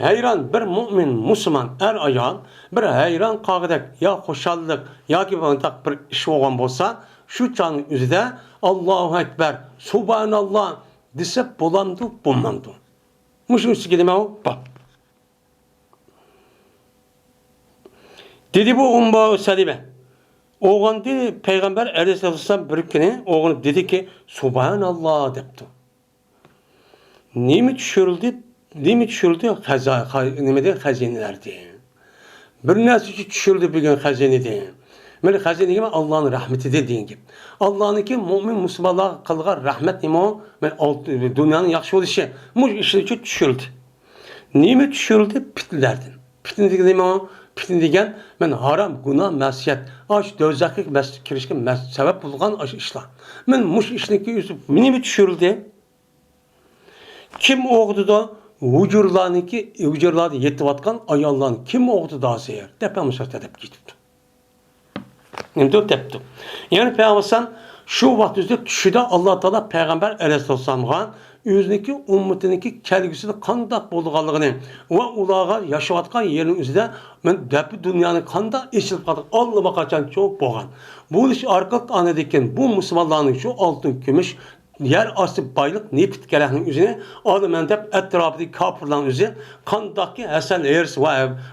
ھەيران بىر مۇئمىن، مۇسۇلمان ئەر-ئايال بىر ھەيران قالغۇدەك يا خۇشاللىق ياكى بۇنداق بىر ئىش بولغان بولسا، شۇ چاغنىڭ ئۆزىدە «ئاللاھۇ ئەكبەر، سۇبھاناللا» دېسە بولامدۇ، بولمامدۇ؟ مۇشۇ ئۈستىگە نېمە بار؟ دېدى بۇ ئۇممۇ سەلىمە. ئوغاندا پەيغەمبەر ئەلەيھىسسالام بىر كۈنى ئوغاندا دېدىكى، «سۇبھاناللا» دەپتۇ. نېمە چۈشۈرۈلدى؟ نېمە چۈشۈرۈلدى؟ خەزا-، خا-، نېمىدىن؟ خەزىنىلەردىن. بىر نەرسە چۈشۈرۈلدى بۈگۈن خەزىنىدىن. مانا خەزىنە دېگەن ئاللانىڭ رەھمىتىدىن دېگەن گەپ. ئاللانىڭكى مۇئمىن مۇسۇلمانلارغا قىلغان رەھمەت نېمە ئۇ؟ مانا ئالتۇن، دۇنيانىڭ ياخشى بولۇشى. مۇشۇ ئىشلار ئۈچۈن چۈشۈرۈلدى. نېمە چۈشۈرۈلدى؟ پىتنىلەردىن. پىتنە دېگەن نېمە ئۇ؟ پىتنە دېگەن مانا ھارام، گۇناھ، مەسىيەت، ئاشۇ دوزاخقا مەس-، كىرىشكە مەس-، سەۋەب بولغان ئاشۇ ئىشلار. مانا مۇشۇ ئىشنىڭكى ئۆزى نېمە چۈشۈرۈلدى؟ كىم ئويغىتىدۇ؟ ھۇجرىلارنىڭكى، ھۇجرىلاردا يېتىۋاتقان ئاياللارنى كىم ئويغىتىدۇ ھازىر؟ دەپ ھەممە سۆز دەپ كېتىپتۇ. نېمىدۇ دەپتۇ. يەنى پەيغەمبەر ئەلەيھىسسالام شۇ ۋاقىت ئۆزىدە چۈشىدە ئاللا تائالا پەيغەمبەر ئەلەيھىسسالامغا ئۆزىنىڭكى ئۈممىتىنىڭكى كەلگۈسىدە قانداق بولىدىغانلىقىنى ۋە ئۇلارغا ياشاۋاتقان يېرىنىڭ ئۆزىدە مەن دەپە دۇنيانىڭ قانداق ئېچىلىپ قالدىغان ئاللىماقاچان چوق بولغان. بۇ ئىش ئارقىلىق ئاندىن كېيىن بۇ مۇسۇلمانلارنىڭ شۇ ئالتۇن، كۈمۈش، يەر ئاستى بايلىق، نېفىت كېرەكنىڭ ئۆزىنى ئالىمەن دەپ ئەتراپىدىكى كاپىرلارنىڭ ئۆزى قانداقكى ھەسەن، ھېرىس ۋە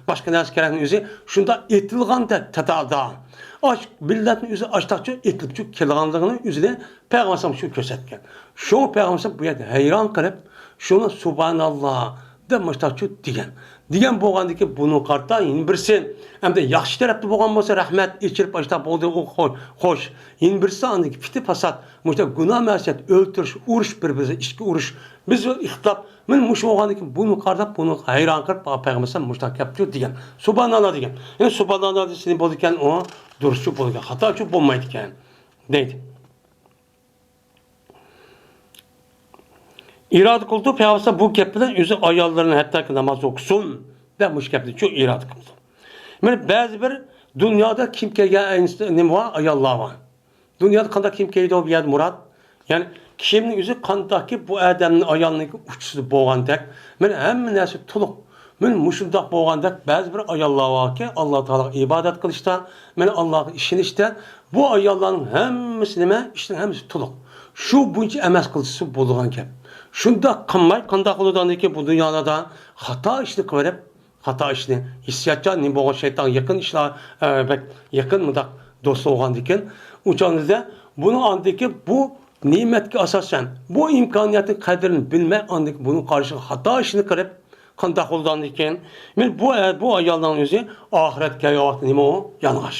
باشقا نەرسە كېرەكنىڭ ئۆزى شۇنداق ئېتىلغاندەك تاتادا. ئاش مىللەتنىڭ ئۆزى ئاشتاقچۇ ئېتىلىپچۇ كېلىدىغانلىقىنىڭ ئۆزىنى پەيغەمبەر شۇ كۆرسەتكەن. شۇڭا پەيغەمبەر بۇ يەردە ھەيران قېلىپ، شۇنى سۇبھاناللا دەپ مۇشتاقچۇ دېگەن. دېگەن بولغاندىكىن بۇنىڭغا قارىتا يەنە بىرسى، ئەمدى ياخشى تەرەپتە بولغان بولسا رەھمەت، ئېچىلىپ ئاشتاق بولدى، ئۇ خو-، خوش. يەنە بىرسى ئاندىكى پىتى پاسات، مۇشۇنداق گۇناھ مەسىيەت، ئۆلتۈرۈش، ئۇرۇش، بىر بىرسى ئىچكى ئۇرۇش. بىز ئىختىلاپ، مانا مۇشۇ بولغاندىكىن بۇنى قارداپ، بۇنى ھەيران قىلىپ، پەيغەمبەر مۇشۇنداق گەپتۇ دېگەن. سۇبھاناللا دېگەن. يەنى سۇبھاناللا دېسە نېمە بولىدىكەن؟ ئۇ دۇرۇسچۇ بولىدىكەن، خاتاچۇ بولمايدىكەن. دەيدۇ. ئىرادە قىلدى پەيغەمبەر بۇ گەپ بىلەن ئۆزى ئاياللىرىنى ھەتتاكى ناماز ئوقۇسۇن دەپ مۇشۇ گەپنى شۇ ئىرادە قىلدى. مانا بەزى بىر دۇنيادا كىم كەلگەن نېمە بار؟ ئاياللار بار. دۇنيادا قانداق كىم كەلدى بۇ يەردە مۇراد؟ يەنى كىشىنىڭ ئۆزى قانداقكى بۇ ئادەمنىڭ ئايالنىڭكى ئۇچىسىدا بولغاندەك، مانا ھەممە نەرسە تولۇق. مانا مۇشۇنداق بولغاندەك بەزى بىر ئاياللار باركى، ئاللا تائالاغا ئىبادەت قىلىشتا، مانا ئاللاغا ئىشىنىشتە، بۇ ئاياللارنىڭ ھەممىسى نېمە؟ ئىشنىڭ ھەممىسى تولۇق. شۇ بويىچە ئەمەل قىلسا بولىدىغان گەپ. شۇنداق قىلماي، قانداق بولىدۇ ئاندىكى بۇ دۇنيالاردا خاتا ئىشنى قىلىۋېرىپ، خاتا ئىشنى، ھېسسىياتچان نېمە بولغان شەيتانغا يېقىن ئىشلار، ئە، بەك يېقىن مۇنداق دوست بولغاندىكىن، ئۇ چاغدا بۇنىڭ ئاندىكى بۇ نېمەتكە ئاساسەن، بۇ ئىمكانىيەتنىڭ قەدرىنى بىلمەي، ئاندىكى بۇنىڭ قارشىغا خاتا ئىشنى قىلىپ، قانداق بولىدۇ ئاندىكىن؟ مانا بۇ، بۇ ئايالنىڭ ئۆزى ئاخىرەتكە كەلگەن ۋاقتى نېمە ئۇ؟ يالىڭاچ.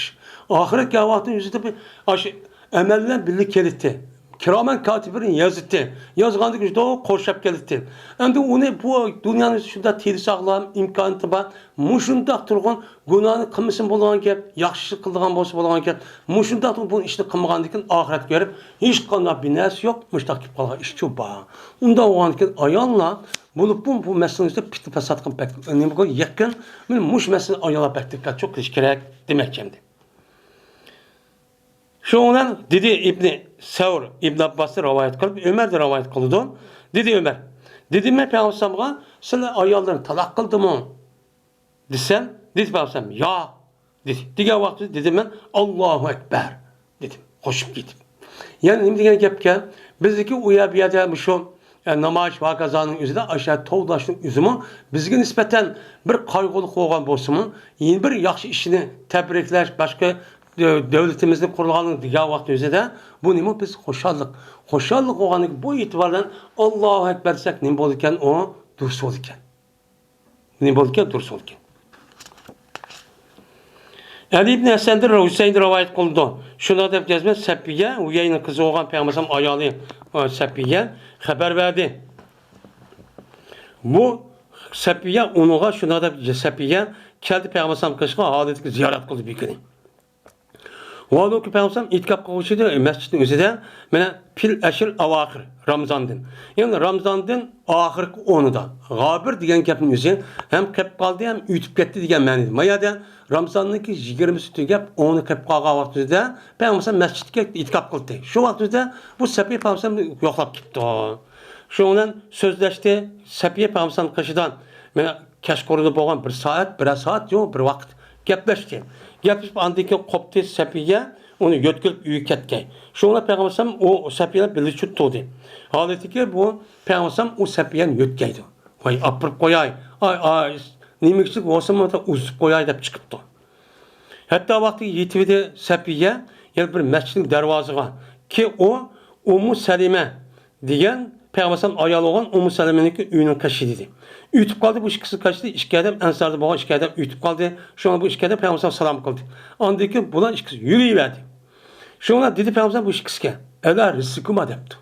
ئاخىرەتكە كەلگەن ۋاقتى ئۆزىدە بىر ئاشۇ ئەمەل بىلەن بىللە كېلىتتى. كىرامەن كاتىبىنى يازىتتى. يازغاندىكى شۇنداق قورشاپ كېلىتتى. ئەمدى ئۇنى بۇ دۇنيانىڭ شۇنداق تېنى ساغلام، ئىمكانىيىتى بار، مۇشۇنداق تۇرغان گۇناھنى قىلمىسىمۇ بولىدىغان گەپ، ياخشى قىلىدىغان بولسا بولىدىغان گەپ. مۇشۇنداق بۇ ئىشنى قىلمىغاندىكىن ئاخىرەتكە بېرىپ ھېچقانداق بىر نەرسە يوق، مۇشۇنداق كېلىپ قالغان ئىشچۇ بار. ئۇنداق بولغاندىكىن ئاياللار بولۇپمۇ بۇ مەسىلىنىڭ ئۈستىدە پىتنە پاساتقا بەك، نېمىگە يېقىن، مانا مۇشۇ مەسىلىنى ئاياللار بەك دىققەتچى قىلىش كېرەك دېمەكچى ئەمدى. شۇنىڭ بىلەن دېدى ئىبنى سەۋر، ئىبن ئابباسنى رىۋايەت قىلىپ، ئۆمەردىن رىۋايەت قىلىدۇ. دېدى ئۆمەر، دېدىم مەن پەيغەمبەر ئەلەيھىسسالامغا، سىلەر ئاياللىرىنى تالاق قىلدىمۇ؟ دېسەم، دېدى پەيغەمبەر ئەلەيھىسسالام، ياق، دېدى. دېگەن ۋاقتىدا دېدىم مەن، ئاللاھۇ ئەكبەر. دېدىم، قوشۇپ كېتىپ. يەنە نېمە دېگەن گەپكەن؟ بىزدىكى ئۇ يەر بۇ يەردە مۇشۇ، ئە، نامايىش ۋە ھاكازانىڭ ئۆزىدە ئاشۇ توۋلاشنىڭ ئۆزىمۇ بىزگە نىسبەتەن بىر قايغۇلۇق بولغان بولسىمۇ، يەنە بىر ياخشى ئىشنى تەبرىكلەش، باشقا دۆ-، دۆلىتىمىزنى قۇرغانلىقىنى دېگەن ۋاقىت ئۆزىدە بۇ نېمە؟ بىز خۇشاللىق. خۇشاللىق بولغاندىكىن بۇ ئېتىبار بىلەن ئاللاھۇ ئەكبەر دېسەك نېمە بولىدىكەن؟ ئۇ دۇرۇس بولىدىكەن. نېمە بولىدىكەن؟ دۇرۇس بولىدىكەن. ئەلى ئىبن ھەسەندىن ھۈسەيىن رىۋايەت قىلىدۇ. شۇنداق دەپ جەزمەن سەپىيە، ھۇيەينىڭ قىزى بولغان پەيغەمبەر ئايالى، ئە، سەپىيە خەۋەر بەردى. بۇ سەپىيە ئۇنىڭغا شۇنداق دەپ سەپىيە كەلدى پەيغەمبەر قېشىغا، ھالىتىگە زىيارەت قىلدى بىر كۈنى. ۋالۇكى پەيغەمبەر ئېتىكاپ قىلغۇچىدى مەسچىتنىڭ ئۆزىدە، مانا، پىل ئەشىر ئاۋاخىر رامزاندىن. يەنى رامزاندىن ئاخىرقى ئونىدا. غابىر دېگەن گەپنىڭ ئۆزى ھەم قېلىپ قالدى، ھەم ئۆتۈپ كەتتى دېگەن مەنىدە. ما يەردە رامزاننىڭكى يىگىرمىسى تۈگەپ، ئونى قېلىپ قالغان ۋاقتىدا پەيغەمبەر مەسچىتكە ئېتىكاپ قىلدى. شۇ ۋاقتىدا بۇ سەپىيە پەيغەمبەر يوقلاپ كېتىپتۇ. شۇنىڭ بىلەن سۆزلەشتى. سەپىيە پەيغەمبەر قېشىدا، مانا، كەچقۇرۇندا بولغان بىر سائەت، بىرەر سائەت يوق، بىر ۋاقىت گەپلەشتى. گەپلىشىپ ئاندىن كېيىن قوپتى سەپىيە، ئۇنى يۆتكىلىپ ئۆيگە كەتكەي. شۇڭا پەيغەمبەر ئۇ سەپىيە بىللە چۈشۈپ تۇردى. ھالىتىكى بۇ پەيغەمبەر ئۇ سەپىيەنى يۆتكەيدۇ. ۋاي، ئاپىرىپ قوياي، ئاي، ئاي، نېمە ئۈچۈن بولسىمۇ ئۇزىتىپ قوياي دەپ چىقىپتۇ. ھەتتا ۋاقتى يېتىۋىدى سەپىيە، يەنە بىر مەسچىتنىڭ دەرۋازىغا، كى ئۇ ئۇممۇ سەلىمە دېگەن پەيغەمبەر ئايالى بولغان ئۇممۇ سەلىمىنىڭكى ئۆيىنىڭ قېشى ئىدى. ئۆتۈپ قالدى، بۇ ئىككىسى قېشىدا ئىككى ئادەم، ئەنساردا بولغان ئىككى ئادەم ئۆتۈپ قالدى. شۇڭا بۇ ئىككى ئادەم پەيغەمبەر سالام قىلدى. ئاندىن كېيىن بۇلار ئىككىسى يۈرۈۋەردى. شۇڭا دېدى پەيغەمبەر بۇ ئىككىسىگە، ئەلا رىزقىكۇما دەپتۇ.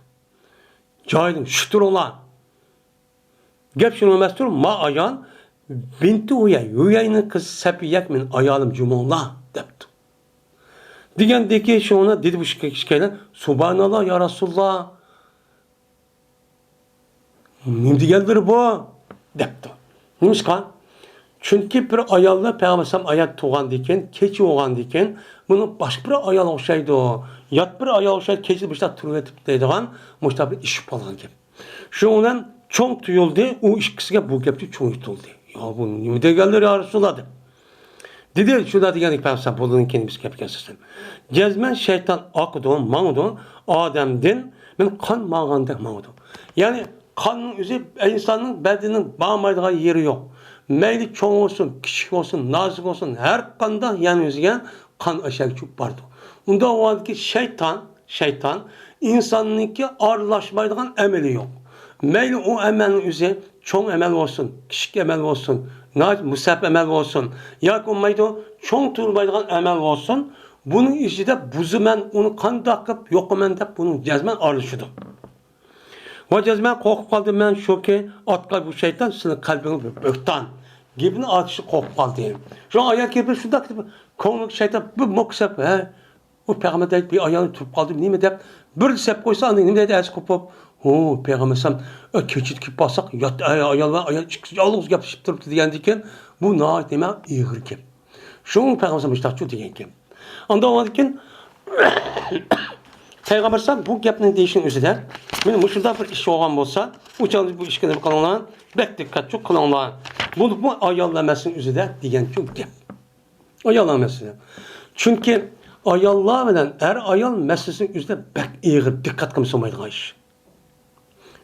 جايىدىن چۈشۈپ تۇرۇڭلار. گەپ شۇنىڭ ئەمەستۇر، ما ئايال بىنتى ھۇيەي، ھۇيەينىڭ قىزى سەپىيەك مېنىڭ ئايالىم جۇمۇڭلار دەپتۇ. دېگەندىكى شۇڭا دېدى بۇ ئىككى كىشىكەيلەن، سۇبھاناللا يا رەسۇلاللا، نېمە دېگەنلىرى بۇ؟ دەپتۇ. نېمىشقا؟ چۈنكى بىر ئايالنى پەيغەمبەر ئەلەيھىسسالام ئايات تۇغاندىكىن، كېچە بولغاندىكىن، بۇنى باشقا بىر ئايالغا ئوخشايدۇ، يات بىر ئايالغا ئوخشايدۇ، كېچىدە مۇشۇنداق تۇرۇۋېتىپ دەيدىغان مۇشۇنداق بىر ئىش بولغان گەپ. شۇنىڭ بىلەن چوڭ تۇيۇلدى، ئۇ ئىككىسىگە بۇ گەپتە چوڭ يۇتۇلدى. يا بۇ نېمە دېگەنلىرى يا رەسۇلاللا دەپ. دېدى، شۇنداق دېگەندىكىن پەيغەمبەر بۇنىڭدىن كېيىن بىز گەپكە سىستېم. جەزمەن شەيتان ئاقىدۇ، ماڭىدۇ، ئادەمدىن مېنىڭ قان ماڭغاندەك ماڭىدۇ. يەنى قاننىڭ ئۆزى ئىنساننىڭ بەدىنىنىڭ بارمايدىغان يېرى يوق. مەيلى چوڭ بولسۇن، كىچىك بولسۇن، نازۇك بولسۇن، ھەر قانداق يەنە ئۆزىگە قان ئەشەك چۈشۈپ بارىدۇ. ئۇنداق بولغاندىكىن شەيتان، شەيتان ئىنساننىڭكى ئارىلاشمايدىغان ئەمىلى يوق. مەيلى ئۇ ئەمەلنىڭ ئۆزى چوڭ ئەمەل بولسۇن، كىچىك ئەمەل بولسۇن، ناھايىتى مۇستەھەپ ئەمەل بولسۇن، ياكى بولمايدۇ، چوڭ تۇيۇلمايدىغان ئەمەل بولسۇن، بۇنىڭ ئىچىدە بۇزىمەن، ئۇنى قانداق قىلىپ يوقىمەن دەپ بۇنىڭ جەزمەن ئارىلىشىدۇ. ۋە جەزمەن قورقۇپ قالدىم مەن شۇكى، ئاتقا بۇ شەيتان سېنىڭ قەلبىڭگە بىر بۆھتان گېپىنى ئاتىشى قورقۇپ قالدى. شۇڭا ئايال كېلىپ شۇنداق دېدى، كۆڭلىگە شەيتان بىر موكسەپ، ھە، ئۇ پەيغەمبەر دەيدۇ، بىر ئايالنى تۇرۇپ قالدى، نېمە دەپ، بىر دەپ قويسا، ئاندىن نېمە دەيدۇ، ئەرز قوپۇپ، ھۇ، پەيغەمبەر ئەلەيھىسسالام، ئە، كېچىدە كېلىپ بارساق، يات-، ئە، ئايال بىلەن ئايال ئىككىسى يالغۇز گەپلىشىپ تۇرۇپتۇ دېگەندىكىن، بۇ ناھايىتى نېمە، ئېغىر گەپ. شۇڭا پەيغەمبەر ئەلەيھىسسالام مۇشۇنداقچۇ دېگەنكەن. ئاندىن ئۇنىڭدىن كېيىن پەيغەمبەر ئەلەيھىسسالام بۇ گەپنى دېيىشنىڭ ئۆزىدە، مانا مۇشۇنداق بىر ئىش بولغان بولسا، ئۇ چاغدا بۇ ئىشقا نېمە قىلىڭلار، بەك دىققەتچۇ قىلىڭلار. بۇ، بۇ ئاياللار مەسىلىنىڭ ئۆزىدە دېگەنچۇ گەپ. ئاياللار مەسىلىسى. چۈنكى ئاياللار بىلەن ئەر ئايال مەسىلىسىنىڭ ئۆزىدە بەك ئېغىر، دىققەت قىلمىسا بولمايدىغان ئىش.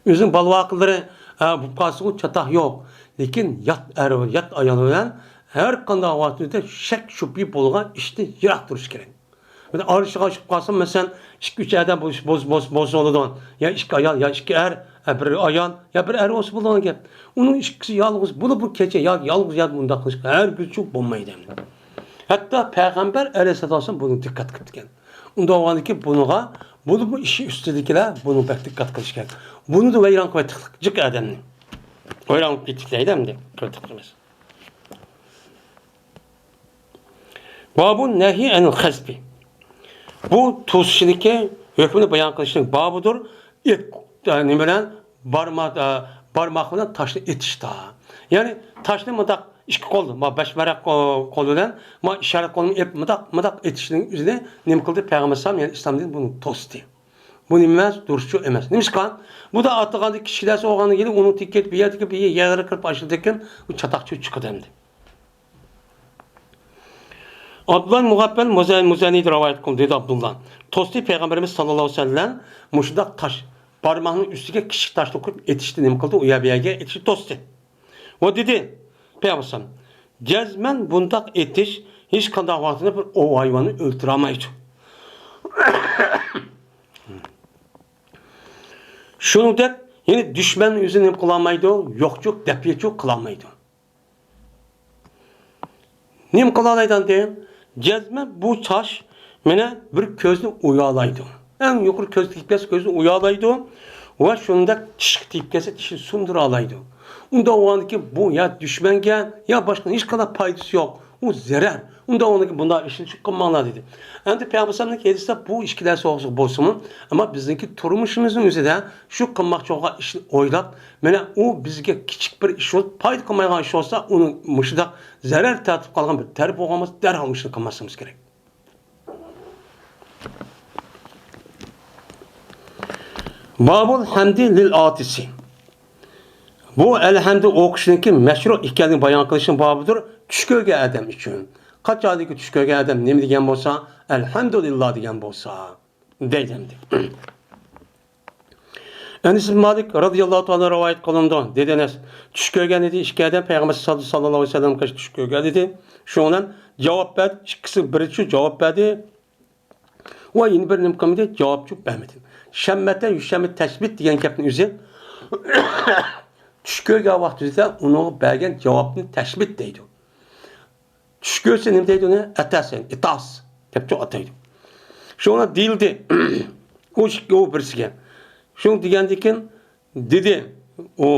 ئۆزىنىڭ بالا-ۋاقىلىرى، ھە، بولۇپ قالسىغۇ چاتاق يوق. لېكىن يات ئەر، يات ئايال بىلەن ھەر قانداق ۋاقىتتا شەك-شۈبھە بولغان ئىشتىن يىراق تۇرۇش كېرەك. بىر ئارىلىشىپ قالسا، مەسىلەن، ئىككى-ئۈچ ئادەم بولۇش، بولسا، بولسا، بولسا بولىدۇ. يا ئىككى ئايال، يا ئىككى ئەر، يا بىر ئايال، يا بىر ئەر بولسا بولىدىغان گەپ. ئۇنىڭ ئىككىسى يالغۇز بولۇپ، بۇ كېچە يا يالغۇز يا مۇنداق قىلىشقا ھەرگىزچۇ بولمايدۇ ئەمدى. ھەتتا پەيغەمبەر ئەلەيھىسسالام بۇنى دىققەت قىلىپتىكەن. ئۇنداق بولغاندىكىن بۇنىڭغا، بۇنى بۇ ئىشى ئۈستىدىكىلەر بۇنى بەك دىققەت قىلىش كېرەك. بۇنى ۋەيران قىلىۋەتتۇق جىق ئادەمنى. ۋەيران قىلىپ كېتىپ دەيدۇ ئەمدى. قىلدۇق ئەمەس. بابۇ نەھى ئەنىل خەزفى. بۇ توسۇشنىڭكى ھۆكمىنى بايان قىلىشنىڭ بابىدۇر. ئېت، ئە، نېمە بىلەن؟ بارما-، ئە، بارماق بىلەن تاشنى ئېتىشتا. يەنى تاشنى مۇنداق ئىككى قول، ما بەش مەرەك قو-، قول بىلەن، ما ئىشارەت قولىنى ئېلىپ مۇنداق، مۇنداق ئېتىشنىڭ ئۆزىنى نېمە قىلدى؟ پەيغەمبەر ئەلەيھىسسالام، يەنى ئىسلام دىنى بۇنى توستى. بۇ نېمە ئەمەس؟ دۇرۇسچۇ ئەمەس. نېمىشقا؟ بۇدا ئاتىغاندا كىشىلەرسى بولغاندىن كېيىن ئۇنىڭ تېگى بۇ يەردىكى بىر يەرگە كىرىپ ئاشۇلىدىكىن بۇ چاتاقچۇ چىقىدۇ ئەمدى. ئابدۇللا مۇغەپپەل مۇزە-، مۇزەنىدىن رىۋايەت قىلدى، دېدى ئابدۇللا. توستى پەيغەمبىرىمىز ساللاللاھۇ ئەلەيھى ۋەسەللەم مۇشۇنداق تاش، بارماقنىڭ ئۈستىگە كىچىك تاشنى قويۇپ ئېتىشنى نېمە قىلدى؟ ئۇ يەر بۇ يەرگە ئېتىشنى توستى. ۋە دېدى، پەيغەمبەر، جەزمەن بۇنداق ئېتىش ھېچقانداق ۋاقىتتا بىر ئوۋ ھايۋاننى ئۆلتۈرەلمەيدۇ. شۇنىڭدەك يەنە دۈشمەن ئۆزى نېمە قىلالمايدۇ؟ يوقچۇ، دەپئىچۇ قىلالمايدۇ. نېمە قىلالايدۇ ئەمدى؟ جەزمەن بۇ تاش مانا بىر كۆزنى ئويالايدۇ. ئەڭ يۇقىرى كۆز تېگىپ كەتسە، كۆزنى ئويالايدۇ ۋە شۇنداق چىشقا تېگىپ كەتسە، چىشنى سۇندۇرالايدۇ. ئۇنداق بولغاندىكىن بۇ يا دۈشمەنگە، يا باشقا ھېچقانداق پايدىسى يوق. ئۇ زەرەر. ئۇنداق بولغاندىكىن بۇنداق ئىشنى قىلماڭلار دېدى. ئەمدى پەيغەمبەر ئەلەيھىسسالامنىڭ ھەدىسىدە بۇ ئىككى نەرسە بولسىمۇ، ئەمما بىزنىڭكى تۇرمۇشىمىزنىڭ ئۆزىدە شۇ قىلماقچى بولغان ئىشنى ئويلاپ، مانا ئۇ بىزگە كىچىك بىر ئىش بولۇپ، پايدا قىلمايدىغان ئىش بولسا، ئۇنى مۇشۇنداق زەرەر تارتىپ قالغان بىر تەرىپى بولغان بولسا، دەرھال ئۇ ئىشنى قىلماسلىقىمىز كېرەك. بابۇل ھەمدى لىل ئاتىسى. بۇ ئەلھەمدۇ ئوقۇشنىڭكى مەشرۇ ئىكەنلىكىنى بايان قىلىشنىڭ بابىدۇر چۈش كۆرگەن ئادەم ئۈچۈن. قاچانكى چۈش كۆرگەن ئادەم نېمە دېگەن بولسا، ئەلھەمدۇلىللا دېگەن بولسا، دەيدۇ ئەمدى. ئەنەس ئىبن مالىك رازىياللاھۇ تائالا رىۋايەت قىلىنىدۇ، دېدى ئەنەس، چۈش كۆرگەن ئىدى ئىككى ئادەم، پەيغەمبەر ساللاللاھۇ ئەلەيھى ۋەسەللەمگە چۈش كۆرگەن ئىدى. شۇنىڭ بىلەن جاۋاب بەردى، ئىككىسى بىرى شۇ جاۋاب بەردى. ۋە يەنە بىر نېمە قىلمىدى، جاۋابچۇ بەرمىدى. شەممەتە يۈشەممە تەشبىت دېگەن گەپنىڭ ئۆزى چۈش كۆرگەن ۋاقتىدا ئۇنىڭغا بەرگەن جاۋابنى تەشبىت دەيدۇ. چۈش كۆرسە نېمە دەيدۇ ئۇنى؟ ئەتەسەن، ئىتاس دەپچۇ ئاتايدۇ. شۇڭا دېيىلدى، ئۇ ئىككى، ئۇ بىرسىگە. شۇنى دېگەندىكىن دېدى، ئۇ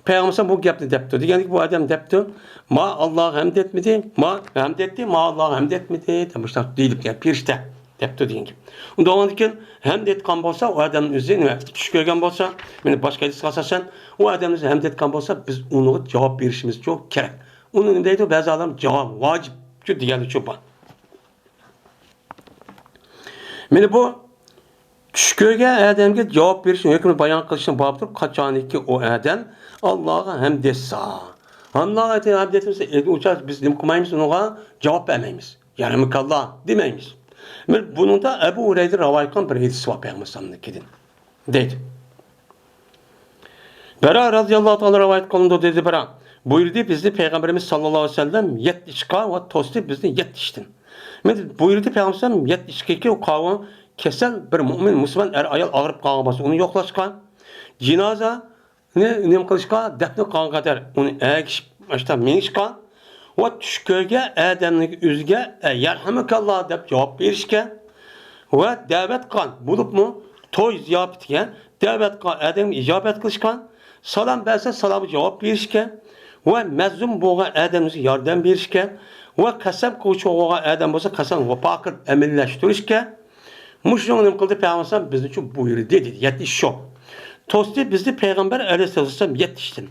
پەيغەمبەر بۇ گەپنى دەپتۇ. دېگەندىكىن بۇ ئادەم دەپتۇ، ما ئاللاغا ھەمد ئەتمىدى، ما ھەمد ئەتتى، ما ئاللاغا ھەمد ئەتمىدى، دەپ مۇشۇنداق دېيىلىپ، يەنى پېرىشتە دەپتۇ دېگەن گەپ. ئۇنداق بولغاندىكىن ھەمد ئەتقان بولسا، ئۇ ئادەمنىڭ ئۆزى نېمە، چۈش كۆرگەن بولسا، مانا باشقا ھەدىسكە ئاساسەن، ئۇ ئادەمنىڭ ئۆزى ھەمد ئەتقان بولسا، بىز ئۇنىڭغا جاۋاب بېرىشىمىزچۇ كېرەك. ئۇنى نېمە دەيدۇ؟ بەزى ئالىم جاۋاب ۋاجىپچۇ دېگەنلىكچۇ بار. مانا بۇ چۈش كۆرگەن ئادەمگە جاۋاب بېرىشنىڭ ھۆكمىنى بايان قىلىشنىڭ بابىدۇر، قاچانكى ئۇ ئادەم ئاللاغا ھەمد ئېيتسا. ئاللاغا ھەمد ئېيتسا، ئۇ چاغ بىز نېمە قىلمايمىز؟ ئۇنىڭغا جاۋاب بەرمەيمىز. يەرھەمۇكاللا دېمەيمىز. مانا بۇنىڭدا ئەبۇ ھۇرەيرە رىۋايەت قىلغان بىر ھەدىس بار پەيغەمبەر ئەلەيھىسسالامنىڭكىدىن. دەيدۇ. بەرا رازىياللاھۇ تائالا رىۋايەت قىلىنىدۇ، دېدى بىرا. بۇيرۇدى بىزنى پەيغەمبىرىمىز ساللاللاھۇ ئەلەيھى ۋەسەللەم يەتتە ئىشقا ۋە توستى بىزنى يەتتە ئىشتىن. مانا بۇيرۇدى پەيغەمبەر ئەلەيھىسسالام يەتتە ئىشقىكى، ئۇ قاۋۇ كېسەل بىر مۇئمىن مۇسۇلمان ئەر ئايال ئاغرىپ قالغان بولسا، ئۇنى يوقلاشقا، جىنازانى نېمە قىلىشقا، دەپنە قىلغانغا قەدەر ئۇنى ئەگىشىپ، ئاشتا مېڭىشقا، ۋە چۈش كۆرگەن ئادەمنىڭ ئۆزىگە، ئە، يەرھەمۇكاللا دەپ جاۋاب بېرىشكە ۋە دەۋەت قىلغان، بولۇپمۇ توي زىياپىتىگە دەۋەت قىلغان ئادەمگە ئىجابەت قىلىشقا، سالام بەرسە سالامغا جاۋاب بېرىشكە ۋە مەزلۇم بولغان ئادەمگە ياردەم بېرىشكە ۋە قەسەم قىلغۇچى بولغان ئادەم بولسا قەسەم ۋاپا قىلىپ ئەمەلىيلەشتۈرۈشكە، مۇشۇنىڭغا نېمە قىلدى پەيغەمبەر ئەلەيھىسسالام؟ بىزنىچۇ بۇيرۇدى دېدى، يەتتە ئىش شۇ. توستى بىزنى پەيغەمبەر ئەلەيھىسسالام يەتتە ئىشتىن.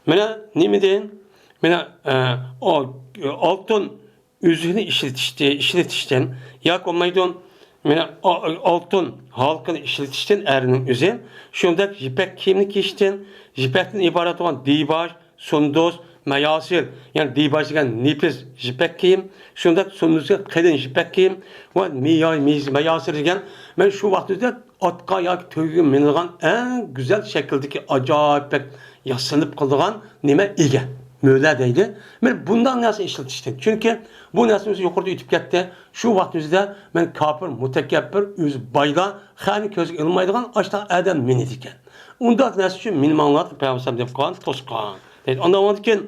مانا نېمىدىن؟ مانا، ئە، ئو-، ئالتۇن ئۈزۈكنى ئىشلىتىشتى-، ئىشلىتىشتىن ياكى بولمايدۇ، مانا، ئا-، ئالتۇن ھالقىنى ئىشلىتىشتىن ئەرنىڭ ئۆزى، شۇنداق يىپەك كىيىمنى كىيىشتىن، يىپەكتىن ئىبارەت بولغان دىباج، سۇندۇس، مەياسىر، يەنى دىباج دېگەن نېپىز يىپەك كىيىم، شۇنداق سۇندۇس دېگەن قېلىن يىپەك كىيىم ۋە مىيا-، مىز-، مەياسىر دېگەن، مەن شۇ ۋاقتىدا ئاتقا ياكى تۆگىگە مىنىدىغان ئەڭ گۈزەل شەكىلدىكى ئاجايىپ بەك ياسىنىپ قىلىدىغان نېمە ئىگە، مۆلە دەيدۇ. مانا بۇنداق نەرسە ئىشلىتىشتىن. چۈنكى بۇ نەرسىمىز يۇقىرىدا ئۆتۈپ كەتتى. شۇ ۋاقتىمىزدا مەن كاپىر، مۇتەكەببىر، ئۆزى بايلار، خەقنى كۆزگە ئىلمايدىغان ئاشتاق ئادەم مىنىدىكەن. ئۇنداق نەرسە ئۈچۈن مىنماڭلار دەپ پەيغەمبەر دەپ قالغان توسقان. دەيدۇ. ئاندىن كېيىن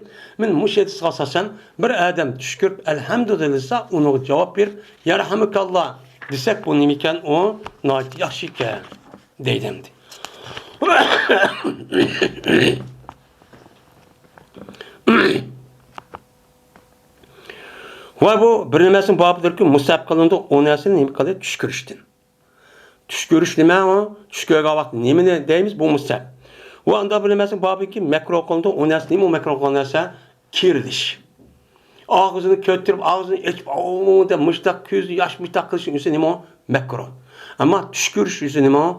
مەن مۇشۇ ھەدىسكە ئاساسەن بىر ئادەم چۈش كۆرۈپ ئەلھەمدۇلىللا دېسە، ئۇنىڭغا جاۋاب بېرىپ يەرھەمۇكاللا دېسەك، بۇ نېمە ئىكەن؟ ئۇ ناھايىتى ياخشى ئىكەن دەيدۇ ئەمدى. ۋە بۇ بىر نېمىسىنىڭ بابىدۇركى، مۇستەھەب قىلىنىدۇ، ئۇ نەرسىنى نېمە قىلدى؟ چۈش كۆرۈشتىن. چۈش كۆرۈش نېمە ئۇ؟ چۈش كۆرگەن ۋاقىت نېمىنى دەيمىز؟ بۇ مۇستەھەب. ۋە ئانداق بىر نېمىسىنىڭ بابىدۇركى، مەكرۇھ قىلىنىدۇ، ئۇ نەرسە نېمە ئۇ مەكرۇھ قىلغان نەرسە؟ كېرىلىش. ئاغزىنى كۆتۈرۈپ، ئاغزىنى ئېچىپ، «ئاۋۇ» دەپ مۇشتاق كۆز ياش مۇشتاق قىلىش ئۆزى نېمە ئۇ؟ مەكرۇھ. ئەمما چۈش كۆرۈش ئۆزى نېمە ئۇ؟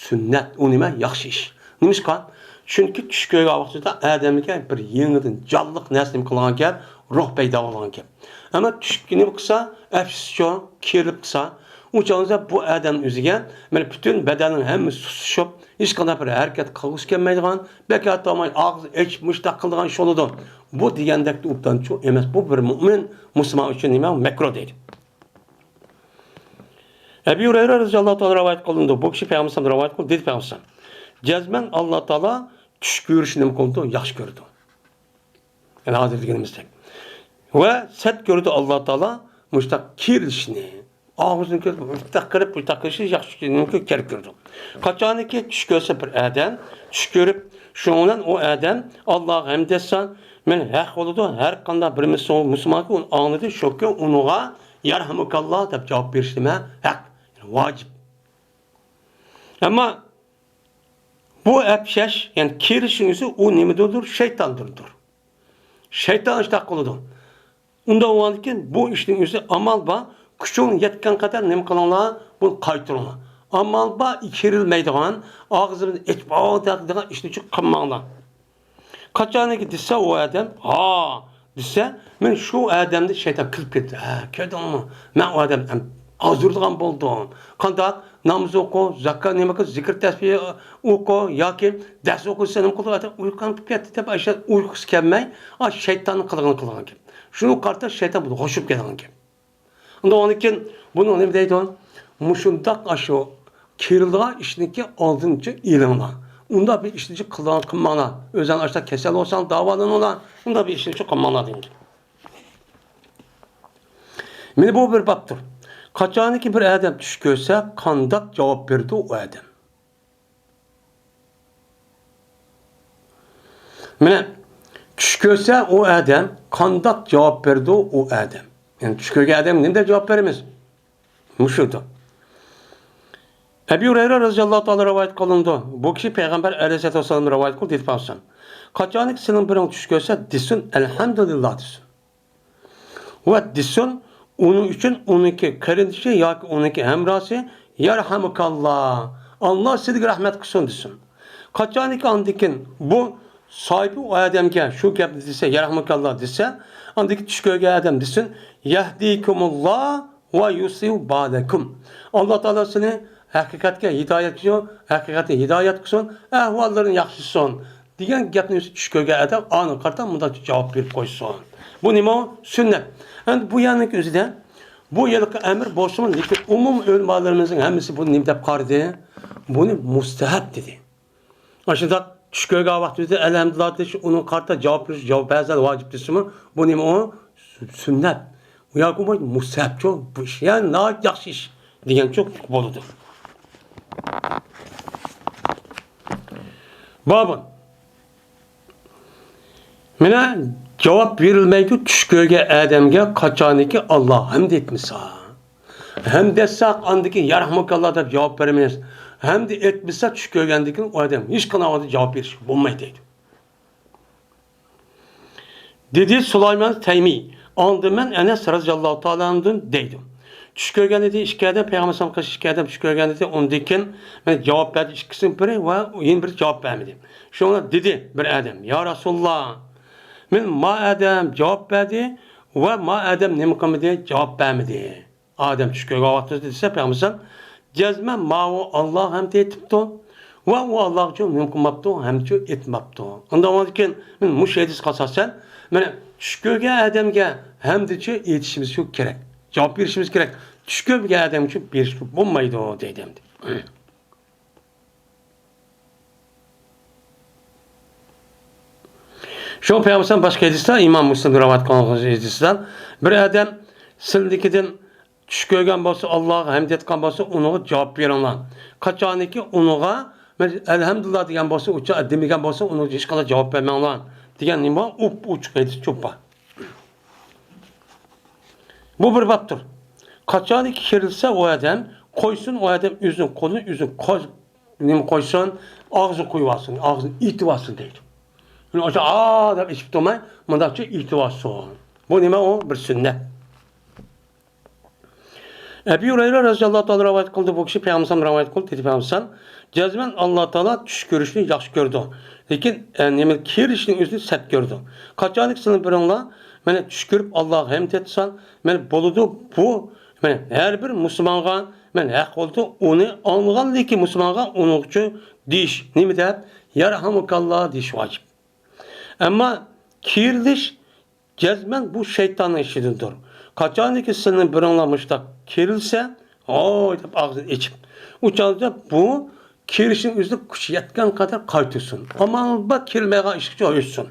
سۈننەت. ئۇ نېمە؟ ياخشى ئىش. نېمىشقا؟ چۈنكى چۈش كۆرگەن ۋاقتىدا ئادەمگە بىر يېڭىدىن جانلىق نەرسە نېمە قىلغان گەپ؟ روھ پەيدا بولغان گەپ. ئەمما چۈش نېمە قىلسا، ئەپسۇسچۇ، كېرىلىپ قىلسا، ئۇ چاغدا بۇ ئادەم ئۆزىگە، مانا، پۈتۈن بەدەننىڭ ھەممىسى سۇسلىشىپ، ھېچقانداق بىر ھەرىكەت قىلغۇسى كەلمەيدىغان، بەك ھەتتا ئاغزىنى ئېچىپ مۇشتاق قىلىدىغان ئىش بولىدۇ. بۇ دېگەندەك ئوبدانچۇ ئەمەس. بۇ بىر مۆمىن مۇسۇلمان ئۈچۈن نېمە؟ مەكرۇھ دەيدۇ. ئەبى ھۇرەيرە رەزىياللاھۇ تائالا رىۋايەت قىلىنىدۇ. بۇ كىشى پەيغەمبەر رىۋايەت قىلدى، دېدى پەيغەمبەر، جەزمەن ئاللا تائالا چۈش كۆرۈشنى نېمە قىلىدۇ؟ ياخشى كۆرىدۇ. يەنى ھازىر دېگىنىمىزدەك. ۋە سەت كۆرىدۇ ئاللا تائالا مۇشتاق كېرىلىشنى. ئاغزىنى كۆرۈپ، مۇشتاق قىلىپ، مۇشتاق قىلىشنى ياخشى كېرىپ كۆرىدۇ. قاچانكى چۈش كۆرسە بىر ئادەم، چۈش كۆرۈپ، شۇنىڭ بىلەن ئۇ ئادەم ئاللاغا ھەمد ئېيتسا، مەن ھەق بولىدۇ، ھەر قانداق بىر مۇسۇلمانكى ئۇنى ئاڭلىدى، شۇكى ئۇنىڭغا يەرھەمۇكاللا دەپ جاۋاب بېرىش نېمە؟ ھەق، ۋاجىپ. ئەمما بۇ ئەپشەش، يەنى كېرىشنىڭ ئۆزى ئۇ نېمىدۇردۇر؟ شەيتاندۇردۇر. شەيتان ئىشتاق قىلىدۇ. ئۇنداق بولغاندىكىن بۇ ئىشنىڭ ئۆزى ئامال بار، كۈچۈڭ يەتكەن قەدەر نېمە قىلىڭلار، بۇنى قايتۇرۇڭلار. ئامال بار، كېرىلمەيدىغان، ئاغزىمىزنى ئېچىپ، «ھاۋ» دەيدىغان ئىشنى قىلماڭلار. قاچانكى دېسە ئۇ ئادەم، «ھا» دېسە، مەن شۇ ئادەمدە شەيتان كۈلۈپ كەتتى. «ھە، كۆردۈڭمۇ؟ مەن ئۇ ئادەم ئازدۇرىدىغان بولدۇم. قانداق؟ ناماز ئوقۇ، زاكا نېمە قىل، زىكىر تەسبىھ ئوقۇ ياكى دەرس ئوقۇسا نېمە قىلدى؟ ئۇيقۇ كېلىپ كەتتى» دەپ، ئاشۇ ئۇيقۇسى كەلمەي، ئاشۇ شەيتاننىڭ قىلغىنى قىلغانكەن. شۇنىڭغا قارىتا شەيتان بۇنى خوشۇپ كەلگەنكەن. ئۇنداق بولغاندىكىن بۇنىڭ نېمە دەيدۇ؟ مۇشۇنداق ئاشۇ كېرىلىدىغان ئىشنىڭكى ئالدىنى ئېلىڭلار. ئۇنداق بىر ئىشنى قىلغان قىلماڭلار. ئۆزۈڭلار ئاشۇنداق كېسەل بولساڭلار داۋالىنىڭلار. ئۇنداق بىر ئىشنى قىلماڭلار دېگەن. مانا بۇ بىر بابتۇر. قاچانكى بىر ئادەم چۈش كۆرسە، قانداق جاۋاب بېرىدۇ ئۇ ئادەم؟ مانا چۈش كۆرسە ئۇ ئادەم، قانداق جاۋاب بېرىدۇ ئۇ ئادەم؟ يەنى چۈش كۆرگەن ئادەم نېمە دەپ جاۋاب بېرىمىز؟ مۇشۇدۇر. ئەبى ھۇرەيرە رەزىياللاھۇ تائالا رىۋايەت قىلىنىدۇ. بۇ كىشى پەيغەمبەر ئەلەيھىسسالاتۇ ۋەسسالام رىۋايەت قىلدى، دېدى پەيغەمبەر. قاچانكى سىلىنىڭ بىرىڭ چۈش كۆرسە، دېسۇن، «ئەلھەمدۇلىللاھ» دېسۇن. ۋە دېسۇن، ئۇنىڭ ئۈچۈن ئۇنىڭكى قېرىندىشى ياكى ئۇنىڭكى ھەمراھسى، «يەرھەمۇكاللا، ئاللا سىزگە رەھمەت قىلسۇن» دېسۇن. قاچانكى ئاندىن كېيىن بۇ ساھىبى ئۇ ئادەمگە شۇ گەپنى دېسە، «يەرھەمۇكاللا» دېسە، ئاندىن كېيىن چۈش كۆرگەن ئادەم دېسۇن، «يەھدىكۇمۇللا ۋە يۇسلىھ بالەكۇم». «ئاللا تائالا سېنى ھەقىقەتكە ھىدايەت قىلسۇن، ھەقىقەتنى ھىدايەت قىلسۇن، ئەھۋاللىرىنى ياخشىلىسۇن» دېگەن گەپنى چۈش كۆرگەن ئادەم ئاڭا قارىتا مۇنداق جاۋاب بېرىپ قويسۇن. بۇ نېمە ئۇ؟ سۈننەت. ئەمدى بۇ يەرنىڭ ئۆزىدە، بۇ يىلقى ئەمىر بولسىمۇ، لېكىن ئومۇمىي ئۆلىمالىرىمىزنىڭ ھەممىسى بۇنى نېمە دەپ قارىدى؟ بۇنى مۇستەھەب دېدى. ئاشۇنداق چۈش كۆرگەن ۋاقتىمىزدا «ئەلھەمدۇلىللا» دېيىش، ئۇنىڭغا قارىتا جاۋاب بېرىش، جاۋاب بەزىلەر ۋاجىپ دېسىمۇ، بۇ نېمە ئۇ؟ سۈننەت. ياكى بۇ مۇستەھەبچۇ، بۇ ئىش، يەنى ناھايىتى ياخشى ئىش دېگەنچۇ بولىدۇ. بابۇن. مانا جاۋاب بېرىلمەيدۇ چۈش كۆرگەن ئادەمگە قاچانكى ئاللاغا ھەمد ئېيتمىسا. ھەمد ئېيتساق، ئاندىكى «يەرھەمۇكاللا» دەپ جاۋاب بېرىمىز. ھەمد ئېيتمىسا، چۈش كۆرگەندىن كېيىن ئۇ ئادەم ھېچقانداق ۋاقىتتا جاۋاب بېرىشكە بولمايدۇ دەيدۇ. دېدى سۇلايمان تەيمى. ئاندىن مەن ئەنەس رەزىياللاھۇ تائالا ئەنھۇدىن دەيدۇ. چۈش كۆرگەن ئىدى ئىككى ئادەم، پەيغەمبەر ساللاللاھۇ ئەلەيھى ۋەسەللەم قېشىدا ئىككى ئادەم چۈش كۆرگەن ئىدى. ئۇندىن كېيىن مەن جاۋاب بەردى ئىككىسىنىڭ بىرى ۋە يەنە بىرى جاۋاب بەرمىدى. شۇڭا دېدى بىر ئادەم، يا رەسۇلاللا، مەن ما ئادەم جاۋاب بەردى ۋە ما ئادەم نېمە قىلمىدى، جاۋاب بەرمىدى. ئادەم چۈش كۆرگەن ۋاقتىدا دېسە، پەيغەمبەر جەزمەن ماۋۇ ئاللا ھەمد ئېيتىپتۇ ۋە ئۇ ئاللاغىچۇ نېمە قىلماپتۇ، ھەمدچۇ ئېيتماپتۇ. ئۇنداق بولغاندىكىن، مەن مۇشۇ ھەدىسكە ئاساسەن، مانا چۈش كۆرگەن ئادەمگە ھەمدچۇ ئېيتىشىمىزچۇ كېرەك، جاۋاب بېرىشىمىز كېرەك. چۈش كۆرگەن ئادەمگىچۇ بېرىشكە بولمايدۇ دەيدۇ ئەمدى. شۇڭا پەيغەمبەر باشقا ھەدىستە، ئىمام مۇسلىم رىۋايەت قىلغان ھەدىستە، بىر ئادەم سىلىدىكىدىن چۈش كۆرگەن بولسا، ئاللاغا ھەمد ئېيتقان بولسا، ئۇنىڭغا جاۋاب بېرىڭلار. قاچانكى ئۇنىڭغا ئەلھەمدۇلىللا دېگەن بولسا، ئۇچۇ دېمىگەن بولسا، ئۇنىڭغا ھېچقانداق جاۋاب بەرمەڭلار دېگەن نېمە؟ ئوپئوچۇق ھەدىس چوپان. بۇ بىر بابتۇر. قاچانكى كېرىلسە ئۇ ئادەم، قويسۇن ئۇ ئادەم ئۆزىنىڭ قولىنى ئۆزىنىڭ قوز-، نېمە قويسۇن، ئاغزىغا قويۇۋالسۇن، ئاغزىنى ئېتىۋالسۇن دەيدۇ. يەنى ئاشۇ «ئا» دەپ ئېچىپ تۇرماي، مۇنداقچە ئېتىۋالسۇن. بۇ نېمە ئۇ؟ بىر سۈننەت. ئەبى ھۇرەيرە رەزىياللاھۇ تائالا رىۋايەت قىلدى، بۇ كىشى پەيغەمبەر رىۋايەت قىلدى، دېدى پەيغەمبەر، جەزمەن ئاللا تائالا چۈش كۆرۈشنى ياخشى كۆرىدۇ. لېكىن، ئە، نېمە، كېرىشنىڭ ئۆزىنى سەت كۆرىدۇ. قاچانكى سىلىنىڭ بىرىڭلار مانا چۈش كۆرۈپ ئاللاغا ھەمد ئېيتساڭ، مانا بولىدۇ. بۇ، مانا ھەر بىر مۇسۇلمانغا، مانا ھەق بولىدۇ. ئۇنى ئاڭلىغانلىكى مۇسۇلمانغا ئۇنىڭ ئۈچۈن دېيىش. نېمە دەپ؟ يەرھەمۇكاللا دېيىش ۋاجىپ. ئەمما كېرىلىش جەزمەن بۇ شەيتاننىڭ ئىشىدىندۇر. قاچانكى سىلىنىڭ بىرىڭلار مۇشتاق كېرىلسە، ھوي دەپ ئاغزىنى ئېچىپ، ئۇ چاغدا بۇ كېرىشنىڭ ئۆزىدە كۈچى يەتكەن قەدەر قايتۇرسۇن. ئامال بار كېرىلمەيدىغان ئىشقىچە ئۆتسۇن.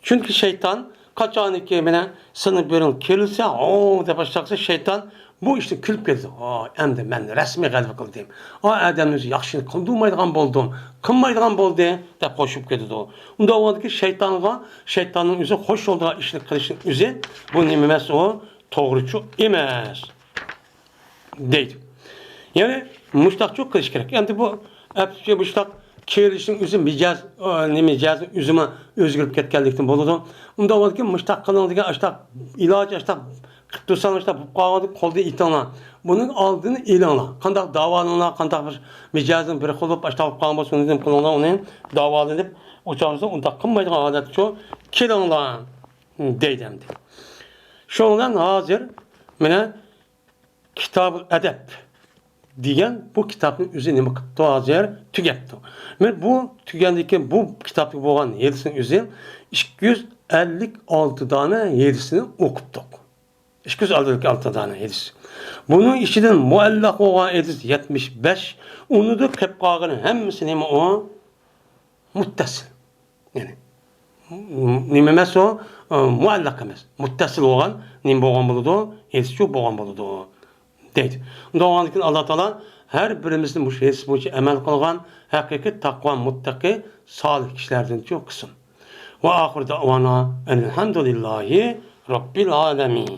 چۈنكى شەيتان قاچانكى مانا سىلىنىڭ بىرىڭ كېرىلسە، ھوي دەپ باشلاقسا، شەيتان بۇ ئىشتىن كۈلۈپ كېتىدۇ. ۋاي، ئەمدى مەن رەسمىي غەلىبە قىلدىم. ئا، ئادەمنى ئۆزى ياخشىنى قىلدۇرمايدىغان بولدۇم، قىلمايدىغان بولدى، دەپ خوش بولۇپ كېتىدۇ. ئۇنداق بولغاندىكىن شەيتانغا، شەيتاننىڭ ئۆزى خوش بولىدىغان ئىشنى قىلىشنىڭ ئۆزى، بۇ نېمە ئەمەس ئۇ؟ توغرىچۇ ئەمەس. دەيدۇ. يەنى مۇشتاقچۇ قىلىش كېرەك. ئەمدى بۇ ئەپسۇسكى مۇشتاق كېرىلىشنىڭ ئۆزى مىجەز، ئا، نېمە، مىجەزنىڭ ئۆزىمۇ ئۆزگىرىپ كەتكەنلىكتىن بولىدۇ. ئۇنداق بولىدىكەن، مۇشتاق قىلىڭ دېگەن، ئاشتاق ئىلاجى ئاشتاق قىلىپ تۇرساڭ، ئاشتاق بولۇپ قالغاندا قولدا ئېيتىڭلار. بۇنىڭ ئالدىنى ئېلىڭلار. قانداق داۋالىنىڭلار، قانداق بىر مىجەزنىڭ بىر خىل بولۇپ ئاشتاق بولۇپ قالغان بولسا، ئۇنى نېمە قىلىڭلار، ئۇنى داۋالىنىپ، ئۇ چاغدا ئۇنداق قىلمايدىغان ھالەتكە كېلىڭلار، دەيدۇ ئەمدى. شۇنىڭ بىلەن ھازىر مانا كىتابۇل ئەدەب دېگەن بۇ كىتابنى ئۆزى نېمە قىپتۇ؟ ھازىر تۈگەپتۇ. مانا بۇ تۈگەندىن كېيىن بۇ كىتابتا بولغان ھەدىسنىڭ ئۆزى ئىككى يۈز ئەللىك ئالتە دانە ھەدىسنى ئوقۇپتۇق. ئىككى يۈز ئەللىك ئالتە دانە ھەدىس. بۇنىڭ ئىچىدىن مۇئەللەق بولغان ھەدىس يەتمىش بەش، ئۇنىڭدا قېلىپ قالغىنى ھەممىسى نېمە ئۇ؟ مۇتتەسىل. يەنى، نېمە ئەمەس ئۇ؟ مۇئەللەق ئەمەس. مۇتتەسىل بولغان نېمە بولغان بولىدۇ؟ ھەدىسچۇ بولغان بولىدۇ، دەيدۇ. ئۇنداق بولغاندىكىن ئاللا تائالا ھەر بىرىمىزنى مۇشۇ ھەدىس بويىچە ئەمەل قىلغان ھەقىقىي تەقۋا، مۇتتەقى، سالىھ كىشىلەردىنچۇ قىلسۇن. ۋە ئاخىر دەئۋانا ئەنىلھەمدۇلىللاھى رەببىل ئالەمىن.